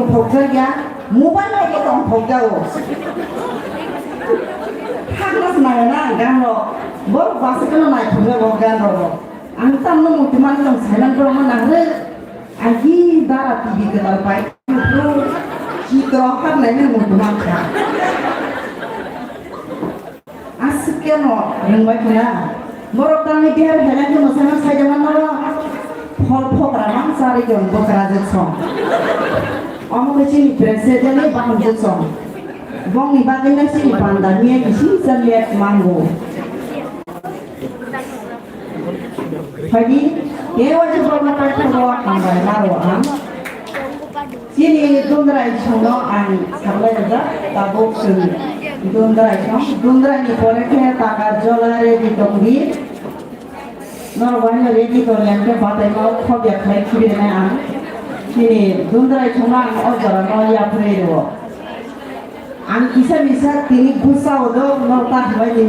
Thokjak ya, mobile bai khe tong thokjago. Thakna se nai na ang gan rok. Borok bwswk no naithokjago gan rok. Ang tamno muitu mani tong silent borok no nang rw. Agi dara T V kwtal pai. Chitro hap nai nai muitu man kha. Aswk khe no rwngbai khna. Borok tangwi deher helai khe mwsana saida manna bo. Phol phokra mang chari jon bokra jek song. Omo khe chini president ni baham jek song. Bongni bagwi no chini panda miya kisi cha miya mango. Phaidi, tei waisa borokno paithakgo hambai ma rwo ang. Chini Dundrai songno ang saklai rijak, tabuk chwng Dundrai song. Dundraini pore khe Taka Jola ready tongdi. Norok bahaino ready tongya khe bataima o khobya khlai khibi rwnai ang. Chini Dundrai songno ang o jorano yapharwi rwo. Ang kisa misa tini bwsa o do norok ta hambai di.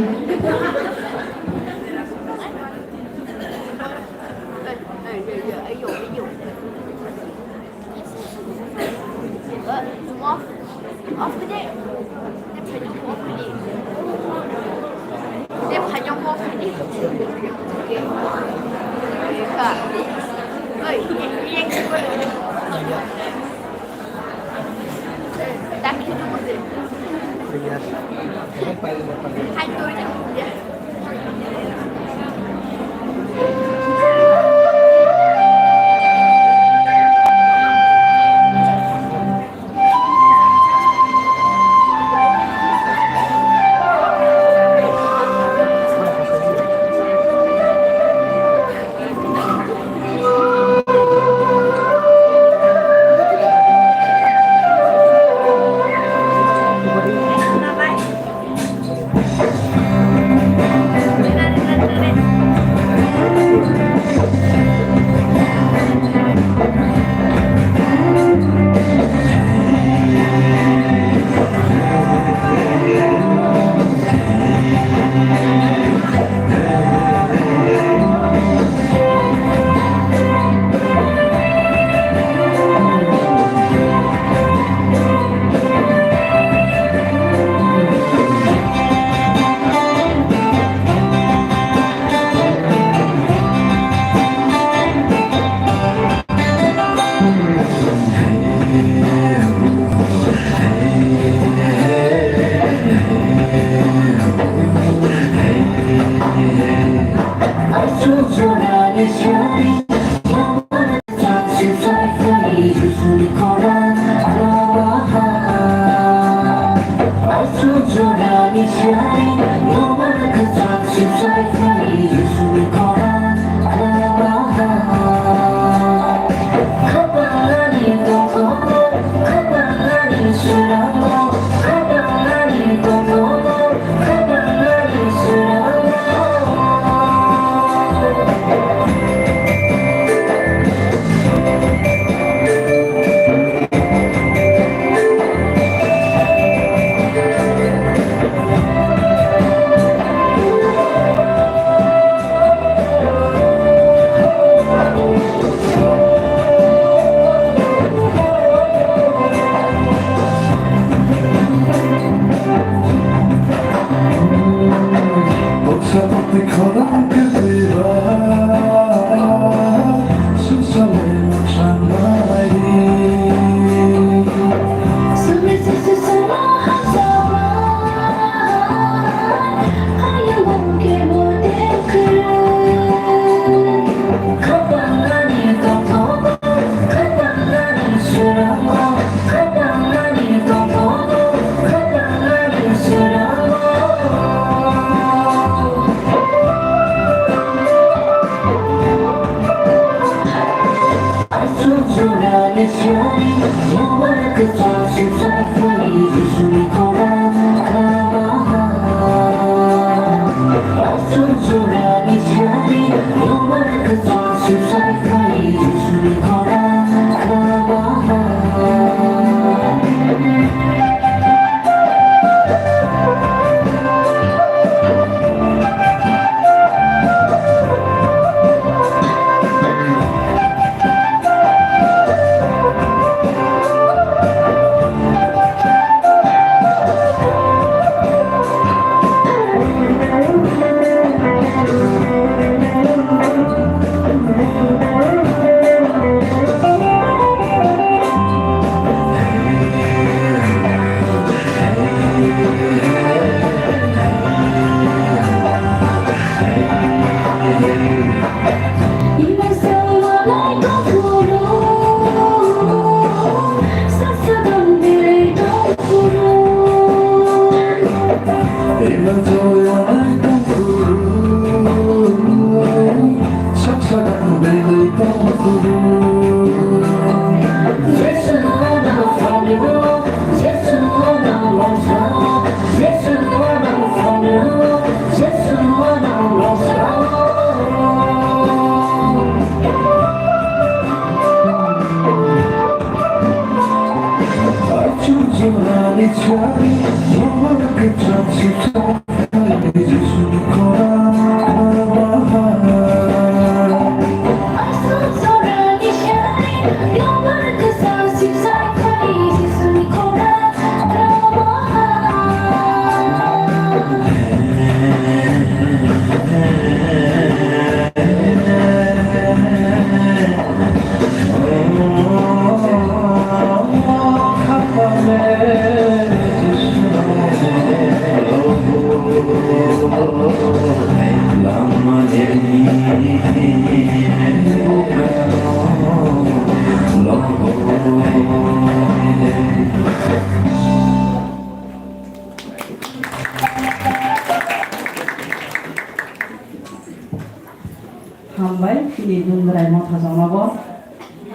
Hambai, chini Dundrai Motha joma bo.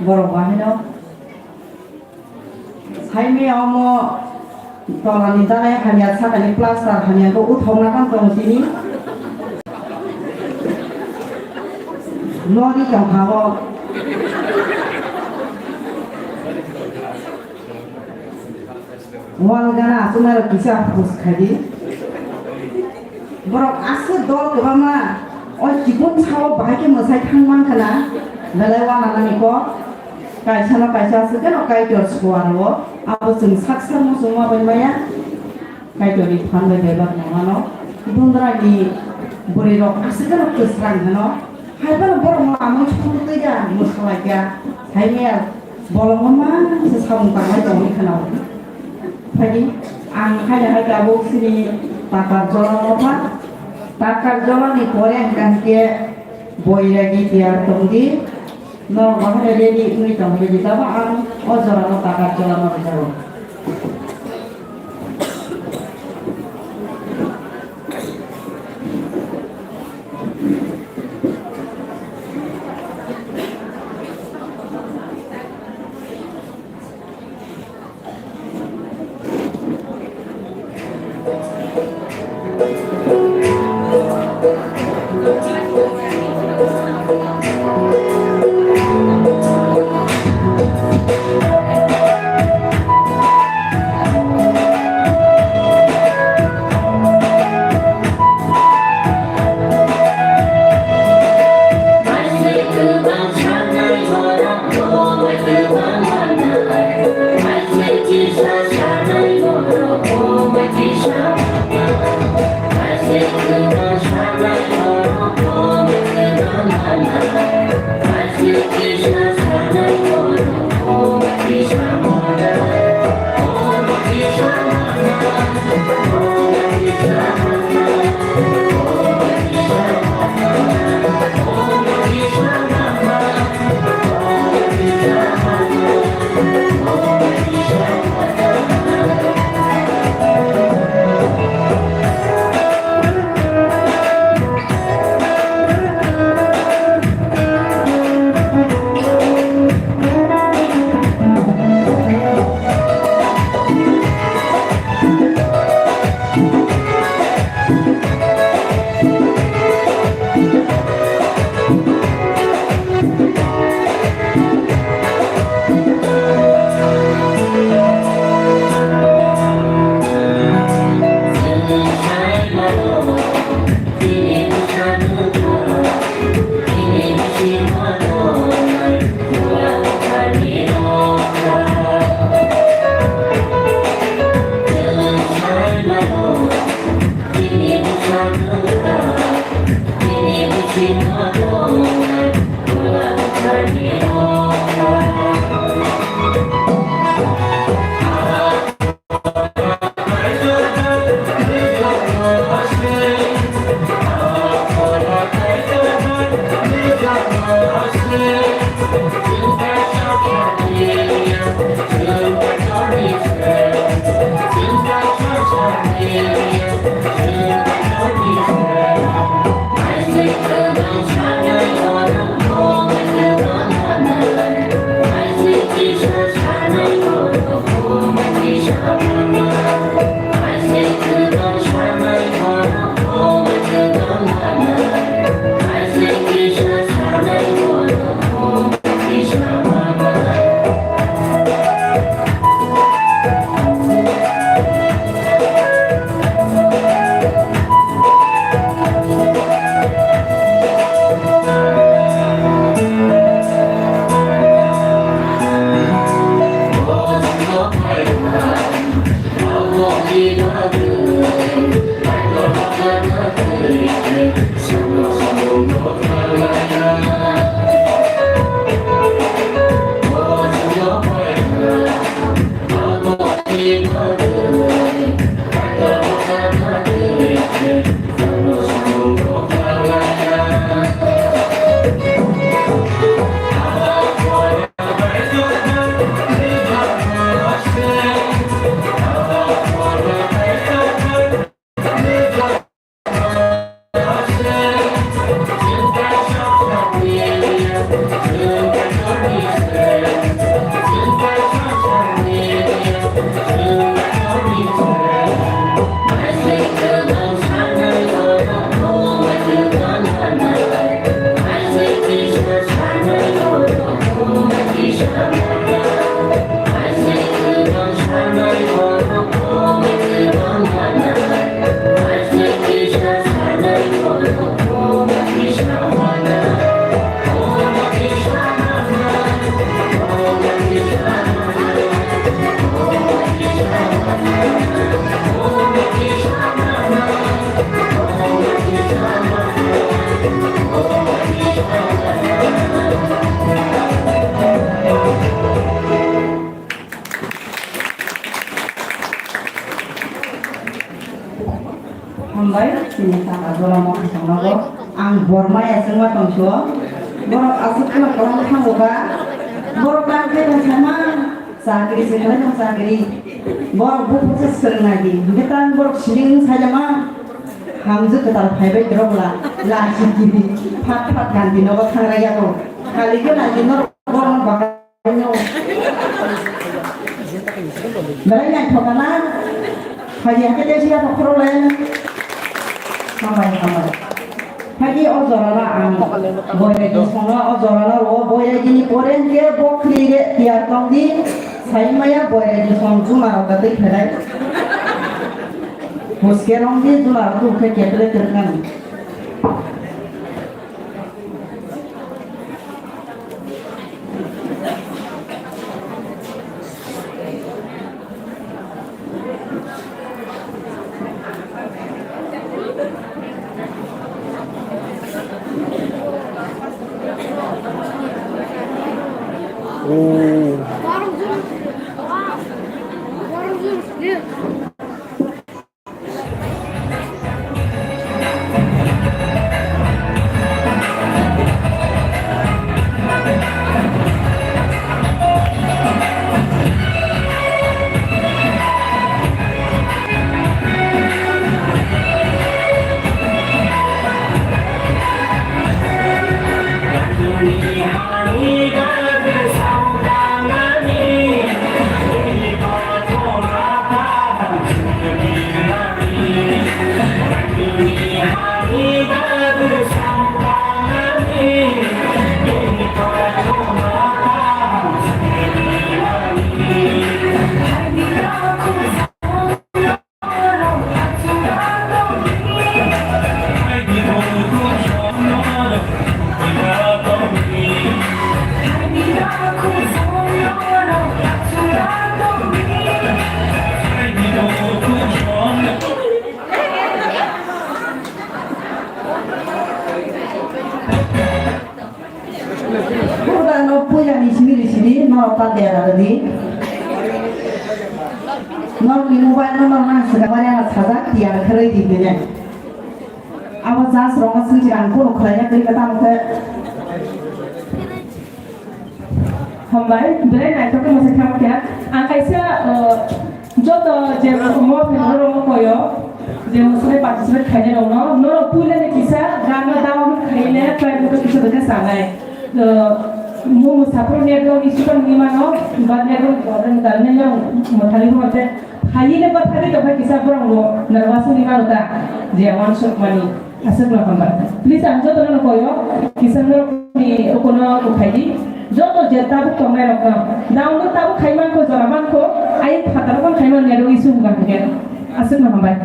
Borok bahaino. Saimaya omo tolani dalai hamya sakani plaster hamya bo uthokna kang tongo tini. Nori tongkha o. Wal gana aswk nairok kisa post khai di. Borok aswk dol kwbangma o chikon sao bahai khe mwsai thang man khana, belai uananani kok. Kaisa no kaisa aswk kheno Kaitor suar o. Abo chwng sak sak muchungma bai maya. Kaitorni phan bai bebak no mano. Dundrani bwrwi rok aswk kheno kwsrang hwno. Hai phano borok no amung song twi ya, mwsa lai kha. Hai maya. Bolongo ma se samung tanglai tongwi khwnao. Phaidi ang haino hai tabuk sini takar jola motha. Takar jola ni pore hwnkha hwnkhe boiragi tiyar tongdi. Norok bahai ready wngwi tong ready tabo ang o jora no takar jola no rwjago. Hambai, chini saka jora mo khasang nogo. Ang borma ya chwngma tongso. Borok aswk kheno kwlangwi thango ba. Borok tang khe tong sama. Chakri se khlai tong chakri. Borok buphuru se swrwng nai di. Hwnkhe tang borok siring wng sai lama. Hamjwk kwtal phaibai borok la. La sikiri. Phat phat ganti nogo thangra yago. Kali khe nai di norok borok no baka. Belai naithok kana? Phaidi hakhe tei sida bokhorok le. Hambai, hambai. Phaidi o jorano ang boiraidi songno, o jorano ro boiraidini pore hwnkhe bokhri re tiyar tongdi. Sai maya boiraidi song jumarok da twi khelai. Huske rongdi jumarok tubukhe keple twrwknani. Buda no puila ni simi ri simi no ta dera di. No ni mobile no no na sa ga bari ana saja tiar kharoi di ne. Abo jas rong sing jirang ko khlai ya kri kata mo ke. Hambai, belai naithok khe mwsai kha khe. Ang kaisa, uh, joto je mo phai norok koyo, je mwsai participate khainai rokno, norok puila ni kisa gana down khaile, try mo kisa kisa sanai. Uh, mo mo sapro network issue tong ni mano, ba network problem dalne yang mo thali mo te. Hayile ba thali to ba kisa borok bo nervous ni mano ta, je one shot mani. Aswk no hambai. Please, ang joto no koyo, kisa norok ni ukono ukhai di. Joto je tabuk tongnai rok no. Download tabuk khai man ko, jora man ko, ai phataro kon khai man ya do isu hwnga hwnke. Aswk no hambai.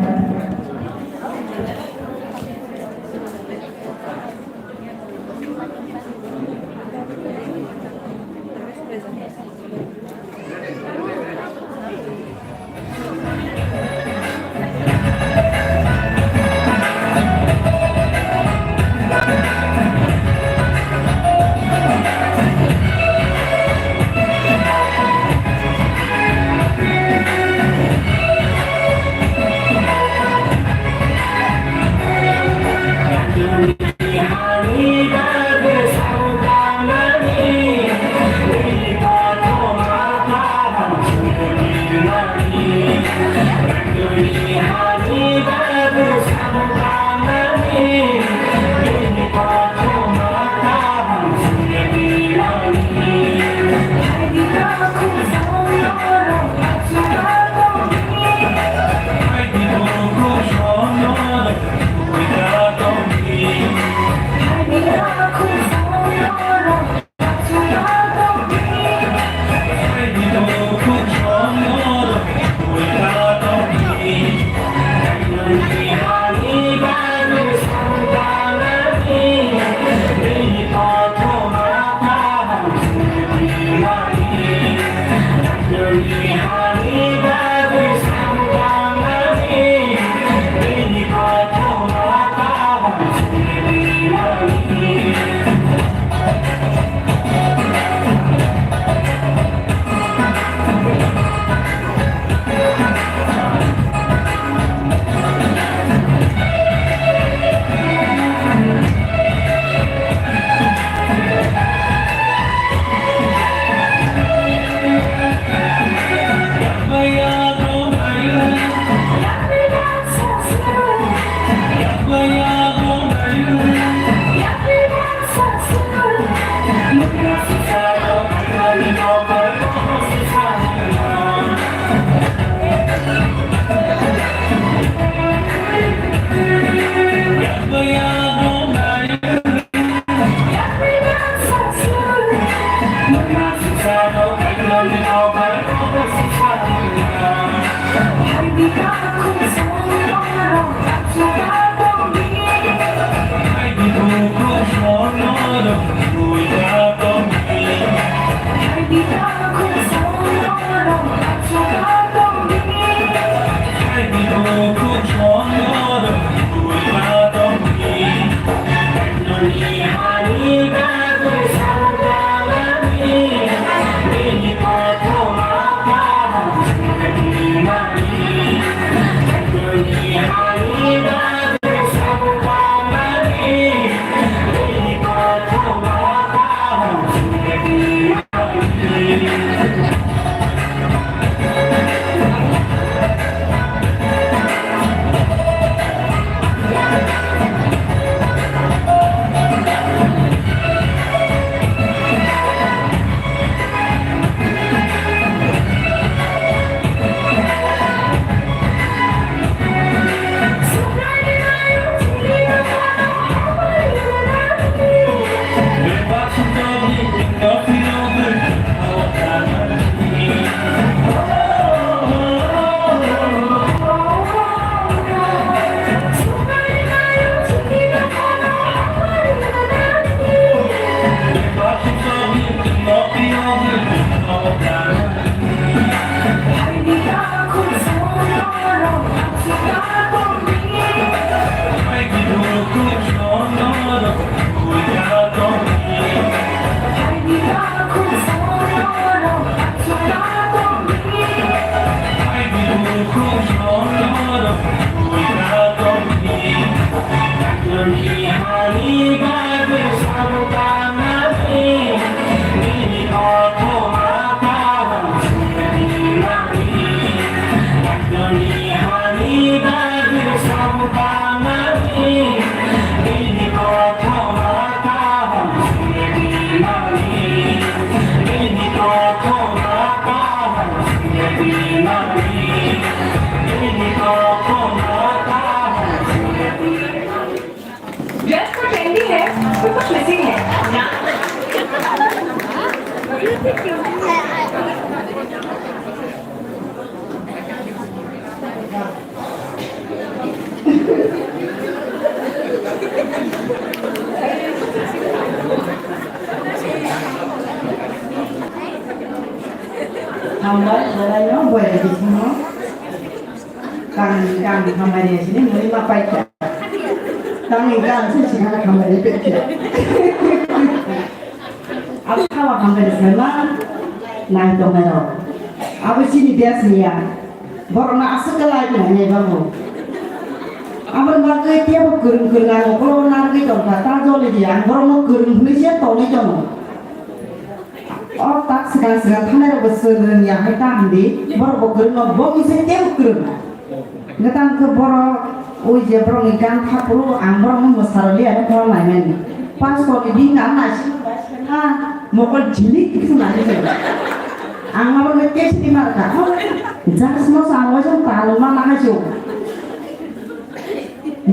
Dress तो trendy है, पर कुछ missing है ना। Hambai, belai no boyar bisingo. Kang, kang hambai ni sini muni ma paikha. Tang ni kang si sini hambai ni paikha. Abo khawa hambai ni sini ma nai tong nai rok. Abo sini dia sini ya. Borok no aswk khe lai khe nai babu. Abo ni bagwi tebo kwrwng kwrwng ang ukulok o narwgwi tongkha, ta joli di ang borok no kwrwng hwnwi se tongwi tongo. O tak swkang swkang thanai rok bo chwng rwngya hai ta hwn di, borok bo kwrwng no bo misa tei kwrwng. Hwnkhe tamo khe borok ui je borok ni gan tha phuru ang borok no mwsa rw liya borok nai mani. Pastor ni bini ang nai sini ha mokol jilik kisa nai se. Ang abo no test ni mar kha. Just no sa ang waisa ta ma na ha jo.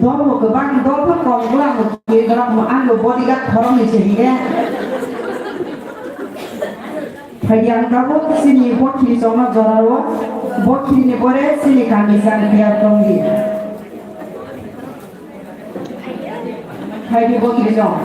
Dol bo kwbang, dol bo kok, bo ang bo kiri, borok bo ang bo bodyguard khoroknwi se hwnwi. Phaidi ang tabuk chini bo khiri chongma jorao, bo khiri ni pore chini kami chang phiya tongdi. Phaidi bo khiri chong.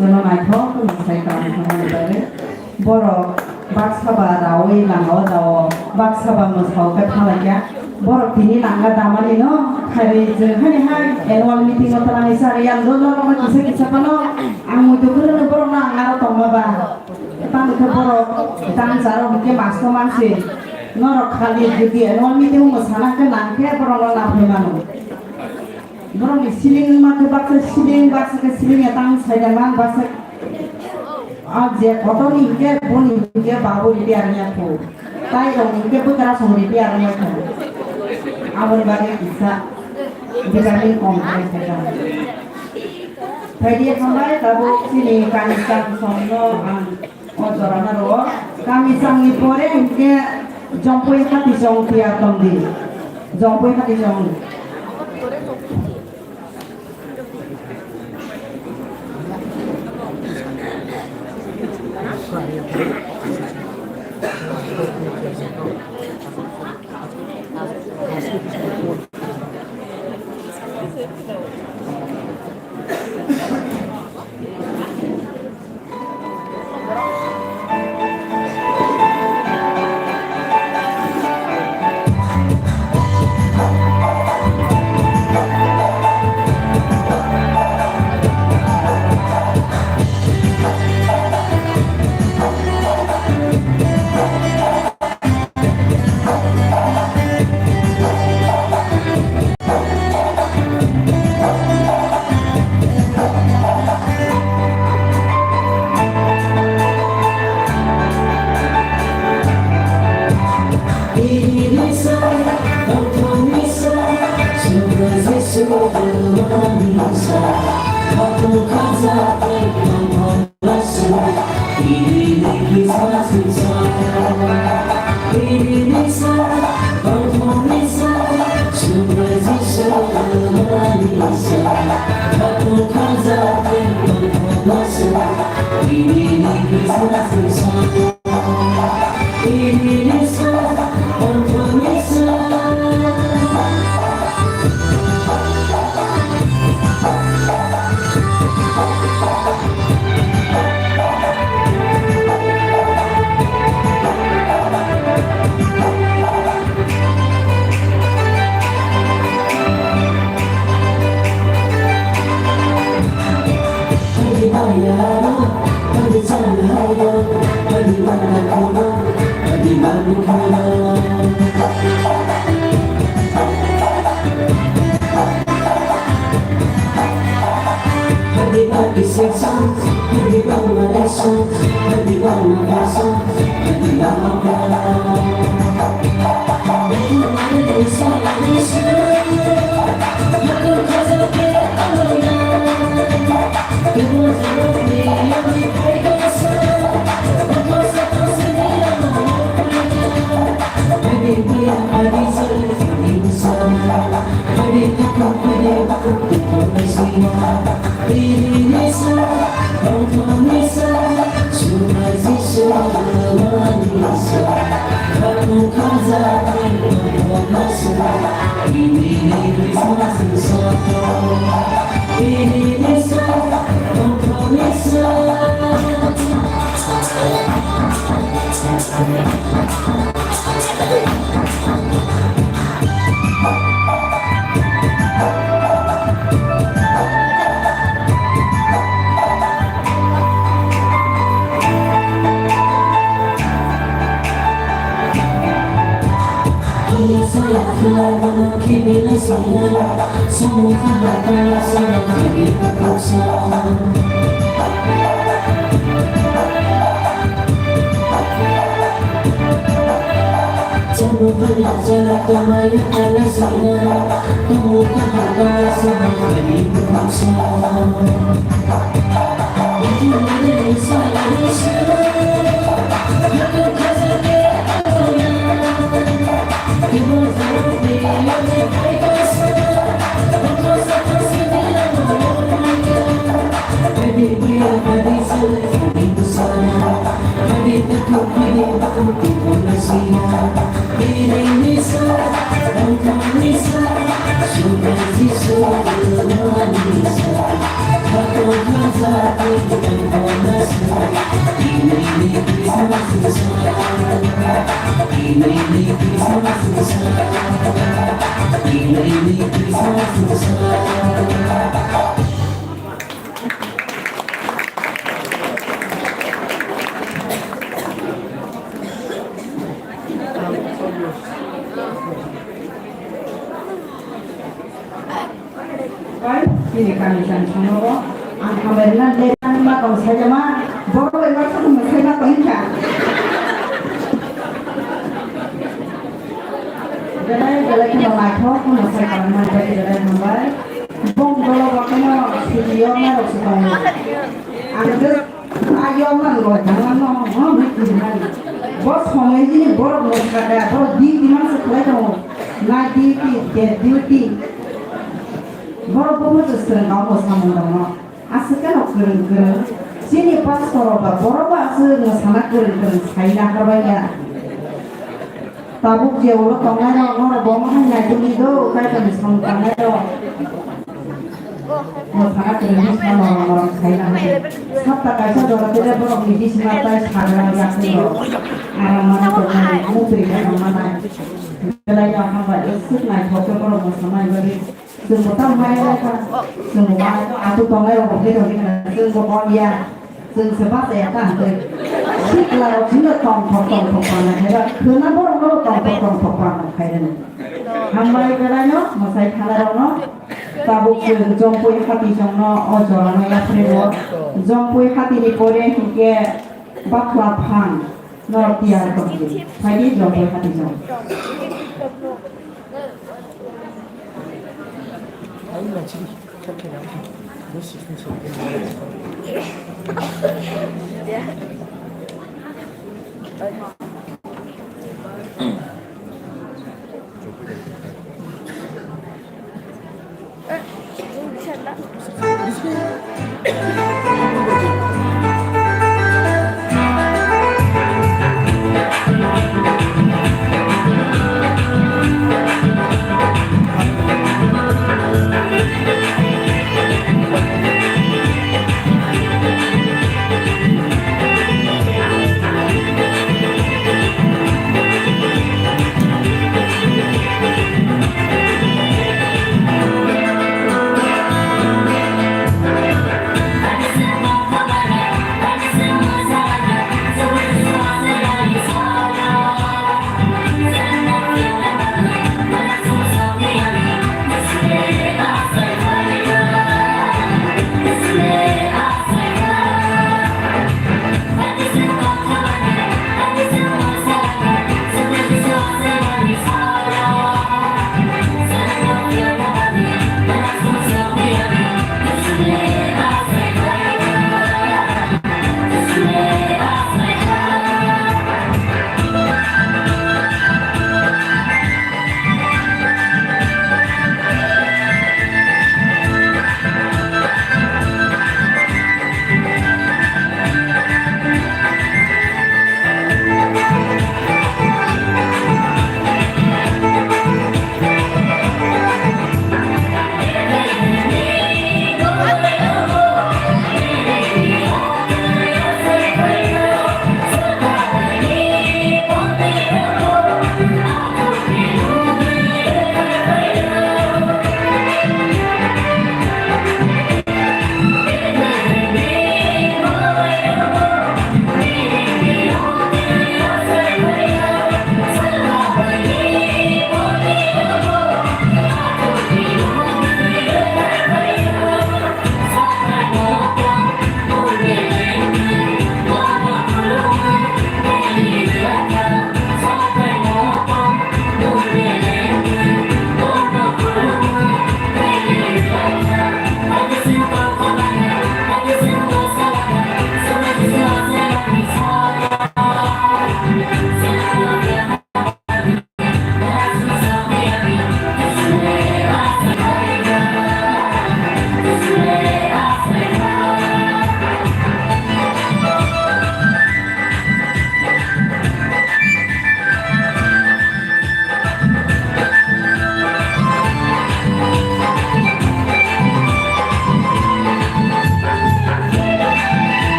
Chwngno naithok khe mwsai tongmani bagwi. Borok baksa ba rawi lama o dao, baksa ba mwsao khe thanglaikha. Borok tini nangna damani no khairwi chwng hani hai annual meeting o twlangwi chari yang dol dol rokno kisa kisa phano ang muitu kwrwngno borokno ang aro tongma ba. Tamo khe borok dan charo hwnkhe masto mansi norok khali jodi annual meeting o mwsana khe nang khe borokno naphai mano. Borokni siling wngma khe baksa siling, baksa khe siling ya tang saida man, baksa a je kotorni hinkhe boni hinkhe babu repair wngya kho. Tai rokni hinkhe bwkra song repair wngya kho. Aboni bagwi kisa vitamin kom khe saida. Phaidi hambai tabuk chini kani chang songno ang O jorano rwo, kami changni pore hinkhe Jompui Hatichong tiyar tongdi. Jompui Hatichong. Bai, chini kami kami songno bo ang hambai rwna le ani ma kong saijama, borok bai ma kong saima kong kha. Belai belai kheno naithok kheno sai kong ma bai belai hambai. Bong dolo bo kheno sini yo ma rok se kong. Ang just Ayok man loi thangma no, no, no, no. Bo somoi jini borok no kada, borok duty man se khlai tongo. Night duty, day duty. Borok bo mo se sreng kau bo samung tongo. Aswk no kwrwng kwrwng. Chini pastor rok ba borok ba aswk no sana kwrwng kwrwng saina harbai ya. Tabuk je ulo tongnai rok, norok bo mohai nai tongwi do, kaitorni samung tangnai rok. Bo sana kwrwngwi sa norok norok khaina hai. Sapta kaisa jora tele borok ni bisingma tai sagra yakni rok. Aram mana tongnai, mukri ka tongma nai. Belai ya hamba esuk nai thok khe borok mosamai bagwi. Chwng bo tamo hai lai kha. Chwng bo ma atu tongnai rok bo khe tongwi kha. Chwng bo kon ya. Chwng se bachaya ta hwnkhe. Sikla rok chwngno tongthok tongthok panna khe ba khwna borok no tongthok tongthok panna khairani. Hambai belaino mwsai thanai rokno tabuk chwng Jompui Hati chwngno o jorano yaphrego. Jompui Hatini pore hinkhe Bakhla Phang norok tiyar tongdi. Phaidi Jompui Hati chwng.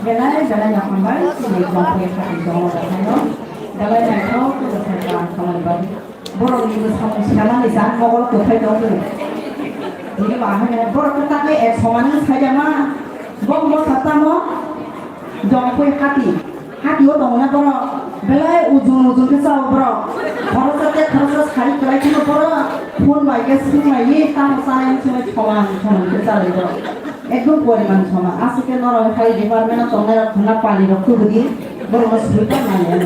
Belai belai no hambai, chini jongpui khati jongno rwkhaino. Belai naithok khe bwsai kaham khamani bagwi. Borokni bwsamo sinamani jan mogol kwthai tongkhe. Bini ba haino borok khe takhe ek soman wng saijama. Bo mosa tamo jongpui hati. Hati o tongo na borok. Belai ujun ujun khe chao borok. Khoroksa tei khoroksa sari kwlai kheno borok. Phone bai khe swngmaiwi tamo chanai wngsugnai soman soman khe chalai borok. Ekdom poriman soman. Aswk khe norok hai department o tongnai rok khwna pali rok tubudi borokno swrwngkha nai.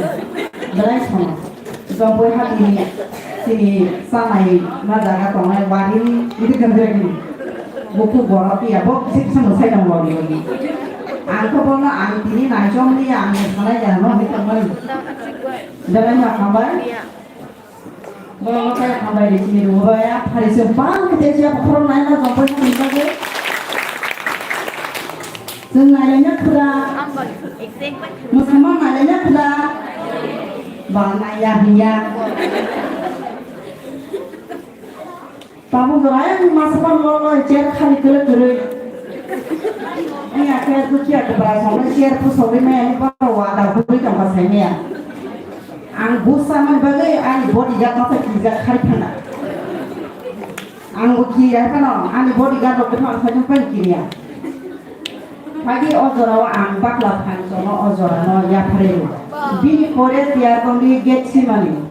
Belai soman. Jongpui hatini chini chanai ma jaga tongnai wari ni iti gandregi. Buku borok ya bo kisa kisa mwsai tong logi logi. Ang khe bono ang tini naichomni ang sanai ya no hai tongmani. Belai no hambai. Borok no kaya hambai ri chini ruwa ya phari se bang kete sia bokhorok nai na jongpui hatini bagwi. Chwng nailaina khwda. Mwsamang nailaina khwda. Ba naiya hinya. Tabuk jora ayang masa pan lo lo chair khali kwrwi kwrwi. Ani akhe dukhiya kwbra songwi chair pusogwi maya ni baro wada hurwi tongkha saimaya. Ang busa man bagwi ani bodyguard masa kijak khari phana. Ang bo kiri hai phano ani bodyguard rok phano sajung pan kiriya. Phagi o jorao ang bakla phan chono o jorano yapharwi rw. Bini pore tiyar tongdi gate simani.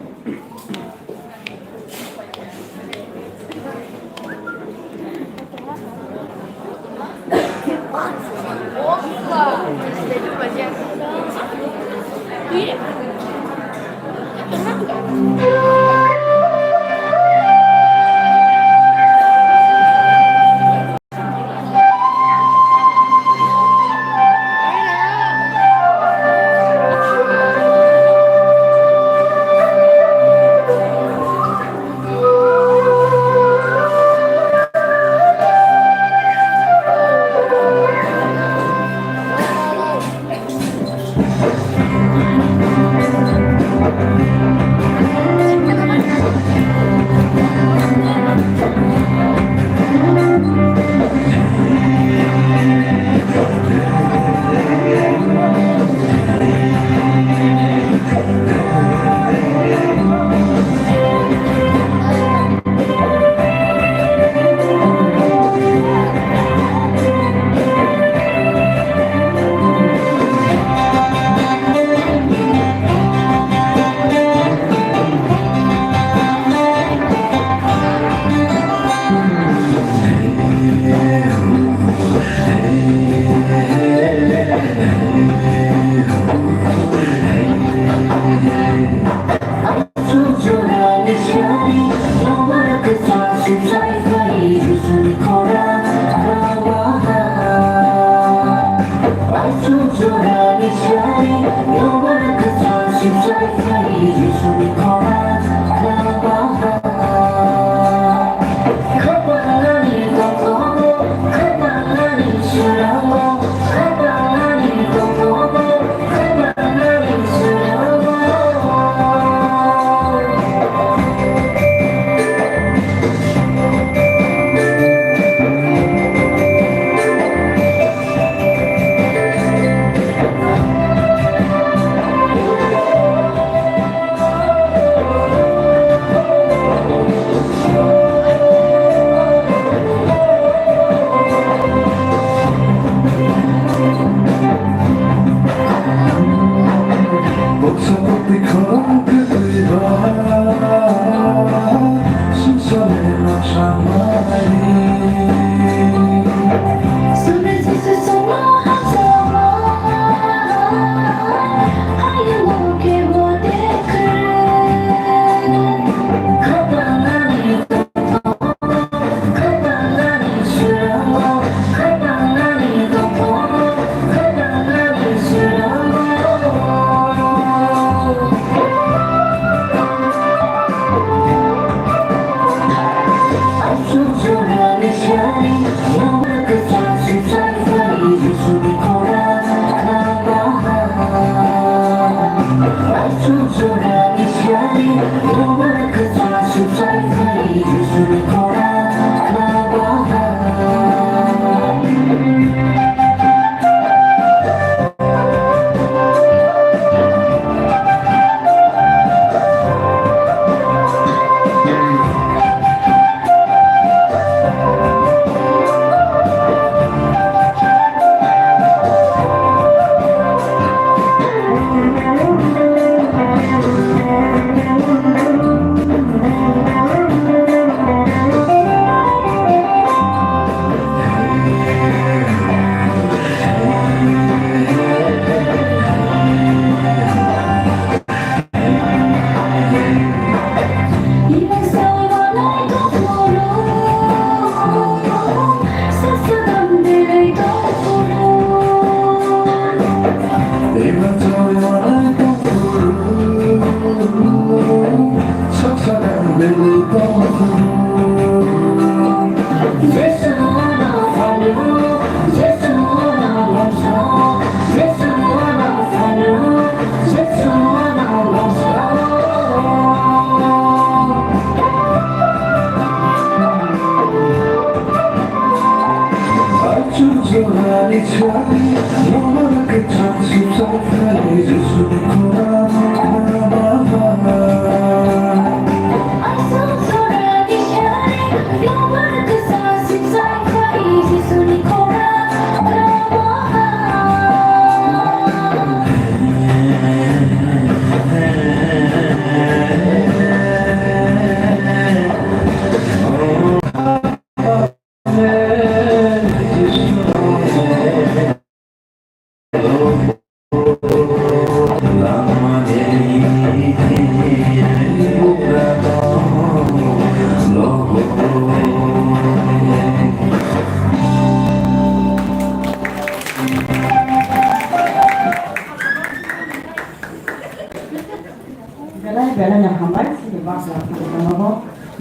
Belai belai no hambai, chini bakla phano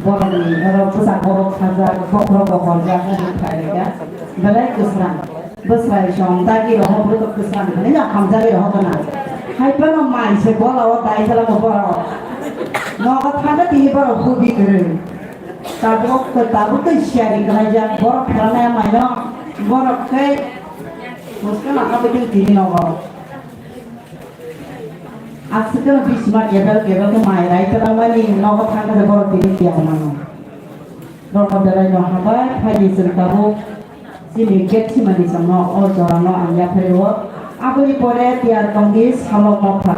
borok ni oro bwsa borok sajak, bokhorok bo horjak, belai kwsrang. Bwsai song dagi rohok bwrwk kwsang hinwi no hamjagwi rohok gana. Hai phano mai se bola o dai khala mo borok. Nogo thangkhe tini borok hubi kwrwi. Tabuk, tabuk tei siyari kwlaijak borok phelanai mai no borok tei muskang lama bwtwi tini nogo. Aswk no bisma kebel kebel khe mai rai kwlangmani nogo thangkhe borok tini tiyang mano. Borok belai no hambai phaidi chwng tabuk chini gate simani chwngno o jorano ang yaphaio. Aboni pore tiyar tongdi Samok Mopha.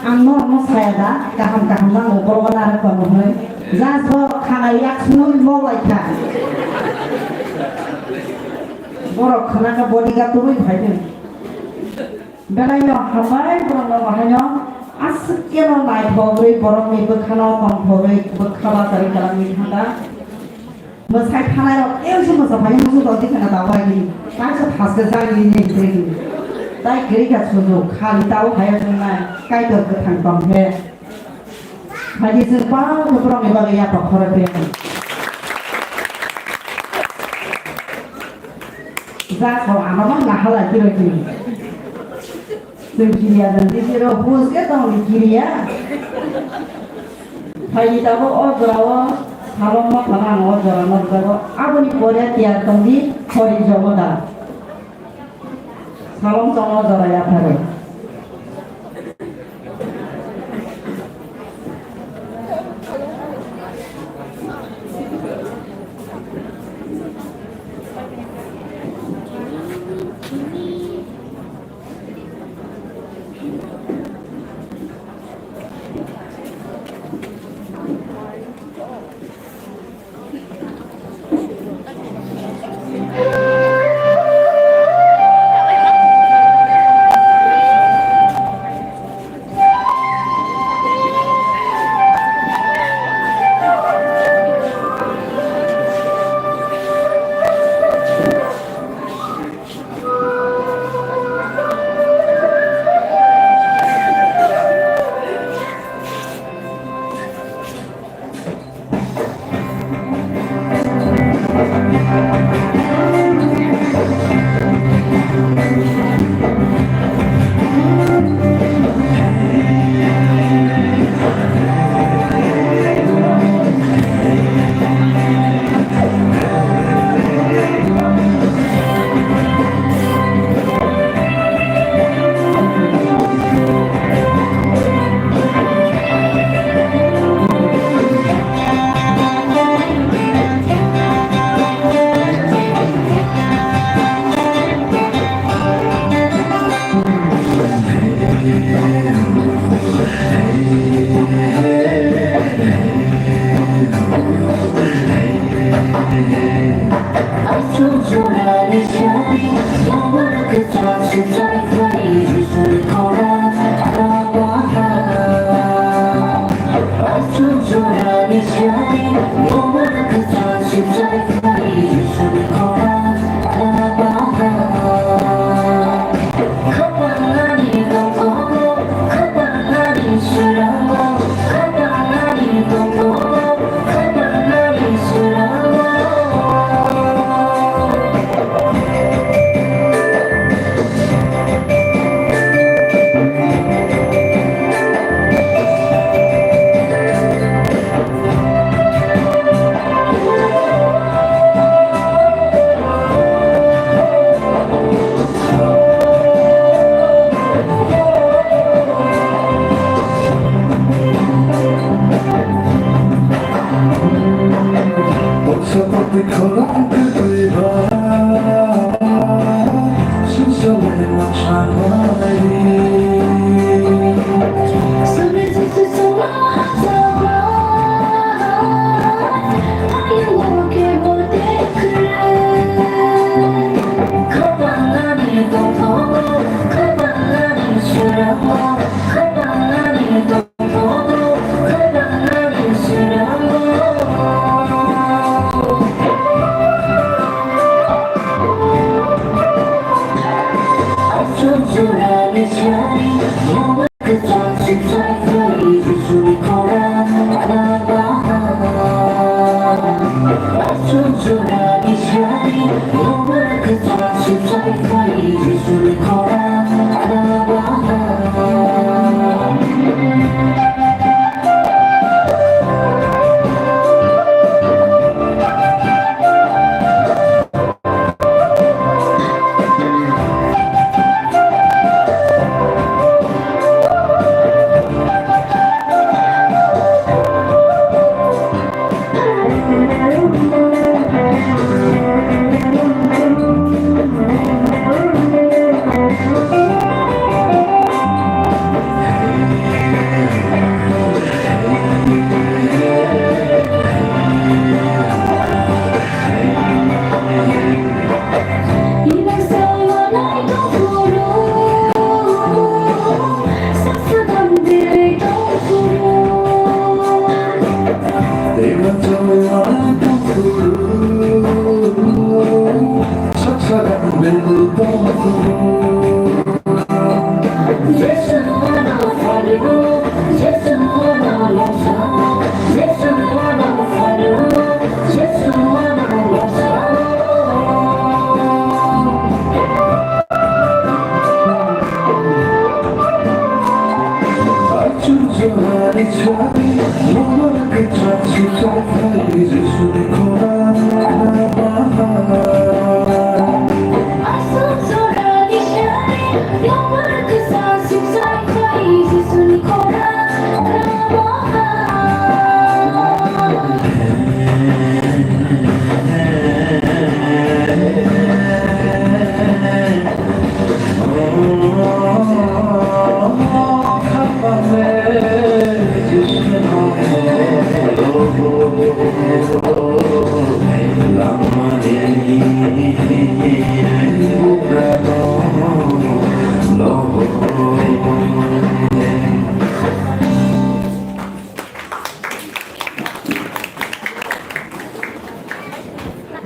Ang norokno saya da, kaham kaham nango, borok narwk tongo hwnwi. Just bo khanai yak swnwi mok lai kha. Borok khna kha bodyguard tubui phai thung. Belai no hambai borok no bahaino aswk khe no naithok rwi borok ni bwkha no tongthok rwi bwkha bachari kwlangwi thangkha. Mwsai thanai rok tei se mwsa phai musu tong di khna tawai ni. Kaisa thaske jani ni ni ni. Tai kwrwi kha sujuk khali tau phai tongnai Kaitor kwthang tong khe. Phai di chwng bangma borok ni bagwi yapha khoro khe. Ja kho ano ma nahala kiro kini. Chwng kiriya jani kiro hus khe tong kiriya. Phaidi tabuk o jorao salong ma phano ang o jora nukjago. Aboni pore tiyar tongdi khori jomoda. Salong chongno jora yapharo.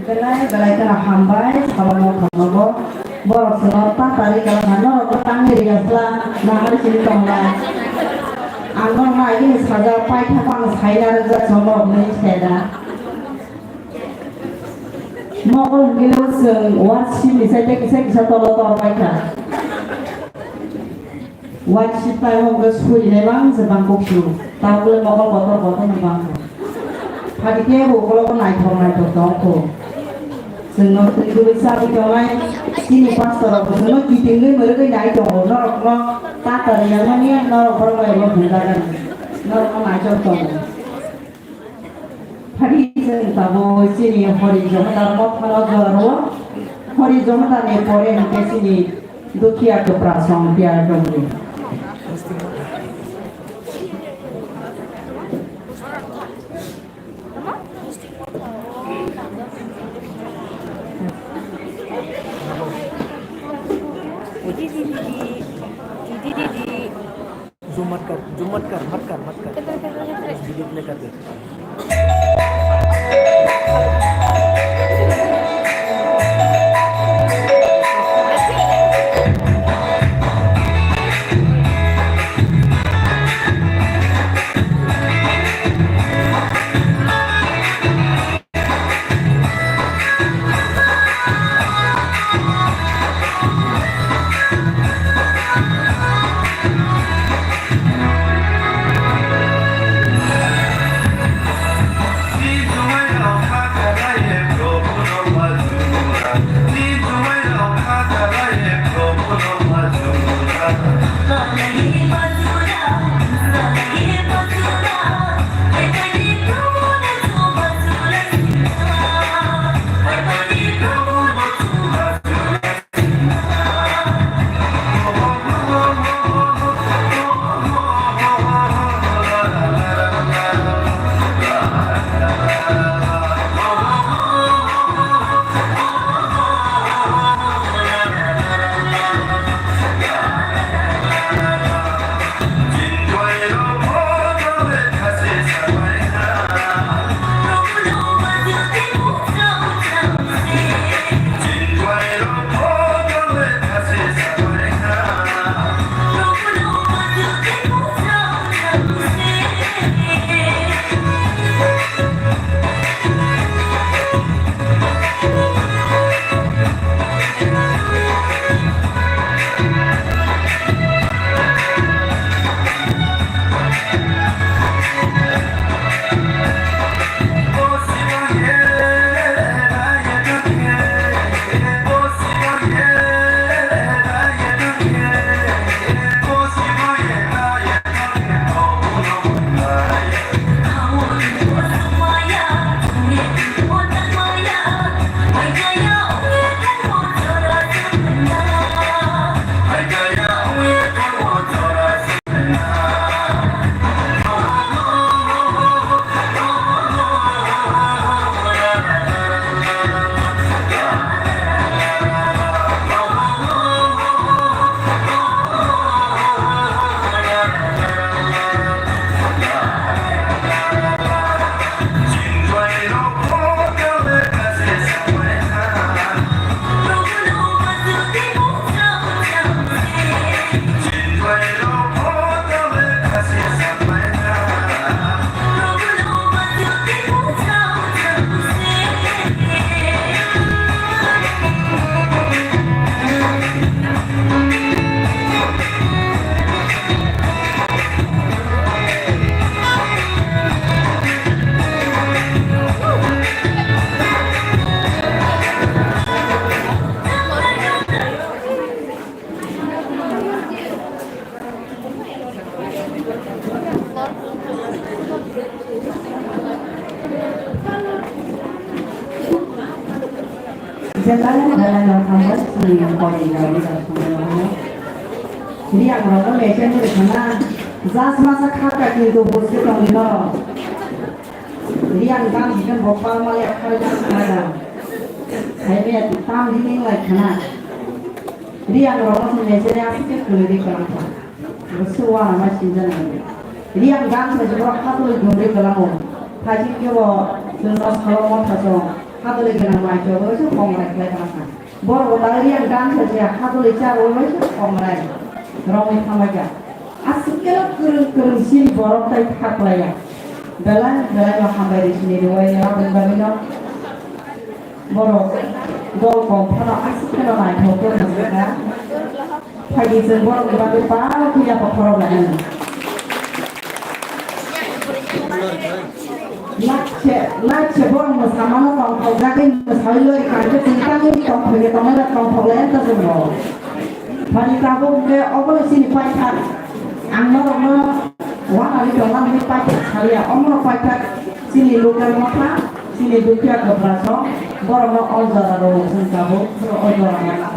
Belai belai kheno hambai, sabono thangnago. Borok chwngno ta tari kala thangno, norok tangwi rwya sla, nahar sini tonglai. Ang norokno agini sajak paithago, ang saina rwjak chwng norokni seda. Mokol hwnkhe chwng worship ni side kisa kisa tolo tor paikha. Wansukpai hwnkhe suri naimang se bangkok su. Tabukle mokol kotor kotor no bangkha. Phadi kebo ukologo naithok naithok tongkho. Chwngno twi kwrwi chabwi tongnai chini pastor rok chwngno kitingwi mwrwgwi nai tongo. Norokno ta kwrwi nangmani norok borok bai bo hwnjagani. Norokno naithok tongo. Phadi chwng tabuk chini Hori Jomadar mothano jora rwo. Hori Jomadar ni pore hwnkhe chini Dukhiya Kwpra song tiyar tongdi. Zoom मत कर, zoom मत कर, मत कर, मत कर। Video play कर दे। Belai belai no thango, chini kori rok ni rok thango. Riyang rok no mecheng ri khana, jas masa khaka kintu buske tongwi no. Riyang dan hikan bopal mali akhar jas khana. Hai me tam hining lai khana. Riyang rok no mecheng ri asike kuli ri khana. Bo se uanama sinjana. Riyang dan se borok hatoli gumri kwlango. Phaising khe bo chwngno salo motha song hatoli gwnang mai khe bo se kongrai khlai tongkha. Borok bo ta riyang dan se se hatoli cha bo se kongrai romwi thamai kha. Aswk khe kwrwng kwrwng sini borok tai kha khlai ya. Belai belai no hambai ri sini rwui ya aboni bagwi no. Borok dol kok phano aswk kheno naithok khe nang kha. Phaidi chwng borokni bagwi baro phiya bokhorok lai anw. Lakche, lakche borok mwsamano tongthokjagwi mwsawi lori kangkhe chwng tangwi tongthokya tongnai rok tongthok lai anw ta chwng rok. Phaidi tabuk hwnkhe obono chini paithak. Ang norokno wanani tongna hwnwi paithak saliya. Omono paithak chini local motha. Chini dukhiya kwpra song, borokno o jora rw chwng tabuk, borok o jora no nang.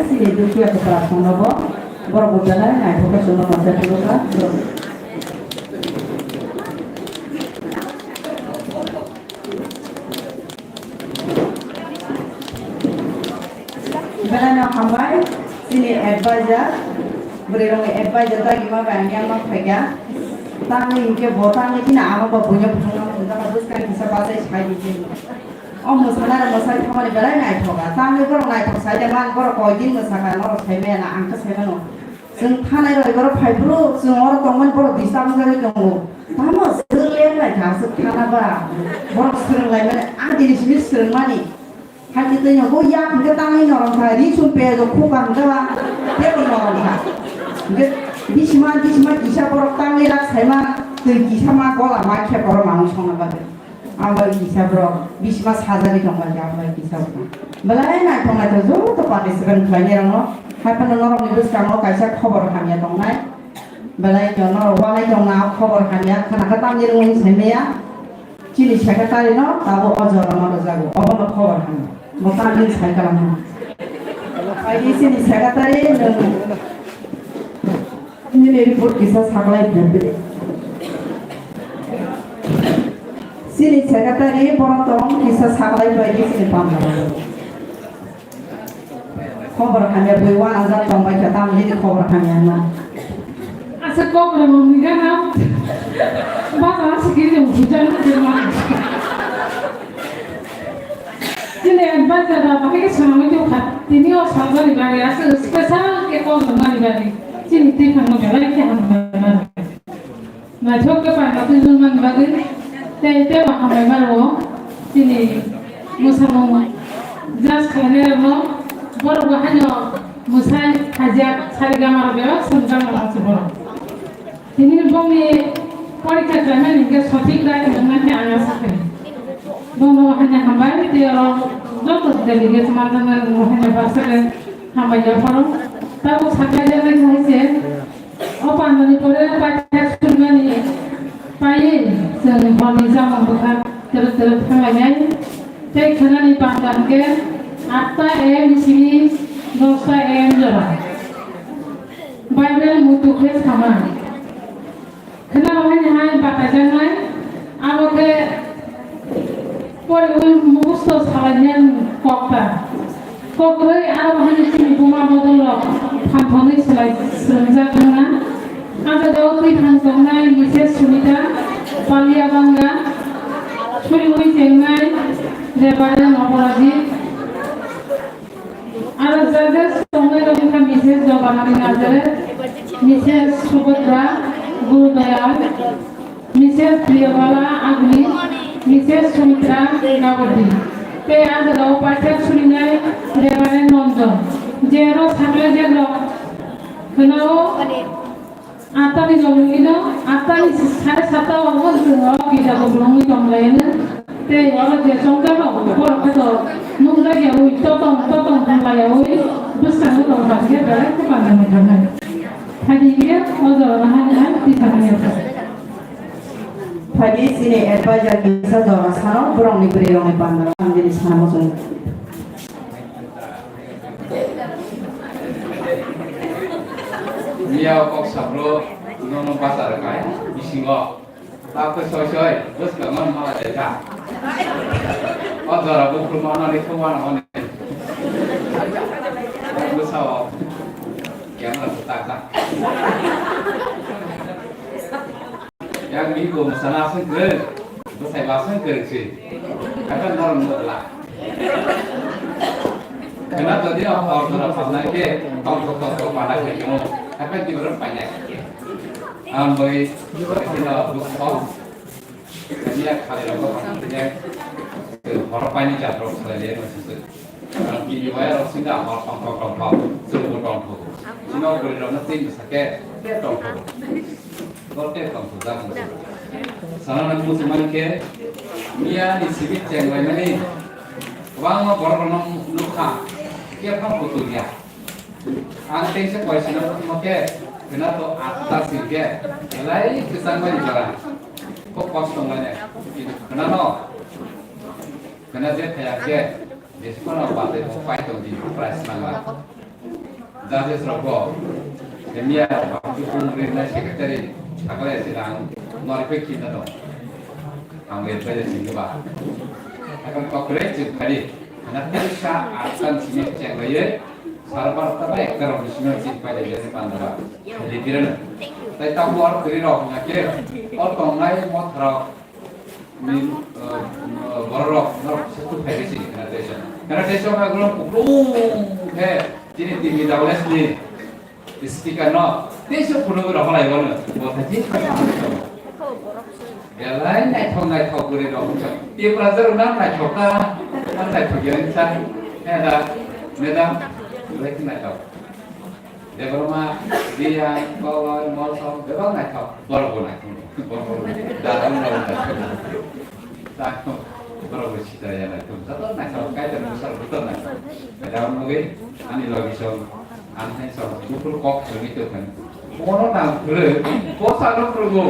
Chini dukhiya kwtal songno bo, borok bo belai naithok khe chwngno tonjak phuru kha. Belai no hambai, chini advisor, bwrwi rokni advisor dagima bai ang yang ma phaikha. Tangwi hinkhe bo tangwi chini ama bo buino buthumno thumjak kha, bwskang kisa bachai sai di chini. O mwsana rok mwsai thangmani belai naithok kha. Tangwi borok naithok sai de man, borok koi din mwsakha, norok sai maya na, ang khe sai mano. Chwng thanai rok borok phai phuru, chwng oro tongmani borok disturb wngwi tongo. Tamo chwng leng lai kha, aswk thana ba. Borok swrwng lai mani, a dini simi swrwng mani. Hai khe twi nogo yak hwnkhe tangwi norom kha, ri sum pe jo khu kha hwnkhe ba, tebo norom kha. Hwnkhe bisima, bisima kisa borok tangwi rak saima, twi kisa ma gola ma khe borok manwi songna bagwi. Ang bai kisa borok bisima sajagwi tong bai kha, ang bai kisa borok. Belai naithok naithok joto participant khlainai rokno. Hai phano norokni bwskango kaisa khobor hamya tongnai. Belai no norok wanai tongna khobor hamya khna khe tamni rwngwi sai maya. Chini secretary no tabuk o jora ma rwjago, obono khobor hamya. Bo tamni sai kalam no. Pai di chini secretary nwng. Nini report kisa saklai phuru. Chini secretary borok tong kisa saklai bai di chini panda. Khobor hamya bui wana jak tong bai kha tam nini khobor hamya na. Asa kok rang ni gana. Ba ba sikiri jong hujan ni ma. Chini advisor ba bahaikhe swnamwi tongkha. Tini o salmani bagwi aswk special khe call rwmani bagwi chini twiphangno belai khe hambai mano. Naithok khe paima twijlangmani bagwi tei teibo hambai mano chini mwsamung judge khlainairokno. Borok bo haino mwsai khaijak sarigamarok bebak swngjak nang se borok. Tini bongni porikha khlaimani hwnkhe sothik rai hwnwi ang asa khaio. Bono haino hambai tei oro joto delegate manjaknai rokno haino baksa khe hambai yapharo. Tabuk sakha jaknai hai se o pandani pore paithak swngnani paiwi chwng horni chamung bwkha twrwk twrwk thanglainai. Tei khwnani panda hwnkhe atta A M simi dosta A M jora. Bible muitu khe sama. Khwnao haini hai batajaknai, abo khe poriwi mukhustho salainani kok ta. Kokrwi aro haini chini buma bodol rok phanthogwi swlai swrwngjak wngna. Abo jagao twi thang tongnai Misses Sumita Paliabanga, suriwi chengnai Reverend Oporajit. Aro judges tongnai rok wngkha Misses Jobanani Nazareth, Misses Subhadra Gurudoyal, Misses Priyabala Agni, Misses Sumitra Gabadi. Tei ah jagao paithak surinai Reverend Nonjon. Je aro saklaijak rok khwnao. Attani jogwino, attani sare satta o chwng o gita bo bolongwi tonglaino. Tei oro je chongjak rok borok khe to nukjak yaui totong totong thanglayaui bwskango tongma khe belai khe panda manjaknai. Thani khe o jorano hani hai twi thangwi ya kha. Phai di chini advisor kisa jora sano borokni bwrwi rokni panda ang bini sana muchungo. Miya o kok sabro nono bachar kai bisingo. Tao khe soi soi bwskang no mala jaita. O jora buphuru mano ni thung mano honi. Bwsa o camera buta ta. Yang bini bo mwsana aswk kwrwng, bwsai bo aswk kwrwng se. Haikhe norok nukla. Khwna jodi o hor jora phalnai khe tongthok tongthok panda khlai tongo. Haikhe twiborok painai. Ang bai kheno bwswk. Kanya khali rok bo phainai. Hor paini jatrok khlai le no se. Ang bini waya rok singka hor tongthok tongthok. Chwngbo tongthok. Chino bwrwi rokno tei bwsakhe tongthok. Bote tongthok jak wngkha. Sana nang muchung mankhe, miya ni sibit chenglaimani kwbangma borok rokno nukha, kephang kutung ya. Ang teisa koisino thangma khe, khwna to atta singkhe, belai kwchang bai jora. Kok kosto wngnai, kintu khwnano, khwna je phaiya khe, jesuphano batwi bo pai tong di, price nangla. Judges rok bo, Kenya rok bo, Chukung Rinai Secretary, sakale sila ang nori pe kinta dong. Ang wait pai jasi ba. Akan kokre chuk khali. Ana tisa akan sini cheng bai ye. Sarbar ta bai ekta rok sini chuk pai jasi pandra. Jadi kira na. Tai ta buar kiri rok na ke. O tongnai mo tharok. Min, eh, borok, norok se tu phai se, kana tesa. Kana tesa ma gulo kuplung he, tini tini dables ni speaker no. Tesa kuno gura holai bono. Bo thaji. Belai naithok naithok guri rok. Tipra jar na naithok ta. An naithok yang sa. He da, madam. Belai naithok. Debbarma, Riya, Koloi, Molsom, bebak naithok, borok bo naithok, borok bo naithok, dada wngla bo naithok, borok bo sita ya naithok, joto naithok, kaitor bwsarok joto naithok. Debbarma bagwi ani logi song, ani hai song, buphuru kok songwi tongkha. Bono nang phuru, bo salo phuru bo.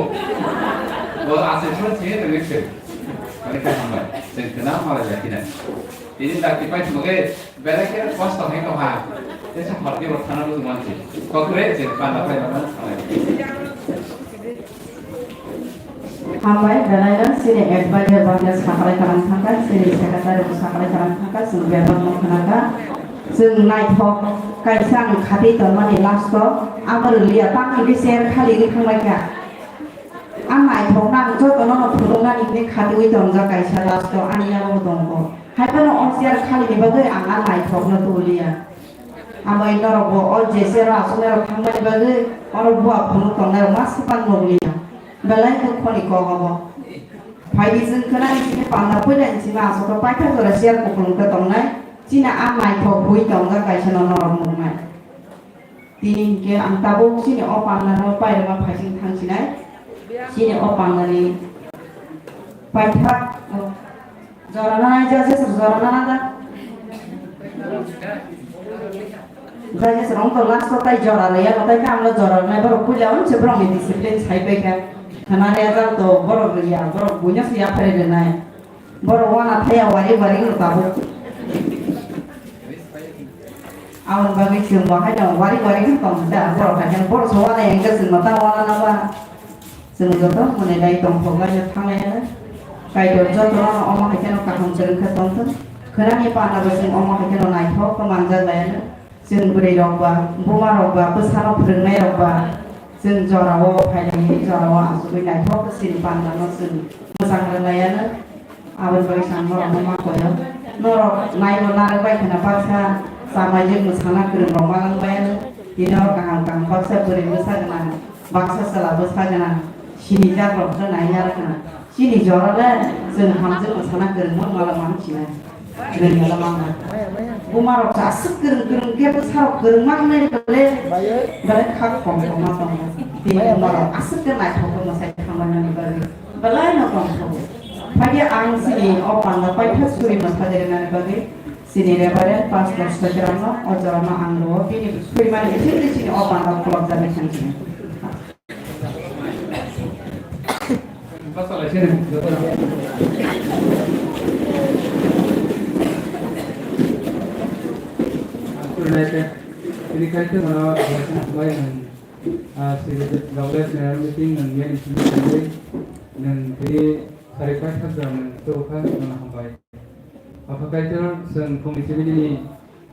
Bo asai salo sini tongwi se. Ani khe hambai, chwng khna malai ya khina. Tini dakti pai thwngwi. Belai khe kosto hai tongha. Tesa horti bo thana bo tongma se. Kokre je panda pai mano. Hambai, belai no chini advisor bangde sakalai kalang thangkha, chini secretary bo sakalai kalang thangkha, chwng bebak no khnakha. Chwng naithok kaisa ang khati tongmani last o abo rwliya, tamni biser khali wng thangbaikha. Ang naithok nang joto no phunuknani hwnwi khatiwi tongjak kaisa last o ani yago tongkho. Haiphano o chair khalini bagwi ang a naithokno tuliya. Amo norokbo o je chair o achuknairok thangmani bagwi oro bua phunuk tongnairok ma swpang nukliya. Belai dukhoni kok obo. Phaidi chwng khwnani simi panda puilani simi aswk paithak jora chair kupulung khe tongnai. Chini a naithok hui tongjak kaisa no norok nuknai. Tini hinkhe ang tabuk chini o pandano pairwma phaising thangsinai. Chini o pandani paithak, o, jora nanai judges rok jora nana da. Judges rok wngkha last o tai jora rwya, no tai khe ang no jora rwnai, borok puila unse borokni discipline sai paikha. Khana result to borok rwya, borok buino se yapharwi rwnai. Borok wana thaya wari wari no tabuk. Aboni bagwi chwng bo haino wari wari khe tong da, borok hai khe borok se wana yang khe chwng no ta wana na ba. Chwng joto mwnwi lai tongthok lai no thang lai ano. Kaitor joto no omo hai khe no kaham chwng khe tong thung. Khwnani pana bo chwng omo hai khe no naithok khe manjak lai ano. Chwng bwrwi rok ba, buma rok ba, bwsano phwrwngnai rok ba, chwng jorao phainai, jorao achugwi naithok chini pandano chwng mwchang rwlaiano. Aboni bagwi chwng norokno ma koyo. Norok naibo narwk bai khwna baksa chamaijwk mwsana kwrwng rok ma langbaiano. Tini o kaham kaham baksa bwrwi bwsa gwnang, baksa chwla bwsa gwnang, sinijak rok no nai narwk khwna. Chini jora le chwng hamjwk mwsana kwrwngma mala mang sinai. Kwrwng mala mang na. Buma rok cha aswk kwrwng kwrwng khe bwsa rok kwrwngma wngnai le bale kha khom khom ma tongo. Tini buma rok aswk khe naithok khe mwsai thangmani bagwi belai no tongthogo. Phai khe ang chini o panda paitha suri mwsa de rwnani bagwi chini Reverend Pastor Soichram no o jora no ang rwo bini suri mani bisingtwi chini o panda khulok jani thang sinai. Tini khai khe mano bai nwng, ah, siri Gaulai General Meeting nwng yani simi simi nwng tini sari paithak jora nwng tubukha nwng hambai. Apha Kaitor, chwng phungni simi nini